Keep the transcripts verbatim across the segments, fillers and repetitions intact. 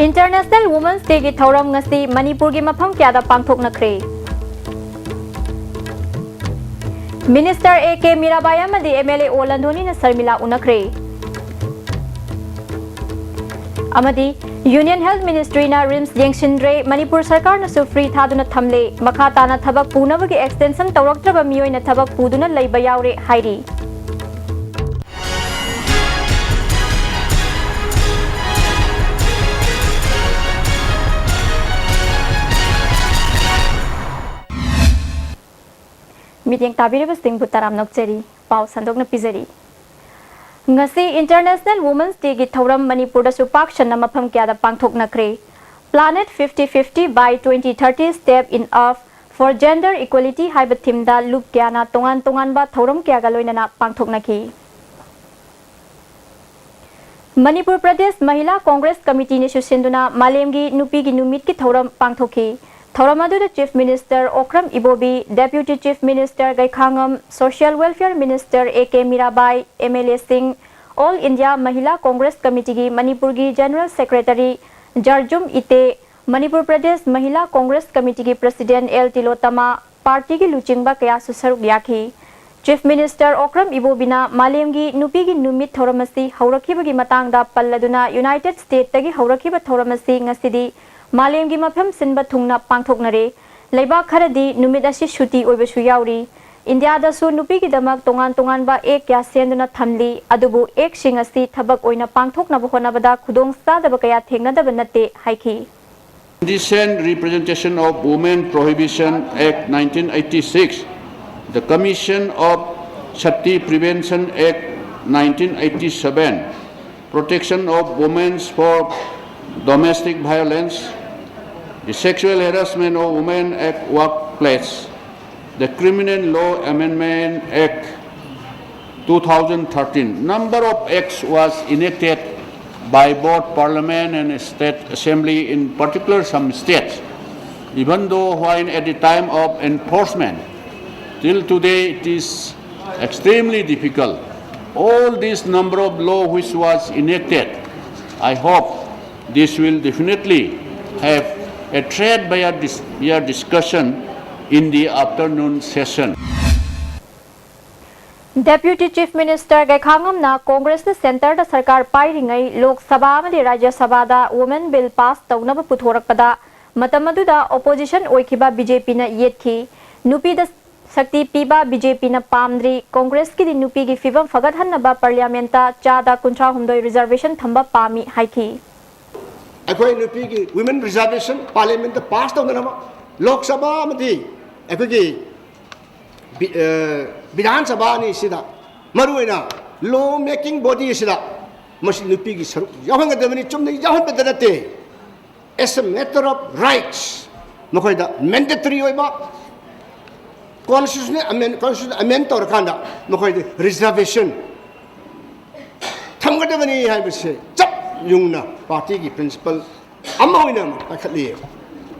International Women's Day ꯒꯤ ꯊꯧꯔꯝ ꯉꯁꯤ ꯃꯅꯤꯄꯨꯔꯒꯤ ꯃꯐꯝ ꯀꯌꯥꯗ ꯄꯥꯡꯊꯣꯛꯅꯈ꯭ꯔꯦ꯫ Minister A K ꯃꯤꯔꯥꯕꯥꯏ ꯑꯃꯗꯤ M L A ꯑꯣ ꯂꯟꯗꯣꯅꯤꯅ ꯁꯔꯃꯤꯂꯥ ꯎꯅꯈ꯭ꯔꯦ꯫ ꯑꯃꯗꯤ Union Health Ministry ꯅ RIMS ꯌꯦꯡꯁꯤꯟꯗ꯭ꯔꯦ, ꯃꯅꯤꯄꯨꯔ ꯁꯔꯀꯥꯔꯅꯁꯨ free ꯊꯥꯗꯨꯅ ꯊꯝꯂꯦ, ꯃꯈꯥ ꯇꯥꯅ ꯊꯕꯛ ꯄꯨꯅꯕꯒꯤ extension ꯇꯧꯔꯛꯇ꯭ꯔꯕ ꯃꯤꯑꯣꯏꯅ ꯊꯕꯛ ꯄꯨꯗꯨꯅ ꯂꯩꯕ ꯌꯥꯎꯔꯦ ꯍꯥꯏꯔꯤ꯫ ꯃꯤꯠꯌꯦꯡ ꯇꯥꯕꯤꯔꯤꯕꯁꯤꯡꯕꯨ ꯇꯔꯥꯝꯅ ꯑꯣꯛꯆꯔꯤ꯫ ꯄꯥꯎ ꯁꯟꯗꯣꯛꯅ ꯄꯤꯖꯔꯤ꯫ ꯉꯁꯤ International Women's Day ꯒꯤ ꯊꯧꯔꯝ ꯃꯅꯤꯄꯨꯔꯗꯁꯨ ꯄꯥꯛ ꯁꯟꯅ ꯃꯐꯝ ꯀꯌꯥꯗ ꯄꯥꯡꯊꯣꯛꯅꯈ꯭ꯔꯦ꯫ Planet fifty fifty by twenty thirty Step in Up for Gender Equality ꯍꯥꯏꯕ theme ꯗ ꯂꯨꯞ ꯀꯌꯥꯅ ꯇꯣꯉꯥꯟ ꯇꯣꯉꯥꯟꯕ ꯊꯧꯔꯝ ꯀꯌꯥꯒ ꯂꯣꯏꯅꯅ ꯄꯥꯡꯊꯣꯛꯅꯈꯤ꯫ ꯃꯅꯤꯄꯨꯔ ꯄ꯭ꯔꯗꯦꯁ ꯃꯍꯤꯂꯥ ꯀꯣꯡꯒ꯭ꯔꯦꯁ ꯀꯃꯤꯇꯤꯅꯁꯨ ꯁꯤꯟꯗꯨꯅ ꯃꯥꯂꯦꯝꯒꯤ ꯅꯨꯄꯤꯒꯤ ꯅꯨꯃꯤꯠꯀꯤ ꯊꯧꯔꯝ ꯄꯥꯡꯊꯣꯛꯈꯤ꯫ ꯊꯧꯔꯝ ꯑꯗꯨꯗ Chief Minister Okram Ibobi, Deputy Chief Minister ꯒꯩꯈꯥꯉꯝ, Social Welfare Minister A K Mirabai, M L A ꯁꯤꯡ, All India ꯃꯍꯤꯂꯥ ꯀꯣꯡꯒ꯭ꯔꯦꯁ ꯀꯃꯤꯇꯤꯒꯤ ꯃꯅꯤꯄꯨꯔꯒꯤ General Secretary ꯖꯥꯔꯖꯨꯝ ꯏꯇꯦ, Manipur Pradesh ꯃꯍꯤꯂꯥ Congress ꯀꯃꯤꯇꯤꯒꯤ President L ꯇꯤꯂꯣꯇꯃꯥ, ꯄꯥꯔꯇꯤꯒꯤ ꯂꯨꯆꯤꯡꯕ ꯀꯌꯥꯁꯨ ꯁꯔꯨꯛ ꯌꯥꯈꯤ꯫ Chief Minister ꯑꯣꯀ꯭ꯔꯝ ꯏꯕꯣꯕꯤꯅ ꯃꯥꯂꯦꯝꯒꯤ ꯅꯨꯄꯤꯒꯤ ꯅꯨꯃꯤꯠ ꯊꯧꯔꯝ ꯑꯁꯤ ꯍꯧꯔꯛꯈꯤꯕꯒꯤ ꯃꯇꯥꯡꯗ ꯄꯜꯂꯗꯨꯅ, United State ꯇꯒꯤ ꯍꯧꯔꯛꯈꯤꯕ ꯊꯧꯔꯝ ꯑꯁꯤ ꯉꯁꯤꯗꯤ ꯃꯥꯂꯦꯝꯒꯤ ꯃꯐꯝ ꯁꯤꯟꯕ ꯊꯨꯡꯅ ꯄꯥꯡꯊꯣꯛꯅꯔꯦ꯫ ꯂꯩꯕꯥꯛ ꯈꯔꯗꯤ ꯅꯨꯃꯤꯠ ꯑꯁꯤ ꯁꯨꯇꯤ ꯑꯣꯏꯕꯁꯨ ꯌꯥꯎꯔꯤ꯫ ꯏꯟꯗꯤꯌꯥꯗꯁꯨ ꯅꯨꯄꯤꯒꯤꯗꯃꯛ ꯇꯣꯉꯥꯟ ꯇꯣꯉꯥꯟꯕ act ꯀꯌꯥ ꯁꯦꯝꯗꯨꯅ ꯊꯝꯂꯤ, ꯑꯗꯨꯕꯨ act ꯁꯤꯡ ꯑꯁꯤ ꯊꯕꯛ ꯑꯣꯏꯅ ꯄꯥꯡꯊꯣꯛꯅꯕ ꯍꯣꯠꯅꯕꯗ ꯈꯨꯗꯣꯡꯆꯥꯗꯕ ꯀꯌꯥ ꯊꯦꯡꯅꯗꯕ ꯅꯠꯇꯦ ꯍꯥꯏꯈꯤ꯫ Indecent Representation of Women Prohibition Act nineteen eighty-six, the Commission of Sati Prevention Act nineteen eighty-seven, Protection of Women for Domestic Violence, the Sexual Harassment of Women at Workplace, the Criminal Law Amendment Act two thousand thirteen. Number of acts was enacted by both Parliament and State Assembly, in particular some states. Even though when at the time of enforcement, till today it is extremely difficult. All this number of law which was enacted, I hope This will definitely have a thread by our dis-, your discussion in the afternoon session. Deputy Chief Minister ꯒꯩꯈꯥꯉꯝꯅ ꯀꯣꯡꯒ꯭ꯔꯦꯁꯅ ꯁꯦꯟꯇꯔꯗ ꯁꯔꯀꯥꯔ ꯄꯥꯏꯔꯤꯉꯩ ꯂꯣꯛ ꯁꯚꯥ ꯑꯃꯗꯤ ꯔꯥꯖ꯭ꯌ ꯁꯚꯥꯗ women bill pass ꯇꯧꯅꯕ ꯄꯨꯊꯣꯔꯛꯄꯗ ꯃꯇꯝ ꯑꯗꯨꯗ opposition ꯑꯣꯏꯈꯤꯕ B J ꯄꯤꯅ ꯌꯦꯠꯈꯤ꯫ ꯅꯨꯄꯤꯗ ꯁꯛꯇꯤ ꯄꯤꯕ ꯕꯤ ꯖꯦ ꯄꯤꯅ ꯄꯥꯝꯗ꯭ꯔꯤ꯫ ꯀꯣꯡꯒ꯭ꯔꯦꯁꯀꯤꯗꯤ ꯅꯨꯄꯤꯒꯤ ꯐꯤꯚꯝ ꯐꯒꯠꯍꯟꯅꯕ ꯄꯥꯔꯂꯤꯌꯥꯃꯦꯟꯠꯇ ꯆꯥꯗ ꯀꯨꯟꯊ꯭ꯔꯥ ꯍꯨꯝꯗꯣꯏ ꯔꯤꯖꯔꯚꯦꯁꯟ ꯊꯝꯕ ꯄꯥꯝꯃꯤ ꯍꯥꯏꯈꯤ꯫ ꯑꯩꯈꯣꯏ ꯅꯨꯄꯤꯒꯤ ꯋꯤꯃꯦꯟ ꯔꯤꯖꯔꯚꯦꯁꯟ ꯄꯥꯔꯂꯤꯌꯥꯃꯦꯟꯠꯇ ꯄꯥꯁ ꯇꯧꯅꯅꯕ ꯂꯣꯛ ꯁꯚꯥ ꯑꯃꯗꯤ ꯑꯩꯈꯣꯏꯒꯤ ꯕꯤ-, ꯑ, ꯕꯤꯙꯥꯟ ꯁꯚꯥ ꯑꯅꯤꯁꯤꯗ ꯃꯔꯨꯑꯣꯏꯅ ꯂꯣ ꯃꯦꯀꯤꯡ ꯕꯣꯗꯤ ꯑꯁꯤꯗ ꯃꯁꯤ ꯅꯨꯄꯤꯒꯤ ꯁꯔꯨꯛ ꯌꯥꯎꯍꯟꯒꯗꯕꯅꯤ꯫ ꯆꯨꯝꯅ ꯌꯥꯎꯍꯟꯕꯗ ꯅꯠꯇꯦ, as a matter of rights ꯃꯈꯣꯏꯗ ꯃꯦꯟꯗꯦꯇꯔꯤ ꯑꯣꯏꯕ ꯀꯣꯟꯁꯇꯤꯇ꯭ꯌꯨꯁꯟꯅꯦꯜ ꯑꯃꯦꯟ ꯀꯣꯟꯁꯇꯤꯇ꯭ꯌꯨꯁꯟ ꯑꯃꯦꯟ ꯇꯧꯔꯀꯥꯟꯗ ꯃꯈꯣꯏꯗ ꯔꯤꯖꯔꯚꯦꯁꯟ ꯊꯝꯒꯗꯕꯅꯤ ꯍꯥꯏꯕꯁꯦ ꯆꯞ ꯌꯨꯡꯅ ꯄꯥꯔꯇꯤꯒꯤ ꯄ꯭ꯔꯤꯟꯁꯤꯄꯜ ꯑꯃ ꯑꯣꯏꯅ ꯄꯥꯏꯈꯠꯂꯤ꯫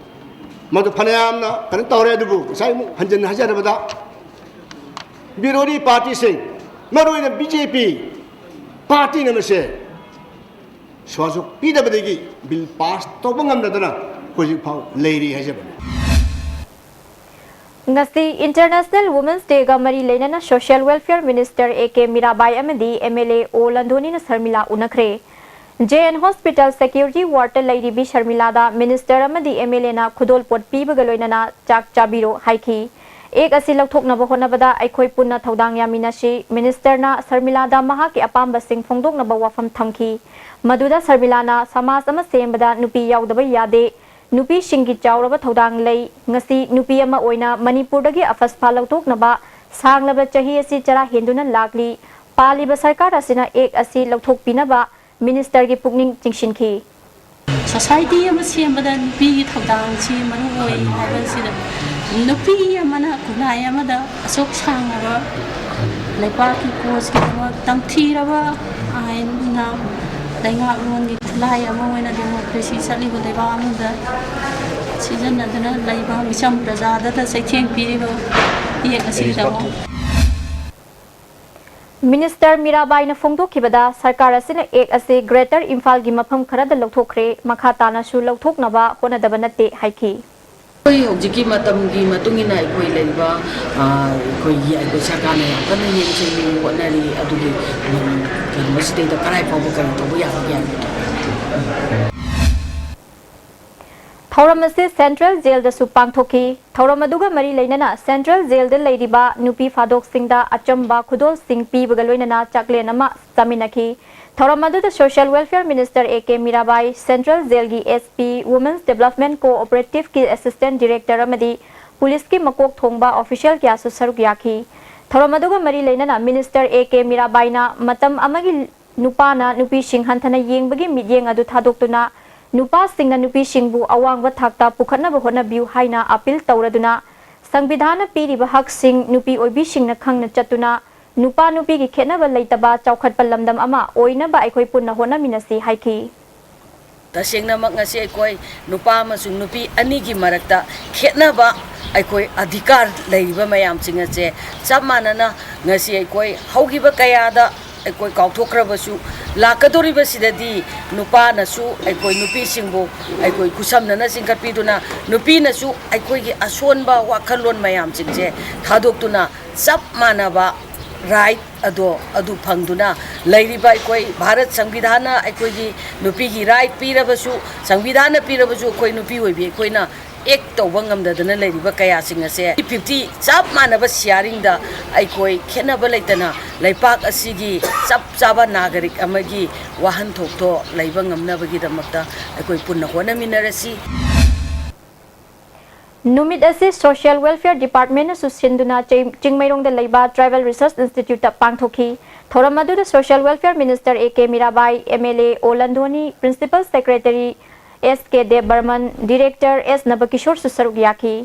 ꯃꯗꯨ ꯐꯅꯌꯥꯝꯅ ꯀꯩꯅꯣ ꯇꯧꯔꯦ, ꯑꯗꯨꯕꯨ ꯉꯁꯥꯏ ꯑꯃꯨꯛ ꯍꯟꯖꯤꯟ ꯍꯥꯏꯖꯔꯕꯗ ꯕꯤꯔꯣꯙꯤ ꯄꯥꯔꯇꯤꯁꯤꯡ, ꯃꯔꯨꯑꯣꯏꯅ ꯕꯤ ꯖꯦ ꯄꯤ ꯄꯥꯔꯇꯤꯅ ꯃꯁꯦ ꯁꯍꯖꯣꯒ ꯄꯤꯗꯕꯗꯒꯤ ꯕꯤꯜ ꯄꯥꯁ ꯇꯧꯕ ꯉꯝꯗꯗꯅ ꯍꯧꯖꯤꯛ ꯐꯥꯎ ꯂꯩꯔꯤ ꯍꯥꯏꯖꯕꯅꯤ꯫ ꯉꯁꯤ International Women's Day ꯒ ꯃꯔꯤ ꯂꯩꯅꯅ Social Welfare Minister ꯑꯦ ꯀꯦ ꯃꯤꯔꯥꯕꯥꯏ ꯑꯃꯗꯤ ꯑꯦꯝ ꯑꯦꯜ ꯑꯦ ꯑꯣ ꯂꯟꯗꯣꯅꯤꯅ ꯁꯔꯃꯤꯂꯥ ꯎꯅꯈ꯭ꯔꯦ꯫ ꯖꯦ ꯑꯦꯟ ꯍꯣꯁꯄꯤꯇꯥꯜ ꯁꯦꯀ꯭ꯌꯨꯔꯤꯇꯤ ꯋꯥꯔꯗꯇ ꯂꯩꯔꯤꯕꯤ ꯁꯔꯃꯤꯂꯥꯗ ꯃꯤꯅꯤꯁꯇꯔ ꯑꯃꯗꯤ ꯑꯦꯝ ꯑꯦꯜ ꯑꯦꯅ ꯈꯨꯗꯣꯜꯄꯣꯠ ꯄꯤꯕꯒ ꯂꯣꯏꯅꯅ ꯆꯥꯛ ꯆꯥꯕꯤꯔꯣ ꯍꯥꯏꯈꯤ꯫ ꯑꯦꯛ ꯑꯁꯤ ꯂꯧꯊꯣꯛꯅꯕ ꯍꯣꯠꯅꯕꯗ ꯑꯩꯈꯣꯏ ꯄꯨꯟꯅ ꯊꯧꯗꯥꯡ ꯌꯥꯃꯤꯟꯅꯁꯤ꯫ ꯃꯤꯅꯤꯁꯇꯔꯅ ꯁꯔꯃꯤꯂꯥꯗ ꯃꯍꯥꯛꯀꯤ ꯑꯄꯥꯝꯕꯁꯤꯡ ꯐꯣꯡꯗꯣꯛꯅꯕ ꯋꯥꯐꯝ ꯊꯝꯈꯤ꯫ ꯃꯗꯨꯗ ꯁꯔꯃꯤꯂꯥꯅ ꯁꯃꯥꯖ ꯑꯃ ꯁꯦꯝꯕꯗ ꯅꯨꯄꯤ ꯌꯥꯎꯗꯕ ꯌꯥꯗꯦ꯫ ꯅꯨꯄꯤꯁꯤꯡꯒꯤ ꯆꯥꯎꯔꯕ ꯊꯧꯗꯥꯡ ꯂꯩ꯫ ꯉꯁꯤ ꯅꯨꯄꯤ ꯑꯃ ꯑꯣꯏꯅ ꯃꯅꯤꯄꯨꯔꯗꯒꯤ ꯑꯐꯁꯐꯥ ꯂꯧꯊꯣꯛꯅꯕ ꯁꯥꯡꯂꯕ ꯆꯍꯤ ꯑꯁꯤ ꯆꯔꯥ ꯍꯦꯟꯗꯨꯅ ꯂꯥꯛꯂꯤ꯫ ꯄꯥꯜꯂꯤꯕ ꯁꯔꯀꯥꯔ ꯑꯁꯤꯅ ꯑꯦꯛ ꯑꯁꯤ ꯂꯧꯊꯣꯛꯄꯤꯅꯕ ꯃꯤꯅꯤꯁꯇꯔꯒꯤ ꯄꯨꯛꯅꯤꯡ ꯆꯤꯡꯁꯤꯟꯈꯤ꯫ ꯁꯣꯁꯥꯏꯇꯤ ꯑꯃ ꯁꯦꯝꯕꯗ ꯅꯨꯄꯤꯒꯤ ꯊꯧꯗꯥꯡꯁꯤ ꯃꯔꯨ ꯑꯣꯏ ꯍꯥꯏꯕꯁꯤꯗ, ꯅꯨꯄꯤ ꯑꯃꯅ ꯈꯨꯟꯅꯥꯏ ꯑꯃꯗ ꯑꯁꯨꯛ ꯁꯥꯡꯂꯕ ꯂꯩꯄꯥꯛꯀꯤ ꯀꯣꯁꯀꯤꯗꯃꯛ ꯇꯝꯊꯤꯔꯕ ꯑꯥꯏꯟꯅ ꯂꯩꯉꯥꯛꯂꯣꯟꯒꯤ ꯈꯨꯠꯂꯥꯏ ꯑꯃ ꯑꯣꯏꯅ ꯗꯦꯃꯣꯀ꯭ꯔꯦꯁꯤ ꯆꯠꯂꯤꯕ ꯂꯩꯕꯥꯛ ꯑꯃꯗ ꯁꯤꯖꯤꯟꯅꯗꯨꯅ ꯂꯩꯕ ꯃꯤꯆꯝ ꯄ꯭ꯔꯖꯥꯗꯇ ꯆꯩꯊꯦꯡ ꯄꯤꯔꯤꯕ ꯑꯦꯛ ꯑꯁꯤꯒꯤꯗꯃꯛ ꯃꯤꯅꯤꯁꯇꯔ ꯃꯤꯔꯥꯕꯥꯏꯅ ꯐꯣꯡꯗꯣꯛꯈꯤꯕꯗ, ꯁꯔꯀꯥꯔ ꯑꯁꯤꯅ ꯑꯦꯛ ꯑꯁꯤ ꯒ꯭ꯔꯦꯇꯔ ꯏꯝꯐꯥꯜꯒꯤ ꯃꯐꯝ ꯈꯔꯗ ꯂꯧꯊꯣꯛꯈ꯭ꯔꯦ, ꯃꯈꯥ ꯇꯥꯅꯁꯨ ꯂꯧꯊꯣꯛꯅꯕ ꯍꯣꯠꯅꯗꯕ ꯅꯠꯇꯦ ꯍꯥꯏꯈꯤ꯫ ꯑꯩꯈꯣꯏ ꯍꯧꯖꯤꯛꯀꯤ ꯃꯇꯝꯒꯤ ꯃꯇꯨꯡ ꯏꯟꯅ ꯑꯩꯈꯣꯏ ꯂꯩꯔꯤꯕ, ꯑ, ꯑꯩꯈꯣꯏꯒꯤ, ꯑꯩꯈꯣꯏ ꯁꯔꯀꯥꯔꯅ ꯌꯥꯝ ꯀꯟꯅ ꯌꯦꯡꯁꯤꯟꯕꯤ ꯍꯣꯠꯅꯔꯤ꯫ ꯑꯗꯨꯒꯤ, ꯎꯝ, ꯀꯩꯅꯣꯁꯤꯗꯩꯗ ꯀꯗꯥꯏ ꯐꯥꯎꯕ ꯀꯔꯤ ꯇꯧꯕ ꯌꯥꯕꯒꯦ ꯍꯥꯏꯕꯗꯣ꯫ ꯊꯧꯔꯝ ꯑꯁꯤ ꯁꯦꯟꯇ꯭ꯔꯦꯜ ꯖꯦꯜꯗꯁꯨ ꯄꯥꯡꯊꯣꯛꯈꯤ꯫ ꯊꯧꯔꯝ ꯑꯗꯨꯒ ꯃꯔꯤ ꯂꯩꯅꯅ ꯁꯦꯟꯇ꯭ꯔꯦꯜ ꯖꯦꯜꯗ ꯂꯩꯔꯤꯕ ꯅꯨꯄꯤ ꯐꯥꯗꯣꯛꯁꯤꯡꯗ ꯑꯆꯝꯕ ꯈꯨꯗꯣꯜꯁꯤꯡ ꯄꯤꯕꯒ ꯂꯣꯏꯅꯅ ꯆꯥꯛꯂꯦꯟ ꯑꯃ ꯆꯥꯃꯤꯟꯅꯈꯤ꯫ ꯊꯧꯔꯝ ꯑꯗꯨꯗ social welfare minister A K Mirabai, central ꯖꯦꯜꯒꯤ ꯑꯦꯁ ꯄꯤ, ꯋꯨꯃꯦꯟꯁ ꯗꯦꯕꯂꯞꯃꯦꯟ ꯀꯣꯑꯣꯄꯔꯦꯇꯤꯚꯀꯤ ꯑꯦꯁꯤꯁꯇꯦꯟꯠ ꯗꯤꯔꯦꯛꯇꯔ ꯑꯃꯗꯤ ꯄꯨꯂꯤꯁꯀꯤ ꯃꯀꯣꯛ ꯊꯣꯡꯕ ꯑꯣꯐꯤꯁꯤꯌꯦꯜ ꯀꯌꯥꯁꯨ ꯁꯔꯨꯛ ꯌꯥꯈꯤ꯫ ꯊꯧꯔꯝ ꯑꯗꯨꯒ ꯃꯔꯤ ꯂꯩꯅꯅ ꯃꯤꯅꯤꯁꯇꯔ ꯑꯦ ꯀꯦ ꯃꯤꯔꯥꯕꯥꯏꯅ ꯃꯇꯝ ꯑꯃꯒꯤ ꯅꯨꯄꯥꯅ ꯅꯨꯄꯤꯁꯤꯡ ꯍꯟꯊꯅ ꯌꯦꯡꯕꯒꯤ ꯃꯤꯠꯌꯦꯡ ꯑꯗꯨ ꯊꯥꯗꯣꯛꯇꯨꯅ, ꯅꯨꯄꯥꯁꯤꯡꯅ ꯅꯨꯄꯤꯁꯤꯡꯕꯨ ꯑꯋꯥꯡꯕ ꯊꯥꯛꯇ ꯄꯨꯈꯠꯅꯕ ꯍꯣꯠꯅꯕꯤꯌꯨ ꯍꯥꯏꯅ ꯑꯄꯤꯜ ꯇꯧꯔꯗꯨꯅ, ꯁꯪꯕꯤꯙꯥꯟꯅ ꯄꯤꯔꯤꯕ ꯍꯛꯁꯤꯡ ꯅꯨꯄꯤ ꯑꯣꯏꯕꯤꯁꯤꯡꯅ ꯈꯪꯅ ꯆꯠꯇꯨꯅ, ꯅꯨꯄꯥ ꯅꯨꯄꯤꯒꯤ ꯈꯦꯠꯅꯕ ꯂꯩꯇꯕ ꯆꯥꯎꯈꯠꯄ ꯂꯝꯗꯝ ꯑꯃ ꯑꯣꯏꯅꯕ ꯑꯩꯈꯣꯏ ꯄꯨꯟꯅ ꯍꯣꯠꯅꯃꯤꯟꯅꯁꯤ ꯍꯥꯏꯈꯤ꯫ ꯇꯁꯦꯡꯅꯃꯛ ꯉꯁꯤ ꯑꯩꯈꯣꯏ ꯅꯨꯄꯥ ꯑꯃꯁꯨꯡ ꯅꯨꯄꯤ ꯑꯅꯤꯒꯤ ꯃꯔꯛꯇ ꯈꯦꯠꯅꯕ ꯑꯩꯈꯣꯏ ꯑꯙꯤꯀꯥꯔ ꯂꯩꯔꯤꯕ ꯃꯌꯥꯝꯁꯤꯡ ꯑꯁꯦ ꯆꯞ ꯃꯥꯟꯅꯅ ꯉꯁꯤ ꯑꯩꯈꯣꯏ ꯍꯧꯈꯤꯕ ꯀꯌꯥꯗ ꯑꯩꯈꯣꯏ ꯀꯥꯎꯊꯣꯛꯈ꯭ꯔꯕꯁꯨ, ꯂꯥꯛꯀꯗꯧꯔꯤꯕꯁꯤꯗꯗꯤ ꯅꯨꯄꯥꯅꯁꯨ ꯑꯩꯈꯣꯏ ꯅꯨꯄꯤꯁꯤꯡꯕꯨ ꯑꯩꯈꯣꯏ ꯈꯨꯠꯁꯝꯅꯅ ꯆꯤꯡꯈꯠꯄꯤꯗꯨꯅ, ꯅꯨꯄꯤꯅꯁꯨ ꯑꯩꯈꯣꯏꯒꯤ ꯑꯁꯣꯟꯕ ꯋꯥꯈꯜꯂꯣꯟ ꯃꯌꯥꯝꯁꯤꯡꯁꯦ ꯊꯥꯗꯣꯛꯇꯨꯅ ꯆꯞ ꯃꯥꯟꯅꯕ ꯔꯥꯏꯠ ꯑꯗꯣ ꯑꯗꯨ ꯐꯪꯗꯨꯅ ꯂꯩꯔꯤꯕ ꯑꯩꯈꯣꯏ ꯚꯥꯔꯠ ꯁꯪꯕꯤꯙꯥꯟꯅ ꯑꯩꯈꯣꯏꯒꯤ ꯅꯨꯄꯤꯒꯤ ꯔꯥꯏꯠ ꯄꯤꯔꯕꯁꯨ, ꯁꯪꯕꯤꯙꯥꯟꯅ ꯄꯤꯔꯕꯁꯨ ꯑꯩꯈꯣꯏ ꯅꯨꯄꯤ ꯑꯣꯏꯕꯤ ꯑꯩꯈꯣꯏꯅ ꯑꯦꯛ ꯇꯧꯕ ꯉꯝꯗꯗꯅ ꯂꯩꯔꯤꯕ ꯀꯌꯥꯁꯤꯡ ꯑꯁꯦ ꯐꯤꯐꯇꯤ ꯆꯞ ꯃꯥꯟꯅꯕ ꯁꯤꯌꯥꯔꯤꯡꯗ ꯑꯩꯈꯣꯏ ꯈꯦꯠꯅꯕ ꯂꯩꯇꯅ ꯂꯩꯄꯥꯛ ꯑꯁꯤꯒꯤ ꯆꯞ ꯆꯥꯕ ꯅꯥꯒꯔꯤꯛ ꯑꯃꯒꯤ ꯋꯥꯍꯟꯊꯣꯛꯇꯣ ꯂꯩꯕ ꯉꯝꯅꯕꯒꯤꯗꯃꯛꯇ ꯑꯩꯈꯣꯏ ꯄꯨꯟꯅ ꯍꯣꯠꯅꯃꯤꯟꯅꯔꯁꯤ꯫ ꯅꯨꯃꯤꯠ ꯑꯁꯤ ꯁꯣꯁꯤꯌꯦꯜ ꯋꯦꯜꯐꯤꯌꯔ ꯗꯤꯄꯥꯔꯠꯃꯦꯟꯅꯁꯨ ꯁꯤꯟꯗꯨꯅ ꯆꯩ-, ꯆꯤꯡꯃꯩꯔꯣꯡꯗ ꯂꯩꯕ ꯇ꯭ꯔꯥꯏꯕꯦꯜ ꯔꯤꯁꯔꯁ ꯏꯟꯁꯇꯤꯇ꯭ꯌꯨꯠꯇ ꯄꯥꯡꯊꯣꯛꯈꯤ꯫ ꯊꯧꯔꯝ ꯑꯗꯨꯗ social welfare minister A K Mirabai, M L A ꯑꯣ ꯂꯟꯗꯣꯅꯤ, ꯄ꯭ꯔꯤꯟꯁꯤꯄꯜ ꯁꯦꯀ꯭ꯔꯦꯇꯔꯤ ꯑꯦꯁ ꯀꯦ ꯗꯦꯕ ꯕꯔꯃꯟ, ꯗꯤꯔꯦꯛꯇꯔ ꯑꯦꯁ ꯅꯕꯀꯤꯁꯣꯔꯁꯨ ꯁꯔꯨꯛ ꯌꯥꯈꯤ꯫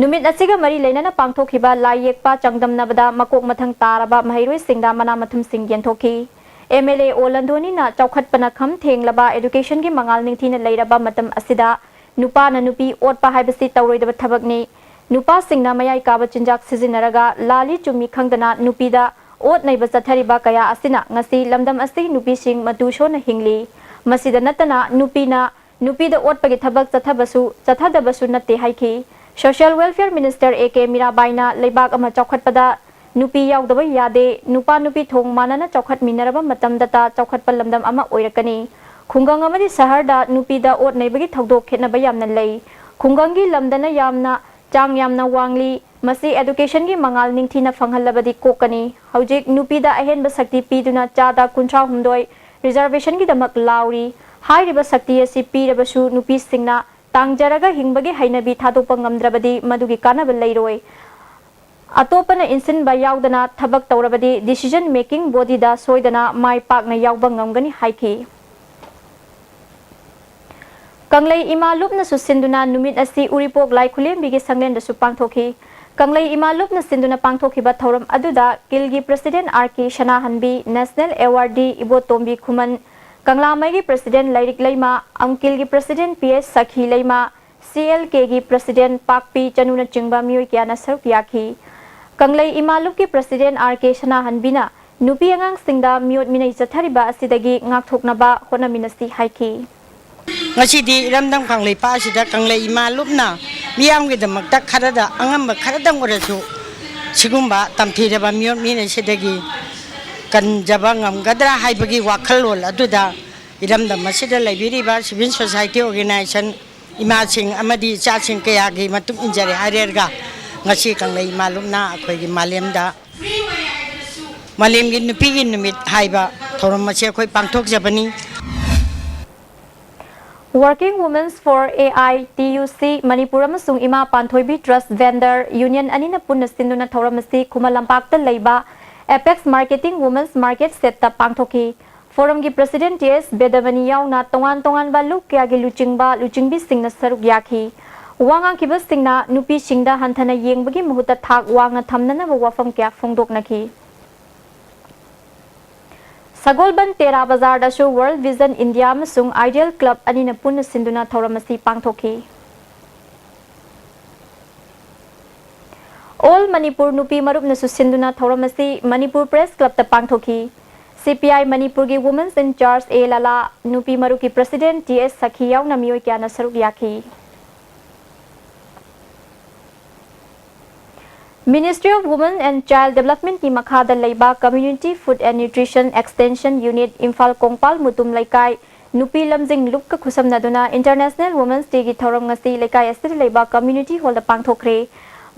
ꯅꯨꯃꯤꯠ ꯑꯁꯤꯒ ꯃꯔꯤ ꯂꯩꯅꯅ ꯄꯥꯡꯊꯣꯛꯈꯤꯕ ꯂꯥꯏ ꯌꯦꯛꯄ ꯆꯥꯡꯗꯝꯅꯕꯗ ꯃꯀꯣꯛ ꯃꯊꯪ ꯇꯥꯔꯕ ꯃꯍꯩꯔꯣꯏꯁꯤꯡꯗ ꯃꯅꯥ ꯃꯊꯨꯝꯁꯤꯡ ꯌꯦꯟꯊꯣꯛꯈꯤ꯫ ꯑꯦꯝ ꯑꯦꯜ ꯑꯦ ꯑꯣ ꯂꯟꯗꯣꯅꯤꯅ ꯆꯥꯎꯈꯠꯄꯅ ꯈꯝ ꯊꯦꯡꯂꯕ ꯑꯦꯗꯨꯀꯦꯁꯟꯒꯤ ꯃꯉꯥꯜ ꯅꯤꯡꯊꯤꯅ ꯂꯩꯔꯕ ꯃꯇꯝ ꯑꯁꯤꯗ ꯅꯨꯄꯥꯅ ꯅꯨꯄꯤ ꯑꯣꯠꯄ ꯍꯥꯏꯕꯁꯤ ꯇꯧꯔꯣꯏꯗꯕ ꯊꯕꯛꯅꯤ꯫ ꯅꯨꯄꯥꯁꯤꯡꯅ ꯃꯌꯥꯏ ꯀꯥꯕ ꯆꯤꯟꯖꯥꯛ ꯁꯤꯖꯤꯟꯅꯔꯒ ꯂꯥꯜꯂꯤ ꯆꯨꯝꯃꯤ ꯈꯪꯗꯅ ꯅꯨꯄꯤꯗ ꯑꯣꯠ ꯅꯩꯕ ꯆꯠꯊꯔꯤꯕ ꯀꯌꯥ ꯑꯁꯤꯅ ꯉꯁꯤ ꯂꯝꯗꯝ ꯑꯁꯤꯒꯤ ꯅꯨꯄꯤꯁꯤꯡ ꯃꯇꯨ ꯁꯣꯟꯅ ꯍꯤꯡꯂꯤ꯫ ꯃꯁꯤꯗ ꯅꯠꯇꯅ ꯅꯨꯄꯤꯅ ꯅꯨꯄꯤꯗ ꯑꯣꯠꯄꯒꯤ ꯊꯕꯛ ꯆꯠꯊꯕꯁꯨ ꯆꯠꯊꯗꯕꯁꯨ ꯅꯠꯇꯦ ꯍꯥꯏꯈꯤ꯫ Social Welfare Minister A K ꯃꯤꯔꯥꯕꯥꯏꯅ ꯂꯩꯕꯥꯛ ꯑꯃ ꯆꯥꯎꯈꯠꯄꯗ ꯅꯨꯄꯤ ꯌꯥꯎꯗꯕ ꯌꯥꯗꯦ, ꯅꯨꯄꯥ ꯅꯨꯄꯤ ꯊꯣꯡ ꯃꯥꯟꯅꯅ ꯆꯥꯎꯈꯠꯃꯤꯟꯅꯔꯕ ꯃꯇꯝꯗꯇ ꯆꯥꯎꯈꯠꯄ ꯂꯝꯗꯝ ꯑꯃ ꯑꯣꯏꯔꯛꯀꯅꯤ꯫ ꯈꯨꯡꯒꯪ ꯑꯃꯗꯤ ꯁꯍꯔꯗ ꯅꯨꯄꯤꯗ ꯑꯣꯠ ꯅꯩꯕꯒꯤ ꯊꯧꯗꯣꯛ ꯈꯦꯠꯅꯕ ꯌꯥꯝꯅ ꯂꯩ꯫ ꯈꯨꯡꯒꯪꯒꯤ ꯂꯝꯗꯅ ꯌꯥꯝꯅ ꯆꯥꯡ ꯌꯥꯝꯅ ꯋꯥꯡꯂꯤ꯫ ꯃꯁꯤ education ꯒꯤ ꯃꯉꯥꯜ ꯅꯤꯡꯊꯤꯅ ꯐꯪꯍꯜꯂꯕꯗꯤ ꯀꯣꯛꯀꯅꯤ꯫ ꯍꯧꯖꯤꯛ ꯅꯨꯄꯤꯗ ꯑꯍꯦꯟꯕ ꯁꯛꯇꯤ ꯄꯤꯗꯨꯅ ꯆꯥꯗ ꯀꯨꯟꯊ꯭ꯔꯥ ꯍꯨꯝꯗꯣꯏ reservation ꯒꯤꯗꯃꯛ ꯂꯥꯎꯔꯤ꯫ ꯍꯥꯏꯔꯤꯕ ꯁꯛꯇꯤ ꯑꯁꯤ ꯄꯤꯔꯕꯁꯨ ꯅꯨꯄꯤꯁꯤꯡꯅ ꯇꯥꯡꯖꯔꯒ ꯍꯤꯡꯕꯒꯤ ꯍꯩꯅꯕꯤ ꯊꯥꯗꯣꯛꯄ ꯉꯝꯗ꯭ꯔꯕꯗꯤ ꯃꯗꯨꯒꯤ ꯀꯥꯟꯅꯕ ꯂꯩꯔꯣꯏ꯫ ꯑꯇꯣꯞꯄꯅ ꯏꯟꯁꯤꯟꯕ ꯌꯥꯎꯗꯅ ꯊꯕꯛ ꯇꯧꯔꯕꯗꯤ decision making body ꯗ ꯁꯣꯏꯗꯅ ꯃꯥꯏ ꯄꯥꯛꯅ ꯌꯥꯎꯕ ꯉꯝꯒꯅꯤ ꯍꯥꯏꯈꯤ꯫ ꯀꯪꯂꯩ ꯏꯃꯥ ꯂꯨꯞꯅꯁꯨ ꯁꯤꯟꯗꯨꯅ ꯅꯨꯃꯤꯠ ꯑꯁꯤ ꯎꯔꯤꯄꯣꯛ ꯂꯥꯏ ꯈꯨꯂꯦꯝꯕꯤꯒꯤ ꯁꯪꯂꯦꯟꯗꯁꯨ ꯄꯥꯡꯊꯣꯛꯈꯤ꯫ ꯀꯪꯂꯩ ꯏꯃꯥ ꯂꯨꯞꯅ ꯁꯤꯟꯗꯨꯅ ꯄꯥꯡꯊꯣꯛꯈꯤꯕ ꯊꯧꯔꯝ ꯑꯗꯨꯗ ꯀꯤꯜꯒꯤ president R K ꯁꯅꯥꯍꯟꯕꯤ, national awardee ꯏꯕꯣꯇꯣꯝꯕꯤ ꯈꯨꯃꯟ, ꯀꯪꯂꯥꯃꯩꯒꯤ president ꯂꯥꯏꯔꯤꯛ ꯂꯩꯃ, ꯑꯪꯀꯤꯜꯒꯤ president P S ꯁꯈꯤ ꯂꯩꯃ, C L K ꯒꯤ president ꯄꯥꯛꯄꯤ ꯆꯅꯨꯅꯆꯤꯡꯕ ꯃꯤꯑꯣꯏ ꯀꯌꯥꯅ ꯁꯔꯨꯛ ꯌꯥꯈꯤ꯫ ꯀꯪꯂꯩ ꯏꯃꯥ ꯂꯨꯞꯀꯤ president R K ꯁꯅꯥꯍꯟꯕꯤꯅ ꯅꯨꯄꯤ ꯑꯉꯥꯡꯁꯤꯡꯗ ꯃꯤꯑꯣꯠ ꯃꯤꯅꯩ ꯆꯠꯊꯔꯤꯕ ꯑꯁꯤꯗꯒꯤ ꯉꯥꯛꯊꯣꯛꯅꯕ ꯍꯣꯠꯅꯃꯤꯟꯅꯁꯤ ꯍꯥꯏꯈꯤ꯫ ꯉꯁꯤꯗꯤ ꯏꯔꯝꯗꯝ ꯀꯪꯂꯩꯄꯥꯛ ꯑꯁꯤꯗ ꯀꯪꯂꯩ ꯏꯃꯥ ꯂꯨꯞꯅ ꯃꯤꯌꯥꯝꯒꯤꯗꯃꯛꯇ ꯈꯔꯗ ꯑꯉꯝꯕ ꯈꯔꯗꯪ ꯑꯣꯏꯔꯁꯨ ꯁꯤꯒꯨꯝꯕ ꯇꯝꯊꯤꯔꯕ ꯃꯤꯑꯣꯠ ꯃꯤꯅꯩꯁꯤꯗꯒꯤ ꯀꯟꯖꯕ ꯉꯝꯒꯗ꯭ꯔꯥ ꯍꯥꯏꯕꯒꯤ ꯋꯥꯈꯜꯂꯣꯟ ꯑꯗꯨꯗ ꯏꯔꯝꯗꯝ ꯑꯁꯤꯗ ꯂꯩꯕꯤꯔꯤꯕ civil society organization ꯏꯃꯥꯁꯤꯡ ꯑꯃꯗꯤ ꯏꯆꯥꯁꯤꯡ ꯀꯌꯥꯒꯤ ꯃꯇꯨꯡ ꯏꯟꯖꯔꯦ ꯍꯥꯏꯔꯦꯔꯒ ꯉꯁꯤ ꯀꯪꯂꯩ ꯏꯃꯥ ꯂꯨꯞꯅ ꯑꯩꯈꯣꯏꯒꯤ ꯃꯥꯂꯦꯝꯗ ꯃꯥꯂꯦꯝꯒꯤ ꯅꯨꯄꯤꯒꯤ ꯅꯨꯃꯤꯠ ꯍꯥꯏꯕ ꯊꯧꯔꯝ ꯑꯁꯤ ꯑꯩꯈꯣꯏ ꯄꯥꯡꯊꯣꯛꯆꯕꯅꯤ꯫ Working Women's for A I T U C Manipur ꯑꯃꯁꯨꯡ ꯏꯃꯥ ꯄꯥꯟꯊꯣꯏꯕꯤ Trust Vendor Union ꯑꯅꯤꯅ ꯄꯨꯟꯅ ꯁꯤꯟꯗꯨꯅ ꯊꯧꯔꯝ ꯑꯁꯤ ꯈꯨꯃꯟ ꯂꯝꯄꯥꯛꯇ ꯂꯩꯕ Apex Marketing Women's Market Shed ꯇ ꯄꯥꯡꯊꯣꯛꯈꯤ꯫ Forum ꯒꯤ president T S ꯕꯦꯗꯃꯅꯤ ꯌꯥꯎꯅ ꯇꯣꯉꯥꯟ ꯇꯣꯉꯥꯟꯕ ꯂꯨꯞ ꯀꯌꯥꯒꯤ ꯂꯨꯆꯤꯡꯕ ꯂꯨꯆꯤꯡꯕꯤꯁꯤꯡꯅ ꯁꯔꯨꯛ ꯌꯥꯈꯤ꯫ ꯋꯥ ꯉꯥꯡꯈꯤꯕꯁꯤꯡꯅ ꯅꯨꯄꯤꯁꯤꯡꯗ ꯍꯟꯊꯅ ꯌꯦꯡꯕꯒꯤ ꯃꯍꯨꯠꯇ ꯊꯥꯛ ꯋꯥꯡꯅ ꯊꯝꯅꯅꯕ ꯋꯥꯐꯝ ꯀꯌꯥ ꯐꯣꯡꯗꯣꯛꯅꯈꯤ꯫ ꯁꯒꯣꯜꯕꯟ ꯇꯦꯔꯥ ꯕꯖꯥꯔꯗꯁꯨ World Vision India ꯑꯃꯁꯨꯡ Ideal Club ꯑꯅꯤꯅ ꯄꯨꯟꯅ ꯁꯤꯟꯗꯨꯅ ꯊꯧꯔꯝ ꯑꯁꯤ ꯄꯥꯡꯊꯣꯛꯈꯤ꯫ ꯑꯣꯜ ꯃꯅꯤꯄꯨꯔ ꯅꯨꯄꯤ ꯃꯔꯨꯞꯅꯁꯨ ꯁꯤꯟꯗꯨꯅ ꯊꯧꯔꯝ ꯑꯁꯤ ꯃꯅꯤꯄꯨꯔ ꯄ꯭ꯔꯦꯁ ꯀ꯭ꯂꯕꯇ ꯄꯥꯡꯊꯣꯛꯈꯤ꯫ ꯁꯤ ꯄꯤ ꯑꯥꯏ ꯃꯅꯤꯄꯨꯔꯒꯤ ꯋꯨꯃꯦꯟꯁ ꯏꯟ ꯆꯥꯔꯖ ꯑꯦ ꯂꯥꯂꯥ, ꯅꯨꯄꯤ ꯃꯔꯨꯞꯀꯤ ꯄ꯭ꯔꯁꯤꯗꯦꯟꯠ ꯇꯤ ꯑꯦꯁ ꯁꯈꯤ ꯌꯥꯎꯅ ꯃꯤꯑꯣꯏ ꯀꯌꯥꯅ ꯁꯔꯨꯛ ꯌꯥꯈꯤ꯫ Ministry of Women and Child Developmentꯀꯤ ꯃꯈꯥꯗ ꯂꯩꯕ Community Food and Nutrition Extension Unit, Imphal Kongpal Mutum ꯂꯩꯀꯥꯏ, ꯅꯨꯄꯤ ꯂꯝꯖꯤꯡ ꯂꯨꯞꯀ ꯈꯨꯠꯁꯝꯅꯗꯨꯅ International Women's Dayꯒꯤ ꯊꯧꯔꯝ ꯉꯁꯤ ꯂꯩꯀꯥꯏ ꯑꯁꯤꯗ ꯂꯩꯕ community hallꯗ ꯄꯥꯡꯊꯣꯛꯈ꯭ꯔꯦ꯫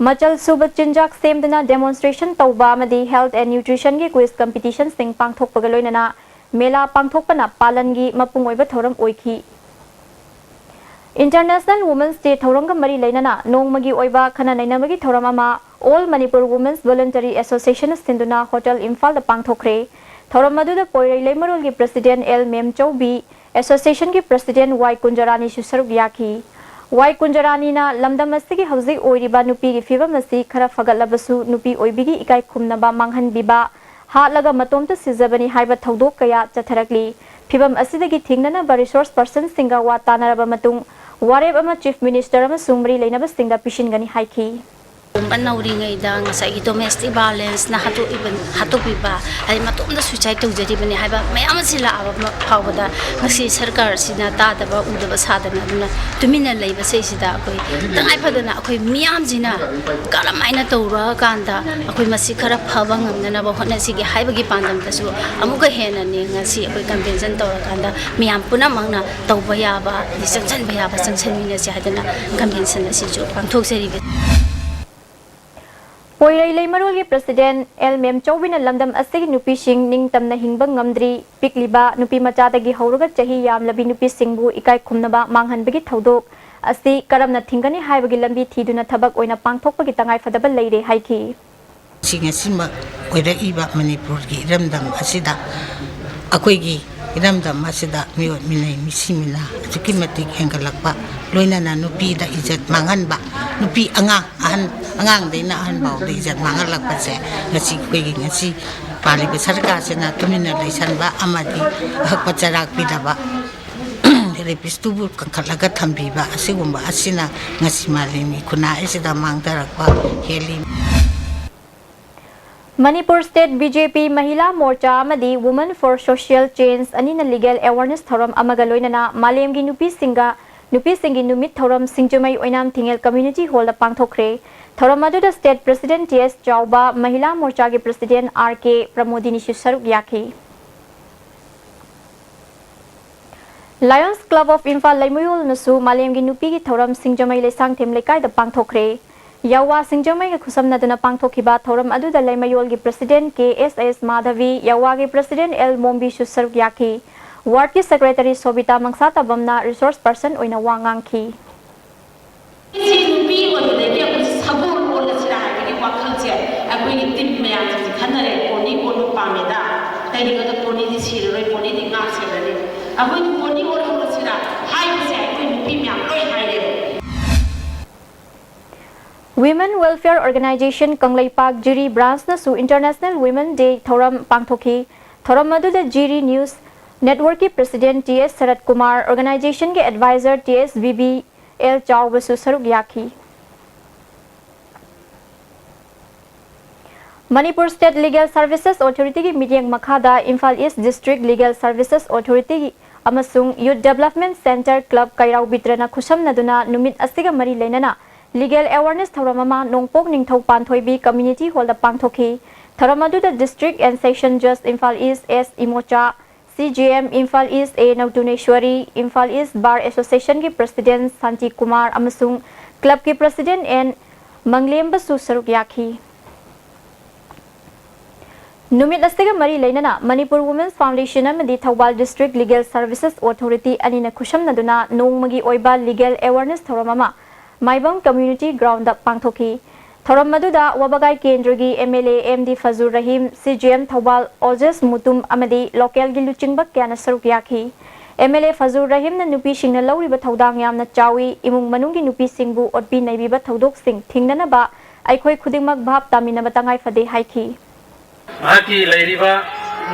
ꯃꯆꯜ ꯁꯨꯕ ꯆꯤꯟꯖꯥꯛ ꯁꯦꯝꯗꯨꯅ demonstration ꯇꯧꯕ ꯑꯃꯗꯤ health and nutritionꯒꯤ quiz competitionꯁꯤꯡ ꯄꯥꯡꯊꯣꯛꯄꯒ ꯂꯣꯏꯅꯅ ꯃꯦꯂꯥ ꯄꯥꯡꯊꯣꯛꯄꯅ ꯄꯥꯂꯟꯒꯤ ꯃꯄꯨꯡ ꯑꯣꯏꯕ ꯊꯧꯔꯝ ꯑꯣꯏꯈꯤ꯫ International Women's Day ꯊꯧꯔꯝꯒ ꯃꯔꯤ ꯂꯩꯅꯅ ꯅꯣꯡꯃꯒꯤ ꯑꯣꯏꯕ ꯈꯟꯅ ꯅꯩꯅꯕꯒꯤ ꯊꯧꯔꯝ ꯑꯃ All Manipur Women's Voluntary Associationꯅ ꯁꯤꯟꯗꯨꯅ ꯍꯣꯇꯦꯜ ꯏꯝꯐꯥꯜꯗ ꯄꯥꯡꯊꯣꯛꯈ꯭ꯔꯦ꯫ ꯊꯧꯔꯝ ꯑꯗꯨꯗ ꯄꯣꯏꯔꯩ ꯂꯩꯃꯔꯣꯜꯒꯤ ꯄ꯭ꯔꯁꯤꯗꯦꯟꯠ ꯑꯦꯜ ꯃꯦꯝꯆꯧꯕꯤ, ꯑꯦꯁꯣꯁꯤꯌꯦꯁꯟꯒꯤ ꯄ꯭ꯔꯁꯤꯗꯦꯟꯠ ꯋꯥꯏ ꯀꯨꯟꯖꯔꯥꯅꯤꯁꯨ ꯁꯔꯨꯛ ꯌꯥꯈꯤ꯫ ꯋꯥꯏ ꯀꯨꯟꯖꯔꯥꯅꯤꯅ ꯂꯝꯗꯝ ꯑꯁꯤꯒꯤ ꯍꯧꯖꯤꯛ ꯑꯣꯏꯔꯤꯕ ꯅꯨꯄꯤꯒꯤ ꯐꯤꯕꯝ ꯑꯁꯤ ꯈꯔ ꯐꯒꯠꯂꯕꯁꯨ ꯅꯨꯄꯤ ꯑꯣꯏꯕꯤꯒꯤ ꯏꯀꯥꯏ ꯈꯨꯝꯅꯕ ꯃꯥꯡꯍꯟꯕꯤꯕ, ꯍꯥꯠꯂꯒ ꯃꯇꯣꯝꯇ ꯁꯤꯖꯕꯅꯤ ꯍꯥꯏꯕ ꯊꯧꯗꯣꯛ ꯀꯌꯥ ꯆꯠꯊꯔꯛꯂꯤ꯫ ꯐꯤꯕꯝ ꯑꯁꯤꯗꯒꯤ ꯊꯦꯡꯅꯅꯕ resource personꯁꯤꯡꯒ ꯋꯥ ꯇꯥꯅꯔꯕ ꯃꯇꯨꯡ ꯋꯥꯔꯦꯞ ꯑꯃ Chief Minister ꯑꯃꯁꯨꯡ ꯃꯔꯤ ꯂꯩꯅꯕꯁꯤꯡꯗ ꯄꯤꯁꯤꯟꯒꯅꯤ ꯍꯥꯏꯈꯤ꯫ ꯅꯧꯔꯤꯉꯩꯗ ꯉꯁꯥꯏꯒꯤ domestic violenceꯅ ꯍꯥꯠꯇꯣꯛꯏꯕ, ꯍꯥꯠꯇꯣꯛꯄꯤꯕ, ꯍꯥꯏꯗꯤ ꯃꯇꯣꯝꯇ suicide ꯇꯧꯖꯔꯤꯕꯅꯤ ꯍꯥꯏꯕ ꯃꯌꯥꯝ ꯑꯁꯤ ꯂꯥꯛꯑꯕ ꯐꯥꯎꯕꯗ ꯉꯁꯤ ꯁꯔꯀꯥꯔꯁꯤꯅ ꯇꯥꯗꯕ ꯎꯗꯕ ꯁꯥꯗꯅ ꯑꯗꯨꯅ ꯇꯨꯃꯤꯟꯅ ꯂꯩꯕꯁꯤꯗꯩꯁꯤꯗ ꯑꯩꯈꯣꯏ ꯇꯉꯥꯏ ꯐꯗꯅ ꯑꯩꯈꯣꯏ ꯃꯤꯌꯥꯝꯁꯤꯅ ꯀꯔꯝꯍꯥꯏꯅ ꯇꯧꯔꯀꯥꯟꯗ ꯑꯩꯈꯣꯏ ꯃꯁꯤ ꯈꯔ ꯐꯕ ꯉꯝꯅꯅꯕ ꯍꯣꯠꯅꯁꯤꯒꯦ ꯍꯥꯏꯕꯒꯤ ꯄꯥꯟꯗꯝꯗꯁꯨ ꯑꯃꯨꯛꯀ ꯍꯦꯟꯅꯅꯦ ꯉꯁꯤ ꯑꯩꯈꯣꯏ convention ꯇꯧꯔꯀꯥꯟꯗ ꯃꯤꯌꯥꯝ ꯄꯨꯝꯅꯃꯛꯅ ꯇꯧꯕ ꯌꯥꯕ, ꯑꯗꯩ ꯆꯪꯁꯤꯟꯕ ꯌꯥꯕ ꯆꯪꯁꯤꯟꯃꯤꯟꯅꯁꯤ ꯍꯥꯏꯗꯅ convention ꯑꯁꯤꯁꯨ ꯄꯥꯡꯊꯣꯛꯆꯔꯤꯕꯅꯤ꯫ ꯄꯣꯏꯔꯩ ꯂꯩꯃꯔꯣꯜꯒꯤ ꯄ꯭ꯔꯁꯤꯗꯦꯟꯠ ꯑꯦꯜ ꯃꯦꯝꯆꯧꯕꯤꯅ ꯂꯝꯗꯝ ꯑꯁꯤꯒꯤ ꯅꯨꯄꯤꯁꯤꯡ ꯅꯤꯡꯇꯝꯅ ꯍꯤꯡꯕ ꯉꯝꯗ꯭ꯔꯤ, ꯄꯤꯛꯂꯤꯕ ꯅꯨꯄꯤ ꯃꯆꯥꯗꯒꯤ ꯍꯧꯔꯒ ꯆꯍꯤ ꯌꯥꯝꯂꯕꯤ ꯅꯨꯄꯤꯁꯤꯡꯕꯨ ꯏꯀꯥꯏ ꯈꯨꯝꯅꯕ ꯃꯥꯡꯍꯟꯕꯒꯤ ꯊꯧꯗꯣꯛ ꯑꯁꯤ ꯀꯔꯝꯅ ꯊꯤꯡꯒꯅꯤ ꯍꯥꯏꯕꯒꯤ ꯂꯝꯕꯤ ꯊꯤꯗꯨꯅ ꯊꯕꯛ ꯑꯣꯏꯅ ꯄꯥꯡꯊꯣꯛꯄꯒꯤ ꯇꯉꯥꯏꯐꯗꯕ ꯂꯩꯔꯦ ꯍꯥꯏꯈꯤ꯫ ꯁꯤ ꯉꯁꯤꯃꯛ ꯑꯣꯏꯔꯛꯏꯕ ꯃꯅꯤꯄꯨꯔꯒꯤ ꯏꯔꯝꯗꯝ ꯑꯁꯤꯗ, ꯑꯩꯈꯣꯏꯒꯤ ꯏꯔꯝꯗꯝ ꯑꯁꯤꯗ ꯃꯤꯑꯣꯠ ꯃꯤꯅꯩ, ꯃꯤꯁꯤ ꯃꯤꯅꯥ ꯑꯁꯨꯛꯀꯤ ꯃꯇꯤꯛ ꯍꯦꯟꯒꯠꯂꯛꯄ, ꯂꯣꯏꯅꯅ ꯅꯨꯄꯤꯗ ꯏꯖꯠ ꯃꯥꯡꯍꯟꯕ, ꯅꯨꯄꯤ ꯑꯉꯥꯡ, ꯑꯍꯟ, ꯑꯉꯥꯡꯗꯩꯅ ꯑꯍꯟ ꯐꯥꯎꯗ ꯏꯖꯠ ꯃꯥꯡꯍꯜꯂꯛꯄꯁꯦ ꯉꯁꯤ ꯑꯩꯈꯣꯏꯒꯤ ꯉꯁꯤ ꯄꯥꯜꯂꯤꯕ ꯁꯔꯀꯥꯔꯁꯤꯅ ꯇꯨꯃꯤꯟꯅ ꯂꯩꯁꯟꯕ ꯑꯃꯗꯤ ꯑꯍꯛꯄ ꯆꯔꯥꯛ ꯄꯤꯗꯕ ꯔꯦꯄꯤꯁꯇꯨꯕꯨ ꯀꯟꯈꯠꯂꯒ ꯊꯝꯕꯤꯕ ꯑꯁꯤꯒꯨꯝꯕ ꯑꯁꯤꯅ ꯉꯁꯤ ꯃꯥꯂꯦꯝꯒꯤ ꯈꯨꯟꯅꯥꯏ ꯑꯁꯤꯗ ꯃꯥꯡꯊꯔꯛꯄ ꯍꯦꯜꯂꯤ꯫ ꯃꯅꯤꯄꯨꯔ ꯁ꯭ꯇꯦꯠ ꯕꯤ ꯖꯦ ꯄꯤ ꯃꯍꯤꯂꯥ ꯃꯣꯔꯆꯥ ꯑꯃꯗꯤ Women for Social Change ꯑꯅꯤꯅ ꯂꯤꯒꯦꯜ ꯑꯦꯋꯥꯔꯅꯦꯁ ꯊꯧꯔꯝ ꯑꯃꯒ ꯂꯣꯏꯅꯅ ꯃꯥꯂꯦꯝꯒꯤ ꯅꯨꯄꯤꯁꯤꯡꯒ ꯅꯨꯄꯤꯁꯤꯡꯒꯤ ꯅꯨꯃꯤꯠ ꯊꯧꯔꯝ ꯁꯤꯡꯖꯃꯩ ꯑꯣꯏꯅꯥꯝ ꯊꯤꯡꯉꯦꯜ ꯀꯝꯃ꯭ꯌꯨꯅꯤꯇꯤ ꯍꯣꯜꯗ ꯄꯥꯡꯊꯣꯛꯈ꯭ꯔꯦ꯫ ꯊꯧꯔꯝ ꯑꯗꯨꯗ ꯁ꯭ꯇꯦꯠ ꯄ꯭ꯔꯁꯤꯗꯦꯟꯠ ꯇꯤ ꯑꯦꯁ ꯆꯥꯎꯕ, ꯃꯍꯤꯂꯥ ꯃꯣꯔꯆꯥꯒꯤ ꯄ꯭ꯔꯁꯤꯗꯦꯟꯠ ꯑꯥꯔ ꯀꯦ ꯄ꯭ꯔꯃꯣꯗꯤꯅꯤꯁꯨ ꯁꯔꯨꯛ ꯌꯥꯈꯤ꯫ Lions Club of ꯏꯝꯐꯥꯜ ꯂꯩꯃꯌꯣꯜꯅꯁꯨ ꯃꯥꯂꯦꯝꯒꯤ ꯅꯨꯄꯤꯒꯤ ꯊꯧꯔꯝ ꯁꯤꯡꯖꯃꯩ ꯂꯩꯁꯥꯡꯊꯦꯝ ꯂꯩꯀꯥꯏꯗ ꯄꯥꯡꯊꯣꯛꯈ꯭ꯔꯦ꯫ ꯌꯥꯋꯥ ꯁꯤꯡꯖꯃꯩꯒ ꯈꯨꯠꯁꯝꯅꯗꯨꯅ ꯄꯥꯡꯊꯣꯛꯈꯤꯕ ꯊꯧꯔꯝ ꯑꯗꯨꯗ ꯂꯩꯃꯌꯣꯜꯒꯤ ꯄ꯭ꯔꯁꯤꯗꯦꯟꯠ ꯀꯦ ꯑꯦꯁ ꯑꯦꯁ ꯃꯥꯙꯕꯤ, ꯌꯥꯋꯥꯒꯤ ꯄ꯭ꯔꯁꯤꯗꯦꯟꯠ ꯑꯦꯜ ꯃꯣꯝꯕꯤꯁꯨ ꯁꯔꯨꯛ ꯌꯥꯈꯤ꯫ ꯋꯥꯔꯗꯀꯤ ꯁꯦꯀ꯭ꯔꯦꯇꯔꯤ ꯁꯣꯕꯤꯇꯥ ꯃꯪꯁꯥꯇꯥꯕꯝꯅ ꯔꯤꯁꯣꯔꯁ ꯄꯔꯁꯟ ꯑꯣꯏꯅ ꯋꯥ ꯉꯥꯡꯈꯤ꯫ ꯁꯤ ꯅꯨꯄꯤ ꯑꯣꯏꯕꯗꯒꯤ ꯑꯩꯈꯣꯏ ꯁꯒꯣꯜ ꯑꯣꯜꯂꯁꯤꯔꯥ ꯍꯥꯏꯕꯒꯤ ꯋꯥꯈꯜꯁꯦ ꯑꯩꯈꯣꯏꯒꯤ ꯇꯤꯝ ꯃꯌꯥꯝꯁꯤꯡꯁꯦ ꯈꯟꯅꯔꯦ꯫ ꯄꯣꯅꯤ ꯑꯣꯟꯕ ꯄꯥꯝꯃꯦꯗ, ꯀꯩꯒꯤꯅꯣꯗ ꯄꯣꯅꯤꯗꯤ ꯁꯤꯔꯔꯣꯏ, ꯄꯣꯅꯤꯗꯤ ꯉꯥꯛ ꯁꯦꯜꯂꯅꯤ꯫ ꯑꯩꯈꯣꯏꯅ ꯄꯣꯅꯤ ꯑꯣꯜꯍꯧꯔꯁꯤꯔꯥ ꯍꯥꯏꯕꯁꯦ ꯑꯩꯈꯣꯏ ꯅꯨꯄꯤ ꯃꯌꯥꯝ ꯂꯣꯏ ꯍꯥꯏꯔꯦꯕ꯫ Women Welfare Organisation ꯀꯪꯂꯩꯄꯥꯛ ꯖꯤꯔꯤ ꯕ꯭ꯔꯥꯟꯁꯅꯁꯨ International Women Day ꯊꯧꯔꯝ ꯄꯥꯡꯊꯣꯛꯈꯤ꯫ ꯊꯧꯔꯝ ꯑꯗꯨꯗ ꯖꯤꯔꯤ ꯅ꯭ꯌꯨꯁ ꯅꯦꯠꯋꯔꯛꯀꯤ ꯄ꯭ꯔꯁꯤꯗꯦꯟꯠ ꯇꯤ ꯑꯦꯁ ꯁꯔꯠ ꯀꯨꯃꯥꯔ, ꯑꯣꯔꯒꯅꯥꯏꯖꯦꯁꯟꯒꯤ ꯑꯦꯗꯚꯥꯏꯖꯔ ꯇꯤ ꯑꯦꯁ ꯕꯤ ꯕꯤ ꯑꯦꯜ ꯆꯥꯎꯕꯁꯨ ꯁꯔꯨꯛ ꯌꯥꯈꯤ꯫ ꯃꯅꯤꯄꯨꯔ ꯁ꯭ꯇꯦꯠ ꯂꯤꯒꯦꯜ ꯁꯔꯚꯤꯁꯦꯁ ꯑꯣꯊꯣꯔꯤꯇꯤꯒꯤ ꯃꯤꯠꯌꯦꯡ ꯃꯈꯥꯗ ꯏꯝꯐꯥꯜ ꯏꯁ ꯗꯤꯁꯇ꯭ꯔꯤꯛ ꯂꯤꯒꯦꯜ ꯁꯔꯚꯤꯁꯦꯁ ꯑꯣꯊꯣꯔꯤꯇꯤ ꯑꯃꯁꯨꯡ ꯌꯨꯠ ꯗꯦꯕꯂꯞꯃꯦꯟꯠ ꯁꯦꯟꯇꯔ ꯀ꯭ꯂꯕ ꯀꯩꯔꯥꯎ ꯕꯤꯇ꯭ꯔꯅ ꯈꯨꯠꯁꯝꯅꯗꯨꯅ ꯅꯨꯃꯤꯠ ꯑꯁꯤꯒ ꯃꯔꯤ ꯂꯩꯅꯅ ꯂꯤꯒꯦꯜ ꯑꯦꯋꯥꯔꯅꯦꯁ ꯊꯧꯔꯝ ꯑꯃ ꯅꯣꯡꯄꯣꯛ ꯅꯤꯡꯊꯧ ꯄꯥꯟꯊꯣꯏꯕꯤ ꯀꯝꯃ꯭ꯌꯨꯅꯤꯇꯤ ꯍꯣꯜꯗ ꯄꯥꯡꯊꯣꯛꯈꯤ꯫ ꯊꯧꯔꯝ ꯑꯗꯨꯗ District and Session Judge Imphal ꯏꯁ ꯑꯦꯁ ꯏꯃꯣꯆꯥ, ꯁꯤ ꯖꯦ ꯑꯦꯝ ꯏꯝꯐꯥꯜ ꯏꯁ ꯑꯦ ꯅꯧꯇꯨꯅꯦꯁ꯭ꯋꯔꯤ, ꯏꯝꯐꯥꯜ ꯏꯁ ꯕꯥꯔ ꯑꯦꯁꯣꯁꯤꯌꯦꯁꯟꯒꯤ ꯄ꯭ꯔꯁꯤꯗꯦꯟꯠ ꯁꯥꯟꯇꯤ ꯀꯨꯃꯥꯔ ꯑꯃꯁꯨꯡ ꯀ꯭ꯂꯕꯀꯤ ꯄ꯭ꯔꯁꯤꯗꯦꯟꯠ ꯑꯦꯟ ꯃꯪꯂꯦꯝꯕꯁꯨ ꯁꯔꯨꯛ ꯌꯥꯈꯤ꯫ ꯅꯨꯃꯤꯠ ꯑꯁꯤꯒ ꯃꯔꯤ ꯂꯩꯅꯅ ꯃꯅꯤꯄꯨꯔ ꯋꯨꯃꯦꯟꯁ ꯐꯥꯎꯟꯗꯦꯁꯟ ꯑꯃꯗꯤ Thoubal district legal services authority ꯑꯅꯤꯅ ꯈꯨꯠꯁꯝꯅꯗꯨꯅ ꯅꯣꯡꯃꯒꯤ ꯑꯣꯏꯕ ꯂꯤꯒꯦꯜ ꯑꯦꯋꯥꯔꯅꯦꯁ ꯊꯧꯔꯝ ꯑꯃ ꯃꯥꯏꯕꯝ ꯀꯝꯃ꯭ꯌꯨꯅꯤꯇꯤ ꯒ꯭ꯔꯥꯎꯟꯗ ꯄꯥꯡꯊꯣꯛꯈꯤ꯫ ꯊꯧꯔꯝ ꯑꯗꯨꯗ ꯋꯥꯕꯒꯥꯏ ꯀꯦꯟꯗ꯭ꯔꯒꯤ M L A M D Fajur Rahim, C G M Thoubal Ojesh Mutum ꯑꯃꯗꯤ ꯂꯣꯀꯦꯜꯒꯤ ꯂꯨꯆꯤꯡꯕ ꯀꯌꯥꯅ ꯁꯔꯨꯛ ꯌꯥꯈꯤ꯫ ꯑꯦꯝ ꯑꯦꯜ ꯑꯦ ꯐꯖꯨꯔ ꯔꯍꯤꯝꯅ ꯅꯨꯄꯤꯁꯤꯡꯅ ꯂꯧꯔꯤꯕ ꯊꯧꯗꯥꯡ ꯌꯥꯝꯅ ꯆꯥꯎꯏ, ꯏꯃꯨꯡ ꯃꯅꯨꯡꯒꯤ ꯅꯨꯄꯤꯁꯤꯡꯕꯨ ꯑꯣꯠꯄꯤ ꯅꯩꯕꯤꯕ ꯊꯧꯗꯣꯛꯁꯤꯡ ꯊꯤꯡꯅꯅꯕ ꯑꯩꯈꯣꯏ ꯈꯨꯗꯤꯡꯃꯛ ꯚꯥꯞ ꯇꯥꯃꯤꯟꯅꯕ ꯇꯉꯥꯏ ꯐꯗꯦ ꯍꯥꯏꯈꯤ꯫ ꯃꯍꯥꯛꯀꯤ ꯂꯩꯔꯤꯕ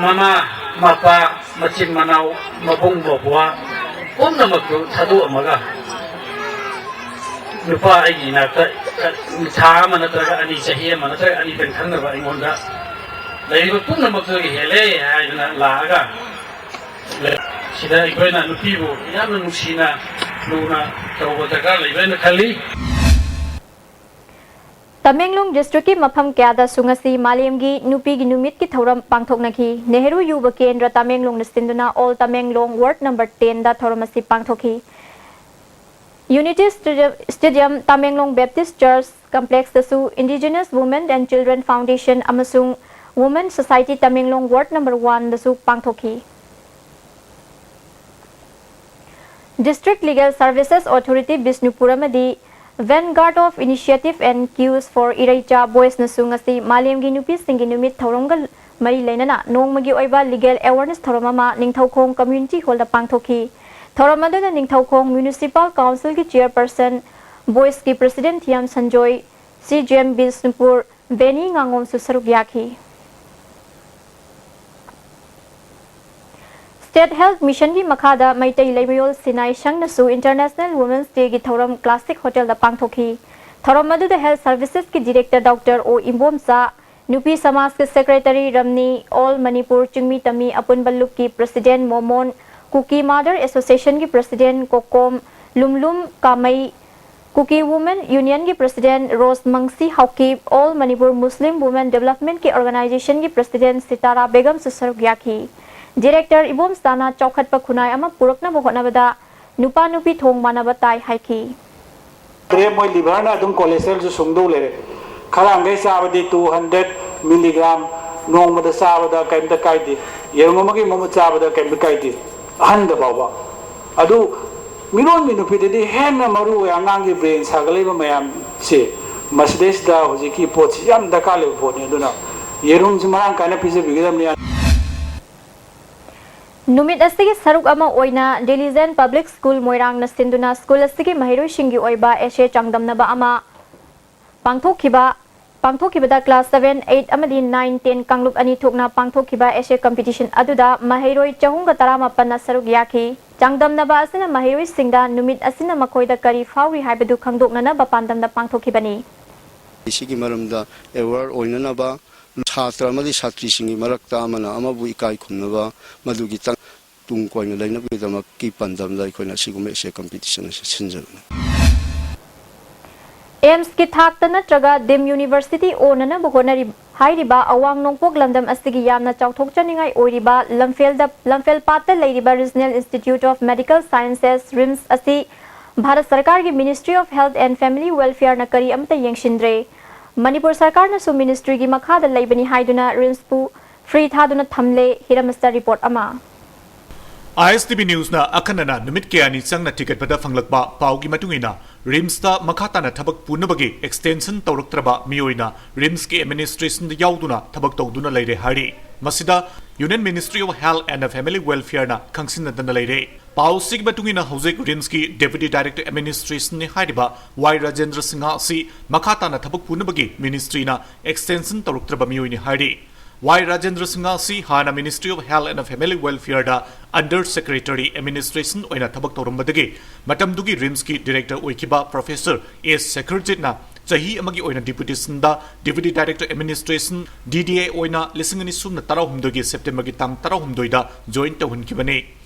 ꯃꯃꯥ, ꯃꯄꯥ, ꯃꯆꯤꯟ ꯃꯅꯥꯎ, ꯃꯕꯨꯡ ꯃꯧꯄ꯭ꯋꯥ, ꯄꯨꯝꯅꯃꯛꯇꯨ ꯊꯥꯗꯣꯛꯑꯝꯃꯒ ꯅꯨꯄꯥ ꯑꯩꯒꯤ ꯏꯅꯥꯛꯇ ꯊꯥ ꯑꯃ ꯅꯠꯇ꯭ꯔꯒ ꯑꯅꯤ, ꯆꯍꯤ ꯑꯃ ꯅꯠꯇ꯭ꯔꯒ ꯑꯅꯤꯗꯪ ꯈꯪꯅꯕ ꯑꯩꯉꯣꯟꯗ ꯂꯩꯔꯤꯕ ꯄꯨꯝꯅꯃꯛꯇꯨꯗꯒꯤ ꯍꯦꯜꯂꯦ ꯍꯥꯏꯗꯅ ꯂꯥꯛꯑꯒ ꯁꯤꯗ ꯑꯩꯈꯣꯏꯅ ꯅꯨꯄꯤꯕꯨ ꯌꯥꯝꯅ ꯅꯨꯡꯁꯤꯅ ꯂꯨꯅ ꯇꯧꯕ ꯗꯔꯀꯥꯔ ꯂꯩꯕ ꯍꯥꯏꯅ ꯈꯜꯂꯤ꯫ ꯇꯃꯦꯡꯂꯣꯡ ꯗꯤꯁꯇ꯭ꯔꯤꯛꯀꯤ ꯃꯐꯝ ꯀꯌꯥꯗꯁꯨ ꯉꯁꯤ ꯃꯥꯂꯦꯝꯒꯤ ꯅꯨꯄꯤꯒꯤ ꯅꯨꯃꯤꯠꯀꯤ ꯊꯧꯔꯝ ꯄꯥꯡꯊꯣꯛꯅꯈꯤ꯫ ꯅꯦꯍꯔꯨ ꯌꯨꯕ ꯀꯦꯟꯗ꯭ꯔ ꯇꯃꯦꯡꯂꯣꯡꯅ ꯁꯤꯟꯗꯨꯅ ꯑꯣꯜ ꯇꯃꯦꯡꯂꯣꯡ ꯋꯥꯔꯗ ꯅꯝꯕꯔ ꯇꯦꯟꯗ ꯊꯧꯔꯝ ꯑꯁꯤ ꯄꯥꯡꯊꯣꯛꯈꯤ꯫ Unity stadium, Tamenglong baptist church ꯀꯝꯄ꯭ꯂꯦꯛꯁꯇꯁꯨ Indigenous Women and Children Foundation ꯑꯃꯁꯨꯡ Women Society Tamenglong ward number ꯋꯥꯟꯗꯁꯨ ꯄꯥꯡꯊꯣꯛꯈꯤ꯫ District Legal Services Authority Bishnupur ꯑꯃꯗꯤ Vanguard of Initiative and Cause for ꯏꯔꯩꯆꯥ ꯕꯣꯏꯁꯅꯁꯨ ꯉꯁꯤ ꯃꯥꯂꯦꯝꯒꯤ ꯅꯨꯄꯤꯁꯤꯡꯒꯤ ꯅꯨꯃꯤꯠ ꯊꯧꯔꯝꯒ ꯃꯔꯤ ꯂꯩꯅꯅ ꯅꯣꯡꯃꯒꯤ ꯑꯣꯏꯕ ꯂꯤꯒꯦꯜ ꯑꯦꯋꯥꯔꯅꯦꯁ ꯊꯧꯔꯝ ꯑꯃ ꯅꯤꯡꯊꯧꯈꯣꯡ ꯀꯝꯃ꯭ꯌꯨꯅꯤꯇꯤ ꯍꯣꯜꯗ ꯄꯥꯡꯊꯣꯛꯈꯤ꯫ ꯊꯧꯔꯝ ꯑꯗꯨꯗ ꯅꯤꯡꯊꯧꯈꯣꯡ ꯃ꯭ꯌꯨꯅꯤꯁꯤꯄꯥꯜ ꯀꯥꯎꯟꯁꯤꯜꯒꯤ ꯆꯤꯌꯔꯄꯔꯁꯟ, ꯕꯣꯏꯁꯀꯤ president Thiyam Sanjoy, C G M Bishnupur, Beni ꯉꯥꯉꯣꯝꯁꯨ ꯁꯔꯨꯛ ꯌꯥꯈꯤ꯫ ꯁ꯭ꯇꯦꯠ ꯍꯦꯜꯊ ꯃꯤꯁꯟꯒꯤ ꯃꯈꯥꯗ ꯃꯩꯇꯩ ꯂꯩꯃꯌꯣꯜ ꯁꯤꯅꯥꯏ ꯁꯪꯅꯁꯨ ꯏꯟꯇꯔꯅꯦꯁꯅꯦꯜ ꯋꯨꯃꯦꯟꯁ ꯗꯦꯒꯤ ꯊꯧꯔꯝ ꯀ꯭ꯂꯥꯁꯤꯛ ꯍꯣꯇꯦꯜꯗ ꯄꯥꯡꯊꯣꯛꯈꯤ꯫ ꯊꯧꯔꯝ ꯑꯗꯨꯗ ꯍꯦꯜꯊ ꯁꯔꯚꯤꯁꯦꯁꯀꯤ ꯗꯤꯔꯦꯛꯇꯔ ꯗꯣꯛꯇꯔ ꯑꯣ ꯏꯕꯣꯝꯆꯥ, ꯅꯨꯄꯤ ꯁꯃꯥꯖꯀꯤ ꯁꯦꯀ꯭ꯔꯦꯇꯔꯤ ꯔꯝꯅꯤ, ꯑꯣꯜ ꯃꯅꯤꯄꯨꯔ ꯆꯤꯡꯃꯤ ꯇꯝꯃꯤ ꯑꯄꯨꯟꯕ ꯂꯨꯞꯀꯤ ꯄ꯭ꯔꯁꯤꯗꯦꯟꯠ ꯃꯣꯃꯣꯟ, ꯀꯨꯀꯤ ꯃꯥꯗꯔ ꯑꯦꯁꯣꯁꯤꯌꯦꯁꯟꯒꯤ ꯄ꯭ꯔꯁꯤꯗꯦꯟꯠ ꯀꯣꯀꯣꯝ ꯂꯨꯝꯂꯨꯝ ꯀꯥꯃꯩ, ꯀꯨꯀꯤ ꯋꯨꯃꯦꯟ ꯌꯨꯅꯤꯌꯟꯒꯤ ꯄ꯭ꯔꯁꯤꯗꯦꯟꯠ ꯔꯣꯁ ꯃꯪꯁꯤ ꯍꯥꯎꯀꯤꯞ, ꯑꯣꯜ ꯃꯅꯤꯄꯨꯔ ꯃꯨꯁꯂꯤꯝ ꯋꯨꯃꯦꯟ ꯗꯦꯕꯂꯞꯃꯦꯟꯠꯀꯤ ꯑꯣꯔꯒꯅꯥꯏꯖꯦꯁꯟꯒꯤ ꯄ꯭ꯔꯁꯤꯗꯦꯟꯠ ꯁꯤꯇꯥꯔꯥ ꯕꯦꯒꯝꯁꯨ ꯁꯔꯨꯛ ꯌꯥꯈꯤ꯫ ꯗꯤꯔꯦꯛꯇꯔ ꯏꯕꯣꯝꯆꯥꯅ ꯆꯥꯎꯈꯠꯄ ꯈꯨꯟꯅꯥꯏ ꯑꯃ ꯄꯨꯔꯛꯅꯕ ꯍꯣꯠꯅꯕꯗ ꯅꯨꯄꯥ ꯅꯨꯄꯤ ꯊꯣꯡ ꯃꯥꯟꯅꯕ ꯇꯥꯏ ꯍꯥꯏꯈꯤ꯫ ꯇꯔꯦꯠ ꯃꯣꯏ ꯂꯤꯚꯔꯅ ꯑꯗꯨꯝ ꯀꯣꯂꯦꯁꯇ꯭ꯔꯣꯜꯁꯨ ꯁꯨꯡꯗꯧ ꯂꯩꯔꯦ꯫ ꯈꯔ ꯑꯃꯈꯩ ꯆꯥꯕꯗꯤ ꯇꯨ ꯍꯟꯗ꯭ꯔꯦꯠ ꯃꯤꯂꯤꯒ꯭ꯔꯥꯝ ꯅꯣꯡꯃꯗ ꯆꯥꯕꯗ ꯀꯔꯤꯝꯇ ꯀꯥꯏꯗꯦ꯫ ꯌꯦꯔꯨꯝ ꯑꯃꯒꯤ ꯃꯍꯨꯠ ꯆꯥꯕꯗ ꯀꯔꯤꯝꯇ ꯀꯥꯏꯗꯦ꯫ ꯑꯍꯟꯗ ꯐꯥꯎꯕ꯫ ꯑꯗꯨ ꯃꯤꯔꯣꯟꯕꯤ ꯅꯨꯄꯤꯗꯗꯤ ꯍꯦꯟꯅ ꯃꯔꯨ ꯑꯣꯏ ꯑꯉꯥꯡꯒꯤ ꯕ꯭ꯔꯦꯟ ꯁꯥꯒꯠꯂꯛꯏꯕ ꯃꯌꯥꯝꯁꯦ꯫ ꯃꯁꯤꯗꯩꯁꯤꯗ ꯍꯧꯖꯤꯛꯀꯤ ꯄꯣꯠꯁꯤ ꯌꯥꯝ ꯗꯔꯀꯥꯔ ꯂꯩꯕ ꯄꯣꯠꯅꯤ꯫ ꯑꯗꯨꯅ ꯌꯦꯔꯨꯝꯁꯤ ꯃꯔꯥꯡ ꯀꯥꯏꯅ ꯄꯤꯖꯕꯤꯒꯗꯕꯅꯤ꯫ ꯅꯨꯃꯤꯠ ꯑꯁꯤꯒꯤ ꯁꯔꯨꯛ ꯑꯃ ꯑꯣꯏꯅ ꯗꯤꯂꯤꯖꯦꯟ ꯄꯕ꯭ꯂꯤꯛ ꯁ꯭ꯀꯨꯜ ꯃꯣꯏꯔꯥꯡꯅ ꯁꯤꯟꯗꯨꯅ ꯁ꯭ꯀꯨꯜ ꯑꯁꯤꯒꯤ ꯃꯍꯩꯔꯣꯏꯁꯤꯡꯒꯤ ꯑꯣꯏꯕ ꯑꯦꯁꯦ ꯆꯥꯡꯗꯝꯅꯕ ꯑꯃ ꯄꯥꯡꯊꯣꯛꯈꯤꯕ꯫ ꯄꯥꯡꯊꯣꯛꯈꯤꯕꯗ class seven, eight ꯑꯃꯗꯤ nine, ten ꯀꯥꯡꯂꯨꯞ ꯑꯅꯤ ꯊꯣꯛꯅ ꯄꯥꯡꯊꯣꯛꯈꯤꯕ essay competition ꯑꯗꯨꯗ ꯃꯍꯩꯔꯣꯏ ꯆꯍꯨꯝꯒ ꯇꯔꯥꯃꯥꯄꯟꯅ ꯁꯔꯨꯛ ꯌꯥꯈꯤ꯫ ꯆꯥꯡꯗꯝꯅꯕ ꯑꯁꯤꯅ ꯃꯍꯩꯔꯣꯏꯁꯤꯡꯗ ꯅꯨꯃꯤꯠ ꯑꯁꯤꯅ ꯃꯈꯣꯏꯗ ꯀꯔꯤ ꯐꯥꯎꯔꯤ ꯍꯥꯏꯕꯗꯨ ꯈꯪꯗꯣꯛꯅꯅꯕ ꯄꯥꯟꯗꯝꯗ ꯄꯥꯡꯊꯣꯛꯈꯤꯕꯅꯤ꯫ ꯁꯤꯒꯤ ꯃꯔꯝꯗ aware ꯑꯣꯏꯅꯅꯕ ꯁꯥꯇ꯭ꯔ ꯑꯃꯗꯤ ꯁꯥꯇ꯭ꯔꯤꯁꯤꯡꯒꯤ ꯃꯔꯛꯇ ꯑꯃꯅ ꯑꯃꯕꯨ ꯏꯀꯥꯏ ꯈꯨꯝꯅꯕ, ꯃꯗꯨꯒꯤ ꯇꯪ-, ꯇꯨꯡ ꯀꯣꯏꯅ ꯂꯩꯅꯕꯒꯤꯗꯃꯛꯀꯤ ꯄꯥꯟꯗꯝꯗ ꯑꯩꯈꯣꯏꯅ ꯑꯁꯤꯒꯨꯝꯕ essay competition ꯑꯁꯤ ꯁꯤꯟꯖꯕꯅꯤ꯫ AIIMSꯀꯤ ꯊꯥꯛꯇ ꯅꯠꯇ꯭ꯔꯒ Deemed University ꯑꯣꯟꯅꯅꯕ ꯍꯣꯠꯅꯔꯤ ꯍꯥꯏꯔꯤꯕ ꯑꯋꯥꯡ ꯅꯣꯡꯄꯣꯛ ꯂꯝꯗꯝ ꯑꯁꯤꯒꯤ ꯌꯥꯝꯅ ꯆꯥꯎꯊꯣꯛꯆꯅꯤꯡꯉꯥꯏ ꯑꯣꯏꯔꯤꯕ ꯂꯝꯐꯦꯜꯗ, ꯂꯝꯐꯦꯜ ꯄꯥꯠꯇ ꯂꯩꯔꯤꯕ Regional Institute of Medical Sciences, RIMS ꯑꯁꯤ ꯚꯥꯔꯠ ꯁꯔꯀꯥꯔꯒꯤ Ministry of Health and Family Welfareꯅ ꯀꯔꯤ ꯑꯃꯠꯇ ꯌꯦꯡꯁꯤꯟꯗ꯭ꯔꯦ꯫ ꯃꯅꯤꯄꯨꯔ ꯁꯔꯀꯥꯔꯅꯁꯨ ministryꯒꯤ ꯃꯈꯥꯗ ꯂꯩꯕꯅꯤ ꯍꯥꯏꯗꯨꯅ RIMSꯄꯨ free ꯊꯥꯗꯨꯅ ꯊꯝꯂꯦ꯫ ꯍꯤꯔꯝ ꯁ꯭ꯇꯥꯔ report ꯑꯃ꯫ ISTV Newsꯅ ꯑꯈꯟꯅꯅ ꯅꯨꯃꯤꯠ ꯀꯌꯥꯅꯤ ꯆꯪꯅ ꯊꯤꯒꯠꯄꯗ ꯐꯪꯂꯛꯄ ꯄꯥꯎꯒꯤ ꯃꯇꯨꯡ ꯏꯟꯅ, RIMSꯇ ꯃꯈꯥ ꯇꯥꯅ ꯊꯕꯛ ꯄꯨꯅꯕꯒꯤ extension ꯇꯧꯔꯛꯇ꯭ꯔꯕ ꯃꯤꯑꯣꯏꯅ RIMSꯀꯤ administrationꯗ ꯌꯥꯎꯗꯨꯅ ꯊꯕꯛ ꯇꯧꯗꯨꯅ ꯂꯩꯔꯦ ꯍꯥꯏꯔꯤ꯫ ꯃꯁꯤꯗ Union Ministry of Health and Family Welfareꯅ ꯈꯪꯁꯤꯟꯅꯗꯅ ꯂꯩꯔꯦ꯫ ꯄꯥꯎ ꯑꯁꯤꯒꯤ ꯃꯇꯨꯡ ꯏꯟꯅ, ꯍꯧꯖꯤꯛ RIMSꯀꯤ Deputy Director Administrationꯅꯤ ꯍꯥꯏꯔꯤꯕ ꯋꯥꯏ ꯔꯥꯖꯦꯟꯗ꯭ꯔ ꯁꯤꯡꯍ ꯑꯁꯤ ꯃꯈꯥ ꯇꯥꯅ ꯊꯕꯛ ꯄꯨꯅꯕꯒꯤ ministryꯅ extension ꯇꯧꯔꯛꯇ꯭ꯔꯕ ꯃꯤꯑꯣꯏꯅꯤ ꯍꯥꯏꯔꯤ꯫ ꯋꯥꯏ ꯔꯥꯖꯦꯟꯗ꯭ꯔ ꯁꯤꯡꯍ ꯑꯁꯤ ꯍꯥꯟꯅ Ministry of Health and Family Welfareꯗ Under Secretary Administration ꯑꯣꯏꯅ ꯊꯕꯛ ꯇꯧꯔꯝꯕꯗꯒꯤ ꯃꯇꯝꯗꯨꯒꯤ RIMSꯀꯤ director ꯑꯣꯏꯈꯤꯕ Professor S ꯁꯦꯈꯔꯖꯤꯠꯅ ꯆꯍꯤ ꯑꯃꯒꯤ ꯑꯣꯏꯅ deputationꯗ Deputy Director Administration, DDA ꯑꯣꯏꯅ ꯂꯤꯁꯤꯡ ꯑꯅꯤ ꯁꯨꯞꯅ ꯇꯔꯥꯍꯨꯝꯗꯣꯏꯒꯤ Septemberꯒꯤ ꯇꯥꯡ ꯇꯔꯥꯍꯨꯝꯗꯣꯏꯗ join ꯇꯧꯍꯟꯈꯤꯕꯅꯤ꯫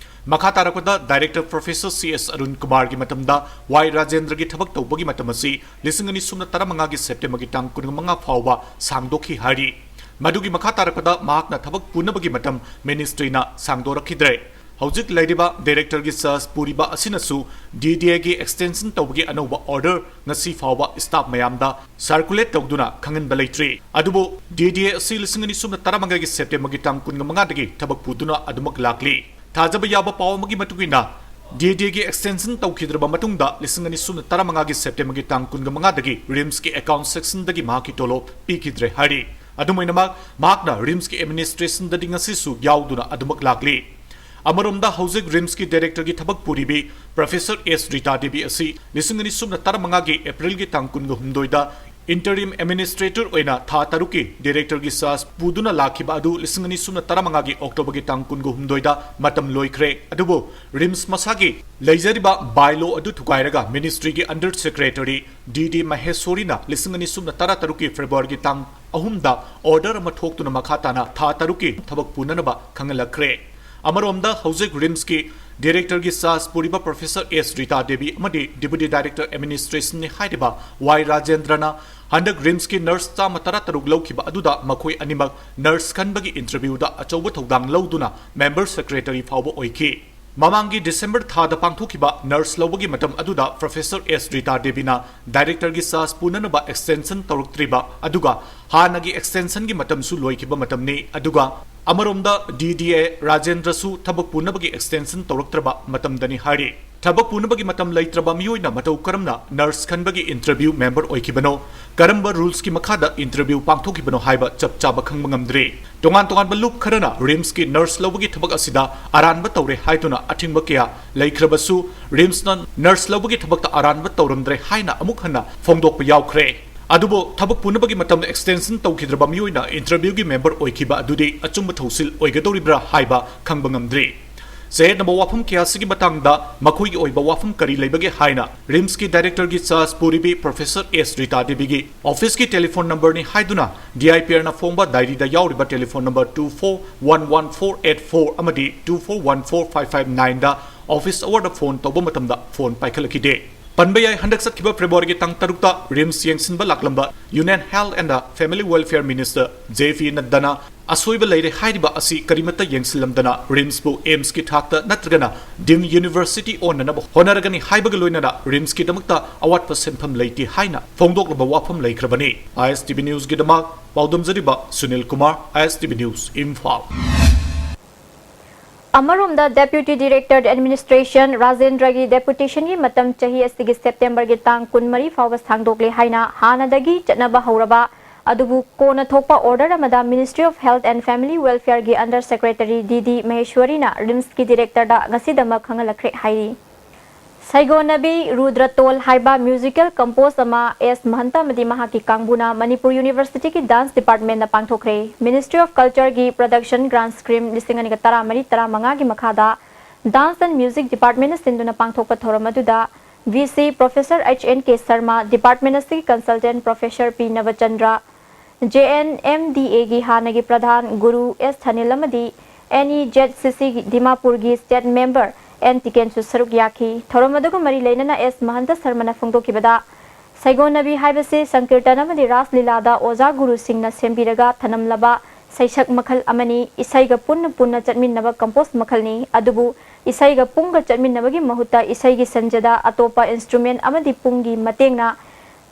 ꯃꯈꯥ ꯇꯥꯔꯛꯄꯗ Director Professor C S Arun ꯀꯨꯃꯥꯔꯒꯤ ꯃꯇꯝꯗ ꯋꯥꯏ ꯔꯥꯖꯦꯟꯗ꯭ꯔꯒꯤ ꯊꯕꯛ ꯇꯧꯕꯒꯤ ꯃꯇꯝ ꯑꯁꯤ ꯂꯤꯁꯤꯡ ꯑꯅꯤ ꯁꯨꯞꯅ ꯇꯔꯥꯃꯉꯥꯒꯤ Septemberꯒꯤ ꯇꯥꯡ ꯀꯨꯟꯃꯉꯥ ꯐꯥꯎꯕ ꯁꯥꯡꯗꯣꯛꯈꯤ ꯍꯥꯏꯔꯤ꯫ ꯃꯗꯨꯒꯤ ꯃꯈꯥ ꯇꯥꯔꯛꯄꯗ ꯃꯍꯥꯛꯅ ꯊꯕꯛ ꯄꯨꯅꯕꯒꯤ ꯃꯇꯝ ministryꯅ ꯁꯥꯡꯗꯣꯔꯛꯈꯤꯗ꯭ꯔꯦ꯫ ꯍꯧꯖꯤꯛ ꯂꯩꯔꯤꯕ directorꯒꯤ charge ꯄꯨꯔꯤꯕ ꯑꯁꯤꯅꯁꯨ DDAꯒꯤ extension ꯇꯧꯕꯒꯤ ꯑꯅꯧꯕ order ꯉꯁꯤ ꯐꯥꯎꯕ staff ꯃꯌꯥꯝꯗ circulate ꯇꯧꯗꯨꯅ ꯈꯪꯍꯟꯕ ꯂꯩꯇ꯭ꯔꯤ꯫ ꯑꯗꯨꯕꯨ DDA ꯑꯁꯤ ꯂꯤꯁꯤꯡ ꯑꯅꯤ ꯁꯨꯞꯅ ꯇꯔꯥꯃꯉꯥꯒꯤ Septemberꯒꯤ ꯇꯥꯡ ꯀꯨꯟꯃꯉꯥꯗꯒꯤ ꯊꯕꯛ ꯄꯨꯗꯨꯅ ꯑꯗꯨꯃꯛ ꯂꯥꯛꯂꯤ꯫ ꯊꯥꯖꯕ ꯌꯥꯕ ꯄꯥꯎ ꯑꯃꯒꯤ ꯃꯇꯨꯡ ꯏꯟꯅ, DDAꯒꯤ extension ꯇꯧꯈꯤꯗ꯭ꯔꯕ ꯃꯇꯨꯡꯗ ꯂꯤꯁꯤꯡ ꯑꯅꯤ ꯁꯨꯞꯅ ꯇꯔꯥꯃꯉꯥꯒꯤ Septemberꯒꯤ ꯇꯥꯡ ꯀꯨꯟꯃꯉꯥꯗꯒꯤ RIMSꯀꯤ account sectionꯗꯒꯤ ꯃꯍꯥꯛꯀꯤ ꯇꯣꯂꯣꯞ ꯄꯤꯈꯤꯗ꯭ꯔꯦ ꯍꯥꯏꯔꯤ꯫ ꯑꯗꯨꯝ ꯑꯣꯏꯅꯃꯛ, ꯃꯍꯥꯛꯅ RIMSꯀꯤ administrationꯗꯗꯤ ꯉꯁꯤꯁꯨ ꯌꯥꯎꯗꯨꯅ ꯑꯗꯨꯃꯛ ꯂꯥꯛꯂꯤ꯫ ꯑꯃꯔꯣꯝꯗ, ꯍꯧꯖꯤꯛ RIMSꯀꯤ directorꯒꯤ ꯊꯕꯛ ꯄꯨꯔꯤꯕꯤ Professor S ꯔꯤꯇꯥ ꯗꯦꯕꯤ ꯑꯁꯤ ꯂꯤꯁꯤꯡ ꯑꯅꯤ ꯁꯨꯞꯅ ꯇꯔꯥꯃꯉꯥꯒꯤ Aprilꯒꯤ ꯇꯥꯡ ꯀꯨꯟꯒ ꯍꯨꯝꯗꯣꯏꯗ Interim Administrator ꯑꯣꯏꯅ ꯊꯥ ꯇꯔꯨꯛꯀꯤ Directorꯒꯤ charge ꯄꯨꯗꯨꯅ ꯂꯥꯛꯈꯤꯕ ꯑꯗꯨ ꯂꯤꯁꯤꯡ ꯑꯅꯤ ꯁꯨꯞꯅ ꯇꯔꯥꯃꯉꯥꯒꯤ Octoberꯒꯤ ꯇꯥꯡ ꯀꯨꯟꯒ ꯍꯨꯝꯗꯣꯏꯗ ꯃꯇꯝ ꯂꯣꯏꯈ꯭ꯔꯦ꯫ ꯑꯗꯨꯕꯨ RIMS ꯃꯁꯥꯒꯤ ꯂꯩꯖꯔꯤꯕ bylaw ꯑꯗꯨ ꯊꯨꯒꯥꯏꯔꯒ Ministryꯒꯤ Under Secretary ꯗꯤ ꯗꯤ ꯃꯍꯦꯁꯣꯔꯤꯅ ꯂꯤꯁꯤꯡ ꯑꯅꯤ ꯁꯨꯞꯅ ꯇꯔꯥ ꯇꯔꯨꯛꯀꯤ Februaryꯒꯤ ꯇꯥꯡ ꯑꯍꯨꯝꯗ order ꯑꯃ ꯊꯣꯛꯇꯨꯅ ꯃꯈꯥ ꯇꯥꯅ ꯊꯥ ꯇꯔꯨꯛꯀꯤ ꯊꯕꯛ ꯄꯨꯅꯅꯕ ꯈꯪꯍꯜꯂꯛꯈ꯭ꯔꯦ꯫ ꯑꯃꯔꯣꯝꯗ ꯍꯧꯖꯤꯛ RIMSꯀꯤ Directorꯒꯤ charge ꯄꯨꯔꯤꯕ Professor ꯑꯦꯁ ꯔꯤꯇꯥ ꯗꯦꯕꯤ ꯑꯃꯗꯤ Deputy Director Administrationꯅꯤ ꯍꯥꯏꯔꯤꯕ ꯋꯥꯏ ꯔꯥꯖꯦꯟꯗ꯭ꯔꯅ ꯍꯟꯗꯛ RIMSꯀꯤ nurse ꯆꯥꯝꯃ ꯇꯔꯥ ꯇꯔꯨꯛ ꯂꯧꯈꯤꯕ ꯑꯗꯨꯗ ꯃꯈꯣꯏ ꯑꯅꯤꯃꯛ nurse ꯈꯟꯕꯒꯤ interviewꯗ ꯑꯆꯧꯕ ꯊꯧꯗꯥꯡ ꯂꯧꯗꯨꯅ member secretary ꯐꯥꯎꯕ ꯑꯣꯏꯈꯤ꯫ ꯃꯃꯥꯡꯒꯤ December ꯊꯥꯗ ꯄꯥꯡꯊꯣꯛꯈꯤꯕ nurse ꯂꯧꯕꯒꯤ ꯃꯇꯝ ꯑꯗꯨꯗ Professor ꯑꯦꯁ ꯔꯤꯇꯥ ꯗꯦꯕꯤꯅ Directorꯒꯤ charge ꯄꯨꯅꯅꯕ extension ꯇꯧꯔꯛꯇ꯭ꯔꯤꯕ, ꯑꯗꯨꯒ ꯍꯥꯟꯅꯒꯤ extensionꯒꯤ ꯃꯇꯝꯁꯨ ꯂꯣꯏꯈꯤꯕ ꯃꯇꯝꯅꯤ꯫ ꯑꯗꯨꯒ ꯑꯃꯔꯣꯝꯗ ꯗꯤ ꯗꯤ ꯑꯦ ꯔꯥꯖꯦꯟꯗ꯭ꯔꯁꯨ ꯊꯕꯛ ꯄꯨꯅꯕꯒꯤ extension ꯇꯧꯔꯛꯇ꯭ꯔꯕ ꯃꯇꯝꯗꯅꯤ ꯍꯥꯏꯔꯤ꯫ ꯊꯕꯛ ꯄꯨꯅꯕꯒꯤ ꯃꯇꯝ ꯂꯩꯇ꯭ꯔꯕ ꯃꯤꯑꯣꯏꯅ ꯃꯇꯧ ꯀꯔꯝꯅ nurse ꯈꯟꯕꯒꯤ interview member ꯑꯣꯏꯈꯤꯕꯅꯣ, ꯀꯔꯝꯕ rulesꯀꯤ ꯃꯈꯥꯗ interview ꯄꯥꯡꯊꯣꯛꯈꯤꯕꯅꯣ ꯍꯥꯏꯕ ꯆꯞ ꯆꯥꯕ ꯈꯪꯕ ꯉꯝꯗ꯭ꯔꯤ꯫ ꯇꯣꯉꯥꯟ ꯇꯣꯉꯥꯟꯕ ꯂꯨꯞ ꯈꯔꯅ RIMSꯀꯤ nurse ꯂꯧꯕꯒꯤ ꯊꯕꯛ ꯑꯁꯤꯗ ꯑꯔꯥꯟꯕ ꯇꯧꯔꯦ ꯍꯥꯏꯗꯨꯅ ꯑꯊꯤꯡꯕ ꯀꯌꯥ ꯂꯩꯈ꯭ꯔꯕꯁꯨ, RIMSꯅ nurse ꯂꯧꯕꯒꯤ ꯊꯕꯛꯇ ꯑꯔꯥꯟꯕ ꯇꯧꯔꯝꯗ꯭ꯔꯦ ꯍꯥꯏꯅ ꯑꯃꯨꯛ ꯍꯟꯅ ꯐꯣꯡꯗꯣꯛꯄ ꯌꯥꯎꯈ꯭ꯔꯦ꯫ ꯑꯗꯨꯕꯨ ꯊꯕꯛ ꯄꯨꯅꯕꯒꯤ ꯃꯇꯝꯗ extension ꯇꯧꯈꯤꯗ꯭ꯔꯕ ꯃꯤꯑꯣꯏꯅ interviewꯒꯤ member ꯑꯣꯏꯈꯤꯕ ꯑꯗꯨꯗꯤ ꯑꯆꯨꯝꯕ ꯊꯧꯁꯤꯜ ꯑꯣꯏꯒꯗꯧꯔꯤꯕ꯭ꯔꯥ ꯍꯥꯏꯕ ꯈꯪꯕ ꯉꯝꯗ꯭ꯔꯤ꯫ ꯆꯌꯦꯠꯅꯕ ꯋꯥꯐꯝ ꯀꯌꯥꯁꯤꯒꯤ ꯃꯇꯥꯡꯗ ꯃꯈꯣꯏꯒꯤ ꯑꯣꯏꯕ ꯋꯥꯐꯝ ꯀꯔꯤ ꯂꯩꯕꯒꯦ ꯍꯥꯏꯅ RIMSꯀꯤ Directorꯒꯤ charge ꯄꯨꯔꯤꯕꯤ Professor ꯑꯦꯁ ꯔꯤꯇꯥ ꯗꯦꯕꯤꯒꯤ officeꯀꯤ telephone numberꯅꯤ ꯍꯥꯏꯗꯨꯅ D I P Rꯅ ꯐꯣꯡꯕ diaryꯗ ꯌꯥꯎꯔꯤꯕ telephone number two four one one four eight four ꯑꯃꯗꯤ two four one four five five nineꯗ office hourꯗ phone ꯇꯧꯕ ꯃꯇꯝꯗ phone ꯄꯥꯏꯈꯠꯂꯛꯈꯤꯗꯦ꯫ ꯄꯟꯕ ꯌꯥꯏ, ꯍꯟꯗꯛ ꯆꯠꯈꯤꯕ Februaryꯒꯤ ꯇꯥꯡ ꯇꯔꯨꯛꯇ RIMS ꯌꯦꯡꯁꯤꯟꯕ ꯂꯥꯛꯂꯝꯕ Union Health and Family Welfare Minister J P Naddana ꯑꯁꯣꯏꯕ ꯂꯩꯔꯦ ꯍꯥꯏꯔꯤꯕ ꯑꯁꯤ ꯀꯔꯤꯃꯠꯇ ꯌꯦꯡꯁꯤꯜꯂꯝꯗꯅ RIMSꯄꯨ AIIMSꯀꯤ ꯊꯥꯛꯇ ꯅꯠꯇ꯭ꯔꯒꯅ deemed university ꯑꯣꯟꯅꯅꯕ ꯍꯣꯠꯅꯔꯒꯅꯤ ꯍꯥꯏꯕꯒ ꯂꯣꯏꯅꯅ RIMSꯀꯤꯗꯃꯛꯇ ꯑꯋꯥꯠꯄ ꯁꯦꯟꯐꯝ ꯂꯩꯇꯦ ꯍꯥꯏꯅ ꯐꯣꯡꯗꯣꯛꯂꯕ ꯋꯥꯐꯝ ꯂꯩꯈ꯭ꯔꯕꯅꯤ꯫ ISTV Newsꯒꯤꯗꯃꯛ ꯄꯥꯎꯗꯝꯖꯔꯤꯕ Sunil Kumar, ISTV News, Imphal. ꯑꯃꯔꯣꯝꯗ Deputy Director Administration ꯔꯥꯖꯦꯟꯗ꯭ꯔꯒꯤ deputationꯒꯤ ꯃꯇꯝ ꯆꯍꯤ ꯑꯁꯤꯒꯤ Septemberꯒꯤ ꯇꯥꯡ ꯀꯨꯟꯃꯔꯤ ꯐꯥꯎꯕ ꯁꯥꯡꯗꯣꯛꯂꯦ ꯍꯥꯏꯅ ꯍꯥꯟꯅꯗꯒꯤ ꯆꯠꯅꯕ ꯍꯧꯔꯕ ꯑꯗꯨꯕꯨ ꯀꯣꯟꯅ ꯊꯣꯛꯄ order ꯑꯃꯗ Ministry of Health and Family Welfareꯒꯤ Under Secretary ꯗꯤ ꯗꯤ ꯃꯍꯦꯁ꯭ꯋꯔꯤꯅ RIMSꯀꯤ Directorꯗ ꯉꯁꯤꯗꯃꯛ ꯈꯪꯍꯜꯂꯛꯈ꯭ꯔꯦ ꯍꯥꯏꯔꯤ꯫ ꯁꯩꯒꯣꯟꯅꯕꯤ ꯔꯨꯗ꯭ꯔꯇꯣꯜ ꯍꯥꯏꯕ musical compose ꯑꯃ ꯑꯦꯁ ꯃꯍꯟꯇ ꯑꯃꯗꯤ ꯃꯍꯥꯛꯀꯤ ꯀꯥꯡꯕꯨꯅ ꯃꯅꯤꯄꯨꯔ University ꯒꯤ Dance Department ꯅ ꯄꯥꯡꯊꯣꯛꯈ꯭ꯔꯦ꯫ Ministry of Culture ꯒꯤ production grant scheme ꯂꯤꯁꯤꯡ ꯑꯅꯤꯒ ꯇꯔꯥꯃꯔꯤ ꯇꯔꯥꯃꯉꯥꯒꯤ ꯃꯈꯥꯗ Dance and Music Department ꯅ ꯁꯤꯟꯗꯨꯅ ꯄꯥꯡꯊꯣꯛꯄ ꯊꯧꯔꯝ ꯑꯗꯨꯗ V C Professor H N K Sharma, department ꯑꯁꯤꯒꯤ consultant Professor P Nabachandra, J N M D A ꯒꯤ ꯍꯥꯟꯅꯒꯤ ꯄ꯭ꯔꯙꯥꯟ ꯒꯨꯔꯨ ꯑꯦꯁ ꯊꯥꯅꯤꯜ ꯑꯃꯗꯤ N E Z C C ꯒꯤ ꯗꯤꯃꯥꯄꯨꯔꯒꯤ state member ꯑꯦꯟ ꯇꯤꯀꯦꯟꯁꯨ ꯁꯔꯨꯛ ꯌꯥꯈꯤ꯫ ꯊꯧꯔꯝ ꯑꯗꯨꯒ ꯃꯔꯤ ꯂꯩꯅꯅ ꯑꯦꯁ ꯃꯍꯟꯇ ꯁꯔꯃꯅ ꯐꯣꯡꯗꯣꯛꯈꯤꯕꯗ, ꯁꯩꯒꯣꯟꯅꯕꯤ ꯍꯥꯏꯕꯁꯤ ꯁꯪꯀꯤꯔꯇꯟ ꯑꯃꯗꯤ ꯔꯥꯁ ꯂꯤꯂꯥꯗ ꯑꯣꯖꯥ ꯒꯨꯔꯨꯁꯤꯡꯅ ꯁꯦꯝꯕꯤꯔꯒ ꯊꯅꯝꯂꯕ ꯁꯩꯁꯛ ꯃꯈꯜ ꯑꯃꯅꯤ꯫ ꯏꯁꯩꯒ ꯄꯨꯟꯅ ꯄꯨꯟꯅ ꯆꯠꯃꯤꯟꯅꯕ compose ꯃꯈꯜꯅꯤ꯫ ꯑꯗꯨꯕꯨ ꯏꯁꯩꯒ ꯄꯨꯡꯒ ꯆꯠꯃꯤꯟꯅꯕꯒꯤ ꯃꯍꯨꯠꯇ ꯏꯁꯩꯒꯤ ꯁꯟꯖꯗ ꯑꯇꯣꯞꯄ instrument ꯑꯃꯗꯤ ꯄꯨꯡꯒꯤ ꯃꯇꯦꯡꯅ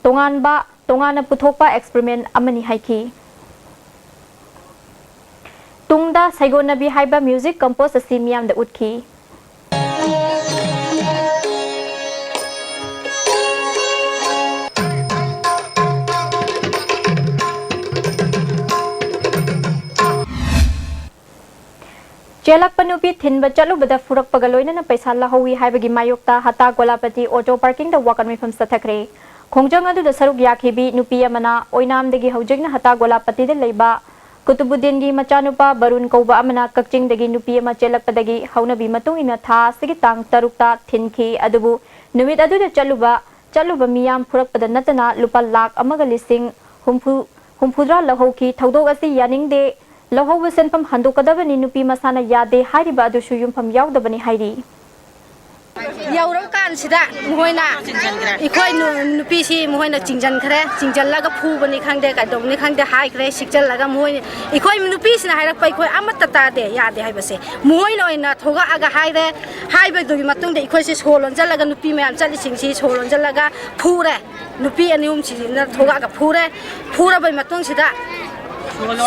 ꯇꯣꯉꯥꯟꯕ, ꯇꯣꯉꯥꯟꯅ ꯄꯨꯊꯣꯛꯄ experiment ꯑꯃꯅꯤ ꯍꯥꯏꯈꯤ꯫ ꯇꯨꯡꯗ ꯁꯩꯒꯣꯟꯅꯕꯤ ꯍꯥꯏꯕ music compose ꯑꯁꯤ ꯃꯤꯌꯥꯝꯗ ꯎꯠꯈꯤ꯫ ꯆꯦꯜꯂꯛꯄ ꯅꯨꯄꯤ ꯊꯤꯟꯕ ꯆꯠꯂꯨꯕꯗ ꯐꯨꯔꯛꯄꯒ ꯂꯣꯏꯅꯅ ꯄꯩꯁꯥ ꯂꯧꯍꯧꯏ ꯍꯥꯏꯕꯒꯤ ꯃꯥꯌꯣꯛꯇ ꯍꯇꯥ ꯒꯣꯂꯥꯄꯇꯤ ꯑꯣꯇꯣ ꯄꯥꯔꯀꯤꯡꯗ ꯋꯥꯀꯠ ꯃꯤꯐꯝ ꯆꯠꯊꯈ꯭ꯔꯦ꯫ ꯈꯣꯡꯖꯪ ꯑꯗꯨꯗ ꯁꯔꯨꯛ ꯌꯥꯈꯤꯕꯤ ꯅꯨꯄꯤ ꯑꯃꯅ ꯑꯣꯏꯅꯥꯝꯗꯒꯤ ꯍꯧꯖꯤꯛꯅ ꯍꯇꯥ ꯒꯣꯂꯥꯄꯇꯤꯗ ꯂꯩꯕ ꯀꯨꯇꯨꯕꯨꯗꯤꯟꯒꯤ ꯃꯆꯥꯅꯨꯄꯥ ꯕꯔꯨꯟ ꯀꯧꯕ ꯑꯃꯅ ꯀꯛꯆꯤꯡꯗꯒꯤ ꯅꯨꯄꯤ ꯑꯃ ꯆꯦꯜꯂꯛꯄꯗꯒꯤ ꯍꯧꯅꯕꯤ ꯃꯇꯨꯡ ꯏꯟꯅ ꯊꯥ ꯑꯁꯤꯒꯤ ꯇꯥꯡ ꯇꯔꯨꯛꯇ ꯊꯤꯟꯈꯤ꯫ ꯑꯗꯨꯕꯨ ꯅꯨꯃꯤꯠ ꯑꯗꯨꯗ ꯆꯠꯂꯨꯕ, ꯆꯠꯂꯨꯕ ꯃꯤꯌꯥꯝ ꯐꯨꯔꯛꯄꯗ ꯅꯠꯇꯅ ꯂꯨꯄꯥ ꯂꯥꯈ ꯑꯃꯒ ꯂꯤꯁꯤꯡ ꯍꯨꯝꯐꯨ, ꯍꯨꯝꯐꯨꯇꯔꯥ ꯂꯧꯍꯧꯈꯤ꯫ ꯊꯧꯗꯣꯛ ꯑꯁꯤ ꯌꯥꯅꯤꯡꯗꯦ, ꯂꯧꯍꯧꯕ ꯁꯦꯟꯐꯝ ꯍꯟꯗꯣꯛꯀꯗꯕꯅꯤ, ꯅꯨꯄꯤ ꯃꯁꯥꯅ ꯌꯥꯗꯦ ꯍꯥꯏꯔꯤꯕ ꯑꯗꯨꯁꯨ ꯌꯨꯝꯐꯝ ꯌꯥꯎꯗꯕꯅꯤ ꯍꯥꯏꯔꯤ꯫ ꯌꯧꯔꯕ ꯀꯥꯟꯁꯤꯗ ꯃꯈꯣꯏꯅ ꯑꯩꯈꯣꯏ ꯅꯨ-, ꯅꯨꯄꯤꯁꯤ ꯃꯈꯣꯏꯅ ꯆꯤꯡꯁꯤꯟꯈ꯭ꯔꯦ, ꯆꯤꯡꯁꯤꯜꯂꯒ ꯐꯨꯕꯅꯤ ꯈꯪꯗꯦ, ꯀꯩꯗꯧꯕꯅꯤ ꯈꯪꯗꯦ ꯍꯥꯏꯈ꯭ꯔꯦ, ꯁꯤꯛꯆꯜꯂꯒ ꯃꯈꯣꯏ, ꯑꯩꯈꯣꯏ ꯅꯨꯄꯤꯁꯤꯅ ꯍꯥꯏꯔꯛꯄ ꯑꯩꯈꯣꯏ ꯑꯃꯠꯇ ꯇꯥꯗꯦ, ꯌꯥꯗꯦ ꯍꯥꯏꯕꯁꯦ꯫ ꯃꯈꯣꯏꯅ ꯑꯣꯏꯅ ꯊꯣꯛꯂꯛꯑꯒ ꯍꯥꯏꯔꯦ, ꯍꯥꯏꯕꯗꯨꯒꯤ ꯃꯇꯨꯡꯗ ꯑꯩꯈꯣꯏꯁꯦ ꯁꯣ ꯂꯣꯟꯁꯤꯜꯂꯒ ꯅꯨꯄꯤ ꯃꯌꯥꯝ ꯆꯠꯂꯤꯁꯤꯡꯁꯤ ꯁꯣ ꯂꯣꯟꯁꯤꯜꯂꯒ ꯐꯨꯔꯦ꯫ ꯅꯨꯄꯤ ꯑꯅꯤ ꯑꯍꯨꯝꯁꯤꯅ ꯊꯣꯛꯂꯛꯑꯒ ꯐꯨꯔꯦ꯫ ꯐꯨꯔꯕꯩ ꯃꯇꯨꯡꯁꯤꯗ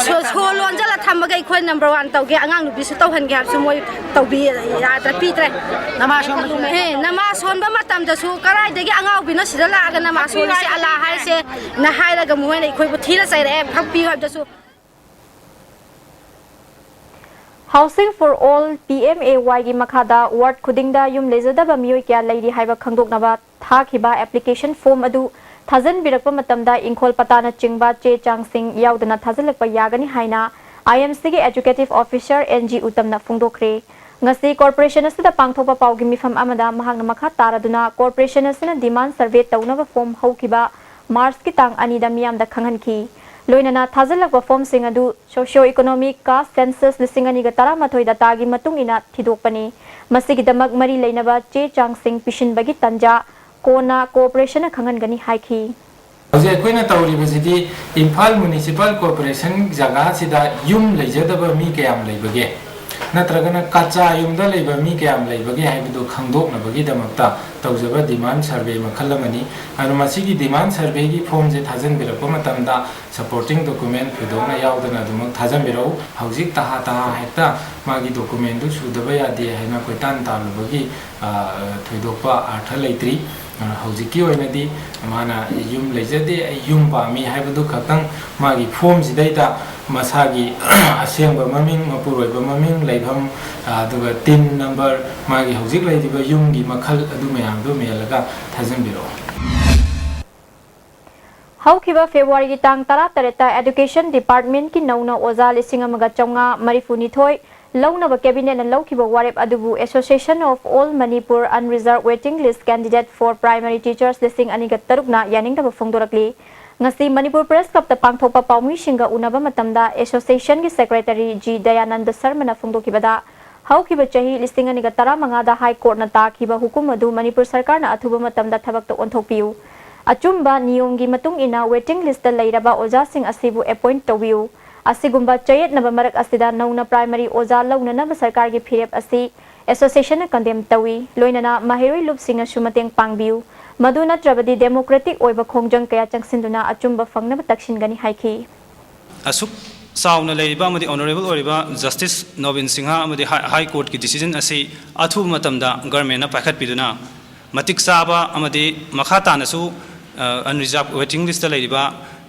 ꯁꯣ-, ꯁꯣ ꯂꯣꯟꯁꯤꯜꯂ ꯊꯝꯃꯒ ꯑꯩꯈꯣꯏ number one ꯇꯧꯒꯦ, ꯑꯉꯥꯡ ꯅꯨꯄꯤꯁꯨ ꯇꯧꯍꯟꯒꯦ ꯍꯥꯏꯕꯁꯨ ꯃꯣꯏ ꯇꯧꯕꯤ-, ꯌꯥꯗ꯭ꯔꯦ, ꯄꯤꯗ꯭ꯔꯦ꯫ ꯅꯃꯥ ꯁꯣꯟꯕꯁꯨ ꯑꯦ, ꯅꯃꯥ ꯁꯣꯟꯕ ꯃꯇꯝꯗꯁꯨ ꯀꯗꯥꯏꯗꯒꯤ ꯑꯉꯥꯎꯕꯤꯅꯣ ꯁꯤꯗ ꯂꯥꯛꯑꯒ ꯅꯃꯥ ꯁꯣꯜꯂꯤꯁꯦ ꯑꯂꯥ ꯍꯥꯏꯁꯦ ꯅ ꯍꯥꯏꯔꯒ ꯃꯣꯏꯅ ꯑꯩꯈꯣꯏꯕꯨ ꯊꯤꯅ ꯆꯩꯔꯛꯑꯦ, ꯐꯛꯄꯤꯌꯨ ꯍꯥꯏꯕꯗꯁꯨ꯫ Housing for All, P M A Y ꯒꯤ ꯃꯈꯥꯗ ward ꯈꯨꯗꯤꯡꯗ ꯌꯨꯝ ꯂꯩꯖꯗꯕ ꯃꯤꯑꯣꯏ ꯀꯌꯥ ꯂꯩꯔꯤ ꯍꯥꯏꯕ ꯈꯪꯗꯣꯛꯅꯕ ꯊꯥꯈꯤꯕ application form ꯑꯗꯨ ꯊꯥꯖꯤꯟꯕꯤꯔꯛꯄ ꯃꯇꯝꯗ ꯏꯪꯈꯣꯜ ꯄꯇꯥꯅꯆꯤꯡꯕ ꯆꯦ ꯆꯥꯡꯁꯤꯡ ꯌꯥꯎꯗꯅ ꯊꯥꯖꯤꯜꯂꯛꯄ ꯌꯥꯒꯅꯤ ꯍꯥꯏꯅ I M C ꯒꯤ executive officer N G ꯎꯇꯝꯅ ꯐꯣꯡꯗꯣꯛꯈ꯭ꯔꯦ꯫ ꯉꯁꯤ corporation ꯑꯁꯤꯗ ꯄꯥꯡꯊꯣꯛꯄ ꯄꯥꯎꯒꯤ ꯃꯤꯐꯝ ꯑꯃꯗ ꯃꯍꯥꯛꯅ ꯃꯈꯥ ꯇꯥꯔꯗꯨꯅ corporation ꯑꯁꯤꯅ demand survey ꯇꯧꯅꯕ form ꯍꯧꯈꯤꯕ March ꯀꯤ ꯇꯥꯡ ꯑꯅꯤꯗ ꯃꯤꯌꯥꯝꯗ ꯈꯪꯍꯟꯈꯤ꯫ ꯂꯣꯏꯅꯅ ꯊꯥꯖꯤꯜꯂꯛꯄ form ꯁꯤꯡ ꯑꯗꯨ socio economic caste census ꯂꯤꯁꯤꯡ ꯑꯅꯤꯒ ꯇꯔꯥꯃꯥꯊꯣꯏ data ꯒꯤ ꯃꯇꯨꯡ ꯏꯟꯅ ꯊꯤꯗꯣꯛꯄꯅꯤ꯫ ꯃꯁꯤꯒꯤꯗꯃꯛ ꯃꯔꯤ ꯂꯩꯅꯕ ꯆꯦ ꯆꯥꯡꯁꯤꯡ ꯄꯤꯁꯤꯟꯕꯒꯤ ꯇꯥꯟꯖꯥ ꯀꯣꯟꯅ corporation ꯅ ꯈꯪꯍꯟꯒꯅꯤ ꯍꯥꯏꯈꯤ꯫ ꯍꯧꯖꯤꯛ ꯑꯩꯈꯣꯏꯅ ꯇꯧꯔꯤꯕꯁꯤꯗꯤ ꯏꯝꯐꯥꯜ Municipal Corporation ꯖꯒꯥꯁꯤꯗ ꯌꯨꯝ ꯂꯩꯖꯗꯕ ꯃꯤ ꯀꯌꯥꯝ ꯂꯩꯕꯒꯦ, ꯅꯠꯇ꯭ꯔꯒꯅ ꯀꯆꯥ ꯌꯨꯝꯗ ꯂꯩꯕ ꯃꯤ ꯀꯌꯥꯝ ꯂꯩꯕꯒꯦ ꯍꯥꯏꯕꯗꯨ ꯈꯪꯗꯣꯛꯅꯕꯒꯤꯗꯃꯛꯇ ꯇꯧꯖꯕ demand survey ꯃꯈꯜ ꯑꯃꯅꯤ꯫ ꯑꯗꯨ ꯃꯁꯤꯒꯤ demand survey ꯒꯤ form ꯁꯦ ꯊꯥꯖꯤꯟꯕꯤꯔꯛꯄ ꯃꯇꯝꯗ supporting document ꯊꯣꯏꯗꯣꯛꯅ ꯌꯥꯎꯗꯅ ꯑꯗꯨꯃꯛ ꯊꯥꯖꯤꯟꯕꯤꯔꯛꯎ꯫ ꯍꯧꯖꯤꯛ ꯇꯍꯥ ꯇꯍꯥ ꯍꯦꯛꯇ ꯃꯥꯒꯤ document ꯗꯨ ꯁꯨꯗꯕ ꯌꯥꯗꯦ ꯍꯥꯏꯅ ꯀꯣꯏꯇꯥꯟ ꯇꯥꯜꯂꯨꯕꯒꯤ, ꯑ, ꯊꯣꯏꯗꯣꯛꯄ ꯑꯔꯊ ꯂꯩꯇ꯭ꯔꯤ꯫ ꯑ, ꯍꯧꯖꯤꯛꯀꯤ ꯑꯣꯏꯅꯗꯤ ꯃꯥꯅ ꯌꯨꯝ ꯂꯩꯖꯗꯦ, ꯑꯩ ꯌꯨꯝ ꯄꯥꯝꯃꯤ ꯍꯥꯏꯕꯗꯨ ꯈꯛꯇꯪ ꯃꯥꯒꯤ form ꯁꯤꯗꯩꯗ ꯃꯁꯥꯒꯤ ꯑꯁꯦꯡꯕ ꯃꯃꯤꯡ, ꯃꯄꯨꯔꯣꯏꯕ ꯃꯃꯤꯡ, ꯂꯩꯐꯝ, ꯑ, ꯑꯗꯨꯒ TIN number, ꯃꯥꯒꯤ ꯍꯧꯖꯤꯛ ꯂꯩꯔꯤꯕ ꯌꯨꯝꯒꯤ ꯃꯈꯜ ꯑꯗꯨ ꯃꯌꯥꯝꯗꯨ ꯃꯦꯜꯂꯒ ꯊꯥꯖꯤꯟꯕꯤꯔꯛꯑꯣ꯫ ꯍꯧꯈꯤꯕ February ꯒꯤ ꯇꯥꯡ ꯇꯔꯥꯇꯔꯦꯠꯇ Education Department ꯀꯤ ꯅꯧꯅ ꯑꯣꯖꯥ ꯂꯤꯁꯤꯡ ꯑꯃꯒ ꯆꯥꯝꯃꯉꯥ ꯃꯔꯤꯐꯨꯅꯤꯊꯣꯏ ꯂꯧꯅꯕ cabinet ꯅ ꯂꯧꯈꯤꯕ ꯋꯥꯔꯦꯞ ꯑꯗꯨꯕꯨ Association of All Manipur Unreserved Waiting List Candidate for Primary Teachers ꯂꯤꯁꯤꯡ ꯑꯅꯤꯒ ꯇꯔꯨꯛꯅ ꯌꯥꯅꯤꯡꯗꯕ ꯐꯣꯡꯗꯣꯔꯛꯂꯤ꯫ ꯉꯁꯤ Manipur Press Club ꯇ ꯄꯥꯡꯊꯣꯛꯄ ꯄꯥꯎꯃꯤꯁꯤꯡꯒ ꯎꯅꯕ ꯃꯇꯝꯗ association ꯒꯤ secretary G ꯗꯌꯥꯅꯟꯗ ꯁꯔꯃꯅ ꯐꯣꯡꯗꯣꯛꯈꯤꯕꯗ, ꯍꯧꯈꯤꯕ ꯆꯍꯤ ꯂꯤꯁꯤꯡ ꯑꯅꯤꯒ ꯇꯔꯥꯃꯉꯥꯗ High Court ꯅ ꯇꯥꯈꯤꯕ ꯍꯨꯀꯨꯝ ꯑꯗꯨ ꯃꯅꯤꯄꯨꯔ ꯁꯔꯀꯥꯔꯅ ꯑꯊꯨꯕ ꯃꯇꯝꯗ ꯊꯕꯛꯇ ꯑꯣꯟꯊꯣꯛꯄꯤꯌꯨ꯫ ꯑꯆꯨꯝꯕ ꯅꯤꯌꯣꯝꯒꯤ ꯃꯇꯨꯡ ꯏꯟꯅ waiting list ꯇ ꯂꯩꯔꯕ ꯑꯣꯖꯥꯁꯤꯡ ꯑꯁꯤꯕꯨ appoint ꯇꯧꯕꯤꯌꯨ꯫ ꯑꯁꯤꯒꯨꯝꯕ ꯆꯌꯦꯠꯅꯕ ꯃꯔꯛ ꯑꯁꯤꯗ ꯅꯧꯅ primary ꯑꯣꯖꯥ ꯂꯧꯅꯅꯕ ꯁꯔꯀꯥꯔꯒꯤ ꯐꯤꯔꯦꯞ ꯑꯁꯤ association ꯅ condemn ꯇꯧꯏ꯫ ꯂꯣꯏꯅꯅ ꯃꯍꯩꯔꯣꯏ ꯂꯨꯞꯁꯤꯡꯅꯁꯨ ꯃꯇꯦꯡ ꯄꯥꯡꯕꯤꯌꯨ꯫ ꯃꯗꯨ ꯅꯠꯇ꯭ꯔꯕꯗꯤ democratic ꯑꯣꯏꯕ ꯈꯣꯡꯖꯪ ꯀꯌꯥ ꯆꯪꯁꯤꯟꯗꯨꯅ ꯑꯆꯨꯝꯕ ꯐꯪꯅꯕ ꯇꯛꯁꯤꯟꯒꯅꯤ ꯍꯥꯏꯈꯤ꯫ ꯑꯁꯨꯛ ꯆꯥꯎꯅ ꯂꯩꯔꯤꯕ ꯑꯃꯗꯤ honourable ꯑꯣꯏꯔꯤꯕ Justice ꯅꯣꯕꯤꯟ ꯁꯤꯡꯍ ꯑꯃꯗꯤ High, High Court ꯀꯤ decision ꯑꯁꯤ ꯑꯊꯨꯕ ꯃꯇꯝꯗ government ꯅ ꯄꯥꯏꯈꯠꯄꯤꯗꯨꯅ ꯃꯇꯤꯛ ꯆꯥꯕ ꯑꯃꯗꯤ ꯃꯈꯥ ꯇꯥꯅꯁꯨ, ꯑ, unreserved waiting list ꯇ ꯂꯩꯔꯤꯕ,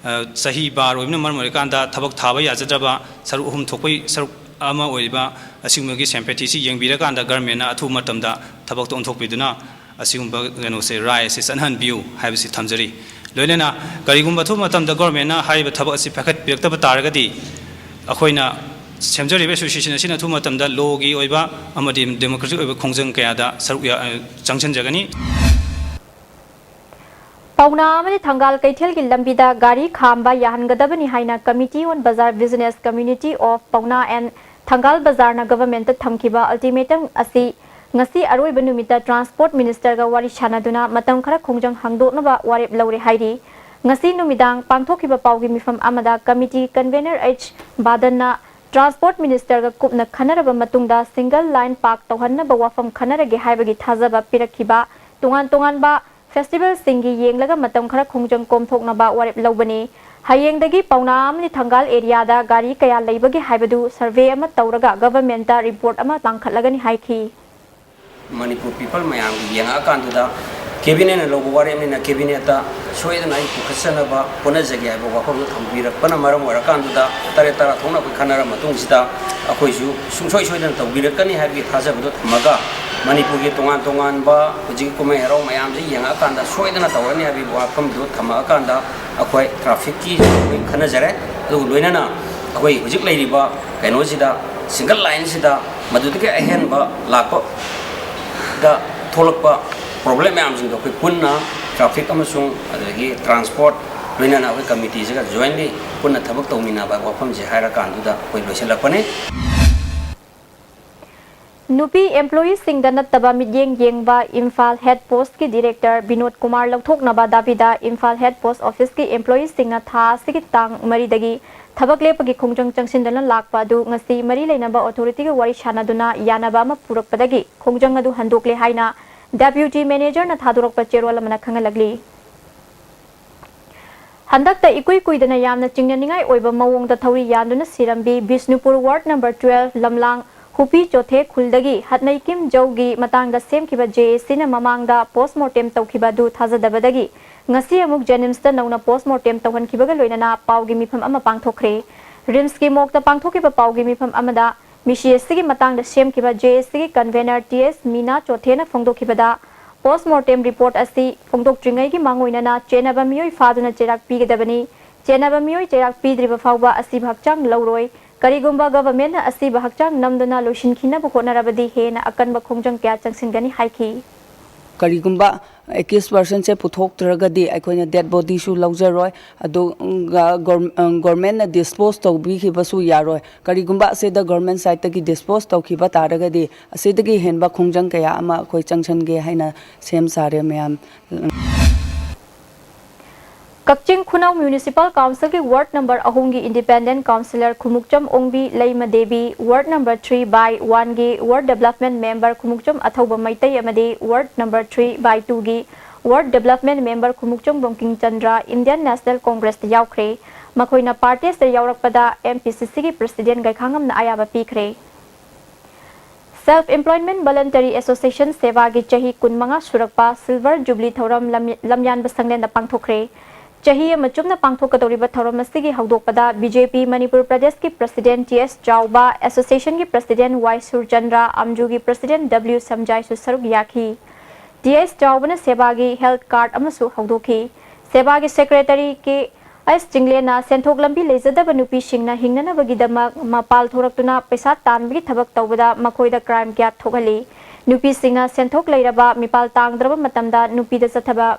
ꯑ, ꯆꯍꯤ bar ꯑꯣꯏꯕꯅ ꯃꯔꯝ ꯑꯣꯏꯔꯀꯥꯟꯗ ꯊꯕꯛ ꯊꯥꯕ ꯌꯥꯖꯗ꯭ꯔꯕ ꯁꯔꯨꯛ ꯑꯍꯨꯝ ꯊꯣꯛꯄꯒꯤ ꯁꯔꯨꯛ ꯑꯃ ꯑꯣꯏꯔꯤꯕ ꯑꯁꯤꯒꯨꯝꯕꯒꯤ sympathyꯁꯤ ꯌꯦꯡꯕꯤꯔꯀꯥꯟꯗ governmentꯅ ꯑꯊꯨꯕ ꯃꯇꯝꯗ ꯊꯕꯛꯇꯣ ꯑꯣꯟꯊꯣꯛꯄꯤꯗꯨꯅ ꯑꯁꯤꯒꯨꯝꯕ ꯀꯩꯅꯣꯁꯦ, ꯔꯥꯏ ꯑꯁꯤ ꯆꯠꯅꯍꯟꯕꯤꯌꯨ ꯍꯥꯏꯕꯁꯤ ꯊꯝꯖꯔꯤ꯫ ꯂꯣꯏꯅꯅ ꯀꯔꯤꯒꯨꯝꯕ ꯑꯊꯨꯕ ꯃꯇꯝꯗ governmentꯅ ꯍꯥꯏꯔꯤꯕ ꯊꯕꯛ ꯑꯁꯤ ꯄꯥꯏꯈꯠꯄꯤꯔꯛꯇꯕ ꯇꯥꯔꯒꯗꯤ ꯑꯩꯈꯣꯏꯅ ꯁꯦꯝꯖꯔꯤꯕ association ꯑꯁꯤꯅ ꯑꯊꯨꯕ ꯃꯇꯝꯗ lawꯒꯤ ꯑꯣꯏꯕ ꯑꯃꯗꯤ democratic ꯑꯣꯏꯕ ꯈꯣꯡꯖꯪ ꯀꯌꯥꯗ ꯁꯔꯨꯛ ꯌꯥ-, ꯆꯪꯁꯤꯟꯖꯒꯅꯤ꯫ ꯄꯥꯎꯅꯥ ꯑꯃꯗꯤ ꯊꯪꯒꯥꯜ ꯀꯩꯊꯦꯜꯒꯤ ꯂꯝꯕꯤꯗ ꯒꯥꯔꯤ ꯈꯥꯝꯕ ꯌꯥꯍꯟꯒꯗꯕꯅꯤ ꯍꯥꯏꯅ Committee on Bazar Business, Community of Paona and Thangal Bazarꯅ governmentꯇ ꯊꯝꯈꯤꯕ ultimatum ꯑꯁꯤ ꯉꯁꯤ ꯑꯔꯣꯏꯕ ꯅꯨꯃꯤꯠꯇ Transport Ministerꯒ ꯋꯥꯔꯤ ꯁꯥꯟꯅꯗꯨꯅ ꯃꯇꯝ ꯈꯔ ꯈꯣꯡꯖꯪ ꯍꯥꯡꯗꯣꯛꯅꯕ ꯋꯥꯔꯦꯞ ꯂꯧꯔꯦ ꯍꯥꯏꯔꯤ꯫ ꯉꯁꯤ ꯅꯨꯃꯤꯗꯥꯡ ꯄꯥꯡꯊꯣꯛꯈꯤꯕ ꯄꯥꯎꯒꯤ ꯃꯤꯐꯝ ꯑꯃꯗ Committee Convener H ꯕꯥꯗꯟꯅ Transport Ministerꯒ ꯀꯨꯞꯅ ꯈꯟꯅꯔꯕ ꯃꯇꯨꯡꯗ single line park ꯇꯧꯍꯟꯅꯕ ꯋꯥꯐꯝ ꯈꯟꯅꯔꯒꯦ ꯍꯥꯏꯕꯒꯤ ꯊꯥꯖꯕ ꯄꯤꯔꯛꯈꯤꯕ ꯇꯣꯉꯥꯟ ꯇꯣꯉꯥꯟꯕ festivalꯁꯤꯡꯒꯤ ꯌꯦꯡꯂꯒ ꯃꯇꯝ ꯈꯔ ꯈꯣꯡꯖꯪ ꯀꯣꯝꯊꯣꯛꯅꯕ ꯋꯥꯔꯦꯞ ꯂꯧꯕꯅꯤ꯫ ꯍꯌꯦꯡꯗꯒꯤ ꯄꯥꯎꯅꯥ ꯑꯃꯗꯤ ꯊꯪꯒꯥꯜ areaꯗ ꯒꯥꯔꯤ ꯀꯌꯥ ꯂꯩꯕꯒꯦ ꯍꯥꯏꯕꯗꯨ survey ꯑꯃ ꯇꯧꯔꯒ governmentꯇ report ꯑꯃ ꯇꯥꯡꯈꯠꯂꯒꯅꯤ ꯍꯥꯏꯈꯤ꯫ ꯃꯅꯤꯄꯨꯔ people ꯃꯌꯥꯝꯒꯤ ꯌꯦꯡꯉꯛꯑꯀꯥꯟꯗꯨꯗ cabinetꯅ ꯂꯧꯕ ꯋꯥꯔꯦꯞꯅꯤꯅ cabinetꯇ ꯁꯣꯏꯗꯅ ꯑꯩ ꯄꯨꯈꯠꯆꯅꯕ ꯍꯣꯠꯅꯖꯒꯦ ꯍꯥꯏꯕ ꯋꯥꯐꯝꯗꯨ ꯊꯝꯕꯤꯔꯛꯄꯅ ꯃꯔꯝ ꯑꯣꯏꯔꯀꯥꯟꯗꯨꯗ ꯇꯔꯦꯠ ꯇꯔꯥ ꯊꯣꯛꯅ ꯑꯩꯈꯣꯏ ꯈꯟꯅꯔ ꯃꯇꯨꯡꯁꯤꯗ ꯑꯩꯈꯣꯏꯁꯨ ꯁꯨꯡꯁꯣꯏ ꯁꯣꯏꯗꯅ ꯇꯧꯕꯤꯔꯛꯀꯅꯤ ꯍꯥꯏꯕꯒꯤ ꯊꯥꯖꯕꯗꯨ ꯊꯝꯃꯒ ꯃꯅꯤꯄꯨꯔꯒꯤ ꯇꯣꯉꯥꯟ ꯇꯣꯉꯥꯟꯕ ꯍꯧꯖꯤꯛꯀꯤ ꯀꯨꯝꯍꯩ ꯍꯔꯥꯎ ꯃꯌꯥꯝꯁꯤ ꯌꯦꯡꯉꯛꯑꯀꯥꯟꯗ ꯁꯣꯏꯗꯅ ꯇꯧꯔꯅꯤ ꯍꯥꯏꯕꯒꯤ ꯋꯥꯐꯝꯗꯨ ꯊꯝꯃꯛꯑꯀꯥꯟꯗ ꯑꯩꯈꯣꯏ trafficꯀꯤ ꯑꯩꯈꯣꯏ ꯈꯟꯅꯖꯔꯦ꯫ ꯑꯗꯨꯒ ꯂꯣꯏꯅꯅ ꯑꯩꯈꯣꯏ ꯍꯧꯖꯤꯛ ꯂꯩꯔꯤꯕ ꯀꯩꯅꯣꯁꯤꯗ single lineꯁꯤꯗ ꯃꯗꯨꯗꯒꯤ ꯑꯍꯦꯟꯕ ꯂꯥꯛꯄꯗ ꯊꯣꯛꯂꯛꯄ problem ꯃꯌꯥꯝꯁꯤꯡꯗꯣ ꯑꯩꯈꯣꯏ ꯄꯨꯟꯅ traffic ꯑꯃꯁꯨꯡ ꯑꯗꯒꯤ transport ꯂꯣꯏꯅꯅ ꯑꯩꯈꯣꯏ committeeꯁꯤꯒ jointly ꯄꯨꯟꯅ ꯊꯕꯛ ꯇꯧꯃꯤꯟꯅꯕ ꯋꯥꯐꯝꯁꯦ ꯍꯥꯏꯔꯀꯥꯟꯗꯨꯗ ꯑꯩꯈꯣꯏ ꯂꯣꯏꯁꯤꯜꯂꯛꯄꯅꯤ꯫ ꯅꯨꯄꯤ employeeꯁꯤꯡꯗ ꯅꯠꯇꯕ ꯃꯤꯠꯌꯦꯡ ꯌꯦꯡꯕ ꯏꯝꯐꯥꯜ head postꯀꯤ director ꯕꯤꯅꯣꯗ ꯀꯨꯃꯥꯔ ꯂꯧꯊꯣꯛꯅꯕ ꯗꯥꯕꯤꯗ ꯏꯝꯐꯥꯜ head post officeꯀꯤ employeeꯁꯤꯡꯅ ꯊꯥ ꯑꯁꯤꯒꯤ ꯇꯥꯡ ꯃꯔꯤꯗꯒꯤ ꯊꯕꯛ ꯂꯦꯞꯄꯒꯤ ꯈꯣꯡꯖꯪ ꯆꯪꯁꯤꯟꯗꯨꯅ ꯂꯥꯛꯄ ꯑꯗꯨ ꯉꯁꯤ ꯃꯔꯤ ꯂꯩꯅꯕ authorityꯒ ꯋꯥꯔꯤ ꯁꯥꯟꯅꯗꯨꯅ ꯌꯥꯅꯕ ꯑꯃ ꯄꯨꯔꯛꯄꯗꯒꯤ ꯈꯣꯡꯖꯪ ꯑꯗꯨ ꯍꯟꯗꯣꯛꯂꯦ ꯍꯥꯏꯅ deputy managerꯅ ꯊꯥꯗꯣꯔꯛꯄ ꯆꯦꯔꯣꯜ ꯑꯃꯅ ꯈꯪꯍꯜꯂꯛꯂꯤ꯫ ꯍꯟꯗꯛꯇ ꯏꯀꯨꯏ ꯀꯨꯏꯗꯅ ꯌꯥꯝꯅ ꯆꯤꯡꯅꯅꯤꯡꯉꯥꯏ ꯑꯣꯏꯕ ꯃꯑꯣꯡꯗ ꯊꯧꯔꯤ ꯌꯥꯟꯗꯨꯅ ꯁꯤꯔꯝꯕꯤ ꯕꯤꯁꯅꯨꯄꯨꯔ ward number twelve ꯂꯝꯂꯥꯡ ꯍꯨꯄꯤ ꯆꯣꯊꯦ ꯈꯨꯜꯗꯒꯤ ꯍꯠꯅꯩꯀꯤꯝ ꯖꯧꯒꯤ ꯃꯇꯥꯡꯗ ꯁꯦꯝꯈꯤꯕ JACꯅ ꯃꯃꯥꯡꯗ post mortem ꯇꯧꯈꯤꯕ ꯑꯗꯨ ꯊꯥꯖꯗꯕꯗꯒꯤ ꯉꯁꯤ ꯑꯃꯨꯛ JNIMSꯇ ꯅꯧꯅ post mortem ꯇꯧꯍꯟꯈꯤꯕꯒ ꯂꯣꯏꯅꯅ ꯄꯥꯎꯒꯤ ꯃꯤꯐꯝ ꯑꯃ ꯄꯥꯡꯊꯣꯛꯈ꯭ꯔꯦ꯫ ꯔꯤꯝꯁꯀꯤ ꯃꯣꯔꯒꯇ ꯄꯥꯡꯊꯣꯛꯈꯤꯕ ꯄꯥꯎꯒꯤ ꯃꯤꯐꯝ ꯑꯃꯗ ꯃꯤꯁꯤ ꯑꯁꯤꯒꯤ ꯃꯇꯥꯡꯗ ꯁꯦꯝꯈꯤꯕ ꯖꯦ ꯑꯦꯁ ꯁꯤꯒꯤ ꯀꯟꯚꯦꯅꯔ ꯇꯤ ꯑꯦꯁ ꯃꯤꯅꯥ ꯆꯣꯊꯦꯅ ꯐꯣꯡꯗꯣꯛꯈꯤꯕꯗ, ꯄꯣꯁꯃꯣꯔꯇꯦꯝ ꯔꯤꯄꯣꯔꯠ ꯑꯁꯤ ꯐꯣꯡꯗꯣꯛꯇ꯭ꯔꯤꯉꯩꯒꯤ ꯃꯥꯡꯑꯣꯏꯅꯅ ꯆꯦꯟꯅꯕ ꯃꯤꯑꯣꯏ ꯐꯥꯗꯨꯅ ꯆꯩꯔꯥꯛ ꯄꯤꯒꯗꯕꯅꯤ꯫ ꯆꯦꯟꯅꯕ ꯃꯤꯑꯣꯏ ꯆꯩꯔꯥꯛ ꯄꯤꯗ꯭ꯔꯤꯕ ꯐꯥꯎꯕ ꯑꯁꯤꯕ ꯍꯛꯆꯥꯡ ꯂꯧꯔꯣꯏ꯫ ꯀꯔꯤꯒꯨꯝꯕ ꯒꯚꯔꯟꯃꯦꯟꯠꯅ ꯑꯁꯤꯕ ꯍꯛꯆꯥꯡ ꯅꯝꯗꯨꯅ ꯂꯣꯏꯁꯤꯟꯈꯤꯅꯕ ꯍꯣꯠꯅꯔꯕꯗꯤ ꯍꯦꯟꯅ ꯑꯀꯟꯕ ꯈꯣꯡꯖꯪ ꯀꯌꯥ ꯆꯪꯁꯤꯟꯒꯅꯤ ꯍꯥꯏꯈꯤ꯫ ꯀꯔꯤꯒꯨꯝꯕ ꯑꯦꯀ꯭ꯌꯨꯁ ꯄꯔꯁꯟꯁꯦ ꯄꯨꯊꯣꯛꯇ꯭ꯔꯒꯗꯤ ꯑꯩꯈꯣꯏꯅ ꯗꯦꯗ ꯕꯣꯗꯤꯁꯨ ꯂꯧꯖꯔꯣꯏ꯫ ꯑꯗꯨꯒ ꯒꯣꯔ-, ꯑ, ꯒꯣꯔꯃꯦꯟꯅ ꯗꯤꯁꯄꯣꯁ ꯇꯧꯕꯤꯈꯤꯕꯁꯨ ꯌꯥꯔꯣꯏ꯫ ꯀꯔꯤꯒꯨꯝꯕ ꯑꯁꯤꯗ ꯒꯣꯔꯃꯦꯟ ꯁꯥꯏꯠꯇꯒꯤ ꯗꯤꯁꯄꯣꯁ ꯇꯧꯈꯤꯕ ꯇꯥꯔꯒꯗꯤ ꯑꯁꯤꯗꯒꯤ ꯍꯦꯟꯕ ꯈꯣꯡꯖꯪ ꯀꯌꯥ ꯑꯃ ꯑꯩꯈꯣꯏ ꯆꯪꯁꯤꯟꯒꯦ ꯍꯥꯏꯅ ꯁꯦꯝ ꯁꯥꯔꯦ ꯃꯌꯥꯝ꯫ ꯀꯛꯆꯤꯡ ꯈꯨꯅꯧ ꯃ꯭ꯌꯨꯅꯤꯁꯤꯄꯥꯜ ꯀꯥꯎꯟꯁꯤꯜꯒꯤ ꯋꯥꯔꯗ ꯅꯝꯕꯔ ꯑꯍꯨꯝꯒꯤ independent councillor Khumukcham Ongbi Leima Devi, ward number three by ꯋꯥꯟꯒꯤ ward development member Khumukcham Athouba Meitei ꯑꯃꯗꯤ ꯋꯥꯔꯗ ꯅꯝꯕꯔ ꯊ꯭ꯔꯤ ꯕꯥꯏ ꯇꯨꯒꯤ ward development member Khumukcham Bonkim Chandra Indian national ꯀꯣꯡꯒ꯭ꯔꯦꯁꯇ ꯌꯥꯎꯈ꯭ꯔꯦ꯫ ꯃꯈꯣꯏꯅ ꯄꯥꯔꯇꯤ ꯑꯁꯤꯗ ꯌꯥꯎꯔꯛꯄꯗ ꯑꯦꯝ ꯄꯤ ꯁꯤ ꯁꯤꯒꯤ ꯄ꯭ꯔꯁꯤꯗꯦꯟꯠ ꯒꯩꯈꯥꯉꯝꯅ ꯑꯌꯥꯕ ꯄꯤꯈ꯭ꯔꯦ꯫ ꯁꯦꯜꯐ ꯑꯦꯝꯄ꯭ꯂꯣꯏꯃꯦꯟꯠ ꯚꯣꯂꯨꯟꯇꯔꯤ ꯑꯦꯁꯣꯁꯤꯌꯦꯁꯟ ꯁꯦꯕꯥꯒꯤ ꯆꯍꯤ ꯀꯨꯟꯃꯉꯥ ꯁꯨꯔꯛꯄ ꯁꯤꯜꯚꯔ ꯖꯨꯕꯤꯂꯤ ꯊꯧꯔꯝ ꯂꯝ-, ꯂꯝꯌꯥꯟꯕ ꯁꯪꯂꯦꯟꯗ ꯄꯥꯡꯊꯣꯛꯈ꯭ꯔꯦ꯫ ꯆꯍꯤ ꯑꯃ ꯆꯨꯞꯅ ꯄꯥꯡꯊꯣꯛꯀꯗꯧꯔꯤꯕ ꯊꯧꯔꯝ ꯑꯁꯤꯒꯤ ꯍꯧꯗꯣꯛꯄꯗ ꯕꯤ ꯖꯦ ꯄꯤ ꯃꯅꯤꯄꯨꯔ ꯄ꯭ꯔꯗꯦꯁꯀꯤ ꯄ꯭ꯔꯁꯤꯗꯦꯟꯠ ꯇꯤ ꯑꯦꯁ ꯆꯥꯎꯕ, ꯑꯦꯁꯣꯁꯤꯌꯦꯁꯟꯒꯤ ꯄ꯭ꯔꯁꯤꯗꯦꯟꯠ ꯋꯥꯏ ꯁꯨꯔꯆꯟꯗ꯭ꯔ, ꯑꯝꯖꯨꯒꯤ ꯄ꯭ꯔꯁꯤꯗꯦꯟꯠ ꯗꯕ꯭ꯂꯤꯎ ꯁꯝꯖꯥꯏꯁꯨ ꯁꯔꯨꯛ ꯌꯥꯈꯤ꯫ ꯇꯤ ꯑꯦꯁ ꯆꯥꯎꯕꯅ ꯁꯦꯕꯥꯒꯤ ꯍꯦꯜꯊ ꯀꯥꯔꯗ ꯑꯃꯁꯨ ꯍꯧꯗꯣꯛꯈꯤ꯫ ꯁꯦꯕꯥꯒꯤ ꯁꯦꯀ꯭ꯔꯦꯇꯔꯤ ꯀꯦ ꯑꯦꯁ ꯆꯤꯡꯂꯦꯟꯅ ꯁꯦꯟꯊꯣꯛ ꯂꯝꯕꯤ ꯂꯩꯖꯗꯕ ꯅꯨꯄꯤꯁꯤꯡꯅ ꯍꯤꯡꯅꯅꯕꯒꯤꯗꯃꯛ ꯃꯄꯥꯜ ꯊꯣꯔꯛꯇꯨꯅ ꯄꯩꯁꯥ ꯇꯥꯟꯕꯒꯤ ꯊꯕꯛ ꯇꯧꯕꯗ ꯃꯈꯣꯏꯗ ꯀ꯭ꯔꯥꯏꯝ ꯀꯌꯥ ꯊꯣꯛꯍꯜꯂꯤ꯫ ꯅꯨꯄꯤꯁꯤꯡꯅ ꯁꯦꯟꯊꯣꯛ ꯂꯩꯔꯕ ꯃꯤꯄꯥꯜ ꯇꯥꯡꯗ꯭ꯔꯕ ꯃꯇꯝꯗ ꯅꯨꯄꯤꯗ ꯆꯠꯊꯕ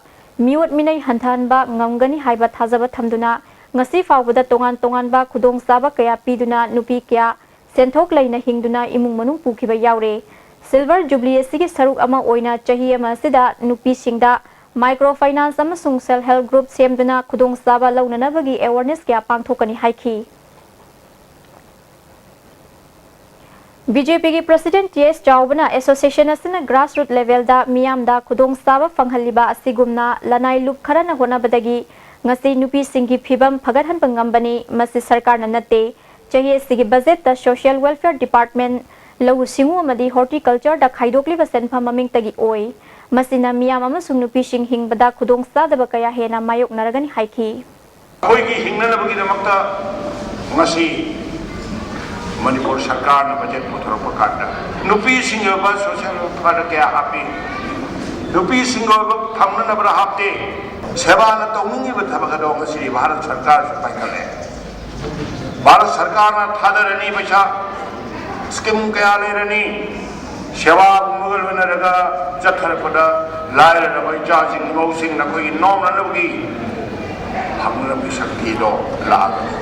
ꯃꯤꯑꯣꯠ ꯃꯤꯅꯩ ꯍꯟꯊꯍꯟꯕ ꯉꯝꯒꯅꯤ ꯍꯥꯏꯕ ꯊꯥꯖꯕ ꯊꯝꯗꯨꯅ ꯉꯁꯤ ꯐꯥꯎꯕꯗ ꯇꯣꯉꯥꯟ ꯇꯣꯉꯥꯟꯕ ꯈꯨꯗꯣꯡꯆꯥꯕ ꯀꯌꯥ ꯄꯤꯗꯨꯅ ꯅꯨꯄꯤ ꯀꯌꯥ ꯁꯦꯟꯊꯣꯛ ꯂꯩꯅ ꯍꯤꯡꯗꯨꯅ ꯏꯃꯨꯡ ꯃꯅꯨꯡ ꯄꯨꯈꯤꯕ ꯌꯥꯎꯔꯦ꯫ ꯁꯤꯜꯚꯔ ꯖꯨꯕꯤꯂꯤ ꯑꯁꯤꯒꯤ ꯁꯔꯨꯛ ꯑꯃ ꯑꯣꯏꯅ ꯆꯍꯤ ꯑꯃ ꯑꯁꯤꯗ ꯅꯨꯄꯤꯁꯤꯡꯗ ꯃꯥꯏꯀ꯭ꯔꯣ ꯐꯥꯏꯅꯥꯟꯁ ꯑꯃꯁꯨꯡ ꯁꯦꯜꯐ ꯍꯦꯜꯞ ꯒ꯭ꯔꯨꯞ ꯁꯦꯝꯗꯨꯅ ꯈꯨꯗꯣꯡꯆꯥꯕ ꯂꯧꯅꯅꯕꯒꯤ ꯑꯦꯋꯥꯔꯅꯦꯁ ꯀꯌꯥ ꯄꯥꯡꯊꯣꯛꯀꯅꯤ ꯍꯥꯏꯈꯤ꯫ ꯕꯤ ꯖꯦ ꯄꯤꯒꯤ ꯄ꯭ꯔꯁꯤꯗꯦꯟꯠ ꯇꯤ ꯑꯦꯁ ꯆꯥꯎꯕꯅ ꯑꯦꯁꯣꯁꯤꯌꯦꯁꯟ ꯑꯁꯤꯅ ꯒ꯭ꯔꯥꯁꯔꯨꯠ ꯂꯦꯚꯦꯜꯗ ꯃꯤꯌꯥꯝꯗ ꯈꯨꯗꯣꯡꯆꯥꯕ ꯐꯪꯍꯜꯂꯤꯕ ꯑꯁꯤꯒꯨꯝꯅ ꯂꯅꯥꯏ ꯂꯨꯞ ꯈꯔꯅ ꯍꯣꯠꯅꯕꯗꯒꯤ ꯉꯁꯤ ꯅꯨꯄꯤꯁꯤꯡꯒꯤ ꯐꯤꯚꯝ ꯐꯒꯠꯍꯟꯕ ꯉꯝꯕꯅꯤ, ꯃꯁꯤ ꯁꯔꯀꯥꯔꯅ ꯅꯠꯇꯦ꯫ ꯆꯍꯤ ꯑꯁꯤꯒꯤ ꯕꯖꯦꯠꯇ ꯁꯣꯁꯤꯌꯦꯜ ꯋꯦꯜꯐꯤꯌꯔ ꯗꯤꯄꯥꯔꯠꯃꯦꯟꯠ, ꯂꯧꯎ ꯁꯤꯡꯎ ꯑꯃꯗꯤ ꯍꯣꯔꯇꯤꯀꯜꯆꯔꯗ ꯈꯥꯏꯗꯣꯛꯂꯤꯕ ꯁꯦꯟꯐꯝ ꯃꯃꯤꯡꯇꯒꯤ ꯑꯣꯏ꯫ ꯃꯁꯤꯅ ꯃꯤꯌꯥꯝ ꯑꯃꯁꯨꯡ ꯅꯨꯄꯤꯁꯤꯡ ꯍꯤꯡꯕꯗ ꯈꯨꯗꯣꯡꯆꯥꯗꯕ ꯀꯌꯥ ꯍꯦꯟꯅ ꯃꯥꯌꯣꯛꯅꯔꯒꯅꯤ ꯍꯥꯏꯈꯤ꯫ ꯑꯩꯈꯣꯏꯒꯤ ꯍꯤꯡꯅꯅꯕꯒꯤꯗꯃꯛꯇ ꯉꯁꯤ ꯃꯅꯤꯄꯨꯔ ꯁꯔꯀꯥꯔꯅ ꯕꯖꯦꯠ ꯄꯨꯊꯣꯔꯛꯄ ꯀꯥꯟꯗ ꯅꯨꯄꯤꯁꯤꯡꯒꯤ ꯑꯣꯏꯕ ꯁꯣꯁꯤꯌꯦꯜ ꯋꯦꯜꯐꯤꯌꯔꯗ ꯀꯌꯥ ꯍꯥꯞꯄꯤ, ꯅꯨꯄꯤꯁꯤꯡꯒꯤ ꯑꯣꯏꯕ ꯐꯪꯅꯅꯕꯗ ꯍꯥꯞꯇꯦ꯫ ꯁꯦꯕꯥꯅ ꯇꯧꯅꯤꯡꯉꯤꯕ ꯊꯕꯛ ꯑꯗꯣ ꯉꯁꯤꯗꯤ ꯚꯥꯔꯠ ꯁꯔꯀꯥꯔꯁꯨ ꯄꯥꯏꯈꯠꯂꯦ꯫ ꯚꯥꯔꯠ ꯁꯔꯀꯥꯔꯅ ꯊꯥꯗꯔꯅꯤ ꯄꯩꯁꯥ, ꯁ꯭ꯀꯤꯝ ꯀꯌꯥ ꯂꯩꯔꯅꯤ꯫ ꯁꯦꯕꯥꯒꯨꯝꯕꯒ ꯂꯣꯏꯅꯔꯒ ꯆꯠꯊꯔꯛꯄꯗ ꯂꯥꯏꯔꯔꯕ ꯏꯆꯥꯁꯤꯡ, ꯏꯃꯧꯁꯤꯡ ꯅꯈꯣꯏꯒꯤ ꯅꯣꯝꯅꯅꯕꯒꯤ ꯐꯪꯅꯕꯒꯤ ꯁꯛꯇꯤꯗꯣ ꯂꯥꯛꯑꯒꯅꯤ꯫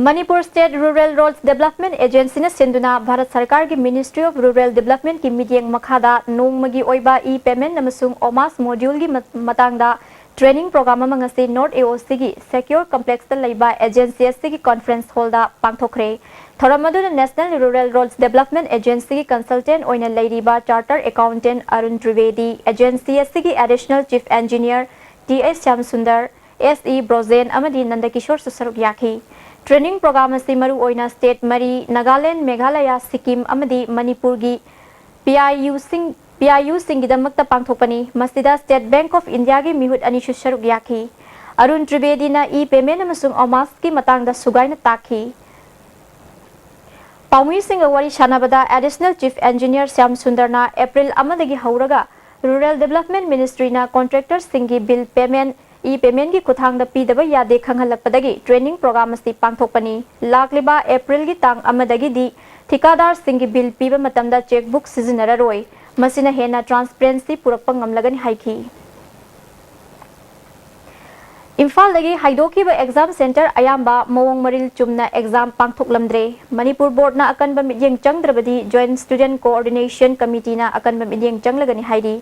Manipur state rural Rhodes development ꯑꯦꯖꯦꯟꯁꯤꯅ ꯁꯤꯟꯗꯨꯅ ꯚꯥꯔꯠ ꯁꯔꯀꯥꯔꯒꯤ ꯃꯤꯅꯤꯁꯇ꯭ꯔꯤ ꯑꯣꯐ ꯔꯨꯔꯦꯜ ꯗꯦꯕꯂꯞꯃꯦꯟꯠꯀꯤ ꯃꯤꯠꯌꯦꯡ ꯃꯈꯥꯗ ꯅꯣꯡꯃꯒꯤ ꯑꯣꯏꯕ ꯏ ꯄꯦꯃꯦꯟꯠ ꯑꯃꯁꯨꯡ ꯑꯣꯃꯥꯁ ꯃꯣꯗ꯭ꯌꯨꯜꯒꯤ ꯃ- ꯃꯇꯥꯡꯗ ꯇ꯭ꯔꯦꯅꯤꯡ ꯄ꯭ꯔꯣꯒ꯭ꯔꯥꯝ ꯑꯃ ꯉꯁꯤ ꯅꯣꯔꯠ ꯑꯦ ꯑꯣ ꯁꯤꯒꯤ ꯁꯦꯀ꯭ꯌꯣꯔ ꯀꯝꯄ꯭ꯂꯦꯛꯁꯇ ꯂꯩꯕ ꯑꯦꯖꯦꯟꯁꯤ ꯑꯁꯤꯒꯤ ꯀꯣꯟꯐ꯭ꯔꯦꯟꯁ ꯍꯣꯜꯗ ꯄꯥꯡꯊꯣꯛꯈ꯭ꯔꯦ꯫ ꯊꯧꯔꯝ ꯑꯗꯨꯗ ꯅꯦꯁꯅꯦꯜ ꯔꯨꯔꯦꯜ ꯔꯣꯗꯁ ꯗꯦꯕꯂꯞꯃꯦꯟꯠ ꯑꯦꯖꯦꯟꯁꯤꯒꯤ ꯀꯟꯁꯜꯇꯦꯟꯠ ꯑꯣꯏꯅ ꯂꯩꯔꯤꯕ charter accountant Arun Trivedi, agency ꯑꯁꯤꯒꯤ ꯑꯦꯗꯤꯁꯅꯦꯜ ꯆꯤꯐ ꯏꯟꯖꯤꯅꯤꯌꯔ ꯇꯤ ꯑꯦꯁ ꯁ꯭ꯌꯥꯝ ꯁꯨꯟꯗꯔ, ꯑꯦꯁ ꯏ ꯕ꯭ꯔꯣꯖꯦꯟ ꯑꯃꯗꯤ ꯅꯟꯗꯀꯤꯁꯣꯔꯁꯨ ꯁꯔꯨꯛ ꯌꯥꯈꯤ꯫ ꯇ꯭ꯔꯦꯅꯤꯡ ꯄ꯭ꯔꯣꯒ꯭ꯔꯥꯝ ꯑꯁꯤ ꯃꯔꯨꯑꯣꯏꯅ ꯁ꯭ꯇꯦꯠ ꯃꯔꯤ, ꯅꯥꯒꯥꯂꯦꯟꯗ, ꯃꯦꯘꯥꯂꯌꯥ, ꯁꯤꯛꯀꯤꯝ ꯑꯃꯗꯤ ꯃꯅꯤꯄꯨꯔꯒꯤ ꯄꯤ ꯑꯥꯏ ꯌꯨꯁꯤꯡ, ꯄꯤ ꯑꯥꯏ ꯌꯨꯁꯤꯡꯒꯤꯗꯃꯛꯇ ꯄꯥꯡꯊꯣꯛꯄꯅꯤ꯫ ꯃꯁꯤꯗ ꯁ꯭ꯇꯦꯠ ꯕꯦꯡꯛ ꯑꯣꯐ ꯏꯟꯗꯤꯌꯥꯒꯤ ꯃꯤꯍꯨꯠ ꯑꯅꯤꯁꯨ ꯁꯔꯨꯛ ꯌꯥꯈꯤ꯫ ꯑꯔꯨꯟ ꯇ꯭ꯔꯤꯕꯦꯗꯤꯅ ꯏ ꯄꯦꯃꯦꯟꯠ ꯑꯃꯁꯨꯡ ꯑꯣꯃꯥꯁꯀꯤ ꯃꯇꯥꯡꯗ ꯁꯨꯒꯥꯏꯅ ꯇꯥꯛꯈꯤ꯫ ꯄꯥꯎꯃꯤꯁꯤꯡꯒ ꯋꯥꯔꯤ ꯁꯥꯟꯅꯕꯗ ꯑꯦꯗꯤꯁꯅꯦꯜ ꯆꯤꯐ ꯏꯟꯖꯤꯅꯤꯌꯔ ꯁ꯭ꯌꯥꯝ ꯁꯨꯟꯗꯔꯅ ꯑꯦꯄ꯭ꯔꯤꯜ ꯑꯃꯗꯒꯤ ꯍꯧꯔꯒ ꯔꯨꯔꯦꯜ ꯗꯦꯕꯂꯞꯃꯦꯟꯠ ꯃꯤꯅꯤꯁꯇ꯭ꯔꯤꯅ ꯀꯣꯟꯇ꯭ꯔꯦꯛꯇꯔꯁꯤꯡꯒꯤ ꯕꯤꯜ ꯄꯦꯃꯦꯟꯠ ꯏ ꯄꯦꯃꯦꯟꯠꯀꯤ ꯈꯨꯠꯊꯥꯡꯗ ꯄꯤꯗꯕ ꯌꯥꯗꯦ ꯈꯪꯍꯜꯂꯛꯄꯗꯒꯤ ꯇ꯭ꯔꯦꯅꯤꯡ ꯄ꯭ꯔꯣꯒ꯭ꯔꯥꯝ ꯑꯁꯤ ꯄꯥꯡꯊꯣꯛꯄꯅꯤ꯫ ꯂꯥꯛꯂꯤꯕ ꯑꯦꯄ꯭ꯔꯤꯜꯒꯤ ꯇꯥꯡ ꯑꯃꯗꯒꯤꯗꯤ ꯊꯤꯀꯥꯗꯥꯔꯁꯤꯡꯒꯤ ꯕꯤꯜ ꯄꯤꯕ ꯃꯇꯝꯗ ꯆꯦꯛꯕꯨꯛ ꯁꯤꯖꯤꯟꯅꯔꯔꯣꯏ꯫ ꯃꯁꯤꯅ ꯍꯦꯟꯅ ꯇ꯭ꯔꯥꯟꯁꯄꯔꯦꯟꯁꯤ ꯄꯨꯔꯛꯄ ꯉꯝꯂꯒꯅꯤ ꯍꯥꯏꯈꯤ꯫ ꯏꯝꯐꯥꯜꯗꯒꯤ ꯍꯥꯏꯗꯣꯛꯈꯤꯕ ꯑꯦꯛꯖꯥꯝ ꯁꯦꯟꯇꯔ ꯑꯌꯥꯝꯕ ꯃꯑꯣꯡ ꯃꯔꯤꯜ ꯆꯨꯝꯅ ꯑꯦꯛꯖꯥꯝ ꯄꯥꯡꯊꯣꯛꯂꯝꯗ꯭ꯔꯦ꯫ ꯃꯅꯤꯄꯨꯔ ꯕꯣꯔꯗꯅ ꯑꯀꯟꯕ ꯃꯤꯠꯌꯦꯡ ꯆꯪꯗ꯭ꯔꯕꯗꯤ ꯖꯣꯏꯟꯠ ꯁ꯭ꯇꯨꯗꯦꯟꯠ ꯀꯣꯑꯣꯔꯗꯤꯅꯦꯁꯟ ꯀꯃꯤꯇꯤꯅ ꯑꯀꯟꯕ ꯃꯤꯠꯌꯦꯡ ꯆꯪꯂꯒꯅꯤ ꯍꯥꯏꯔꯤ꯫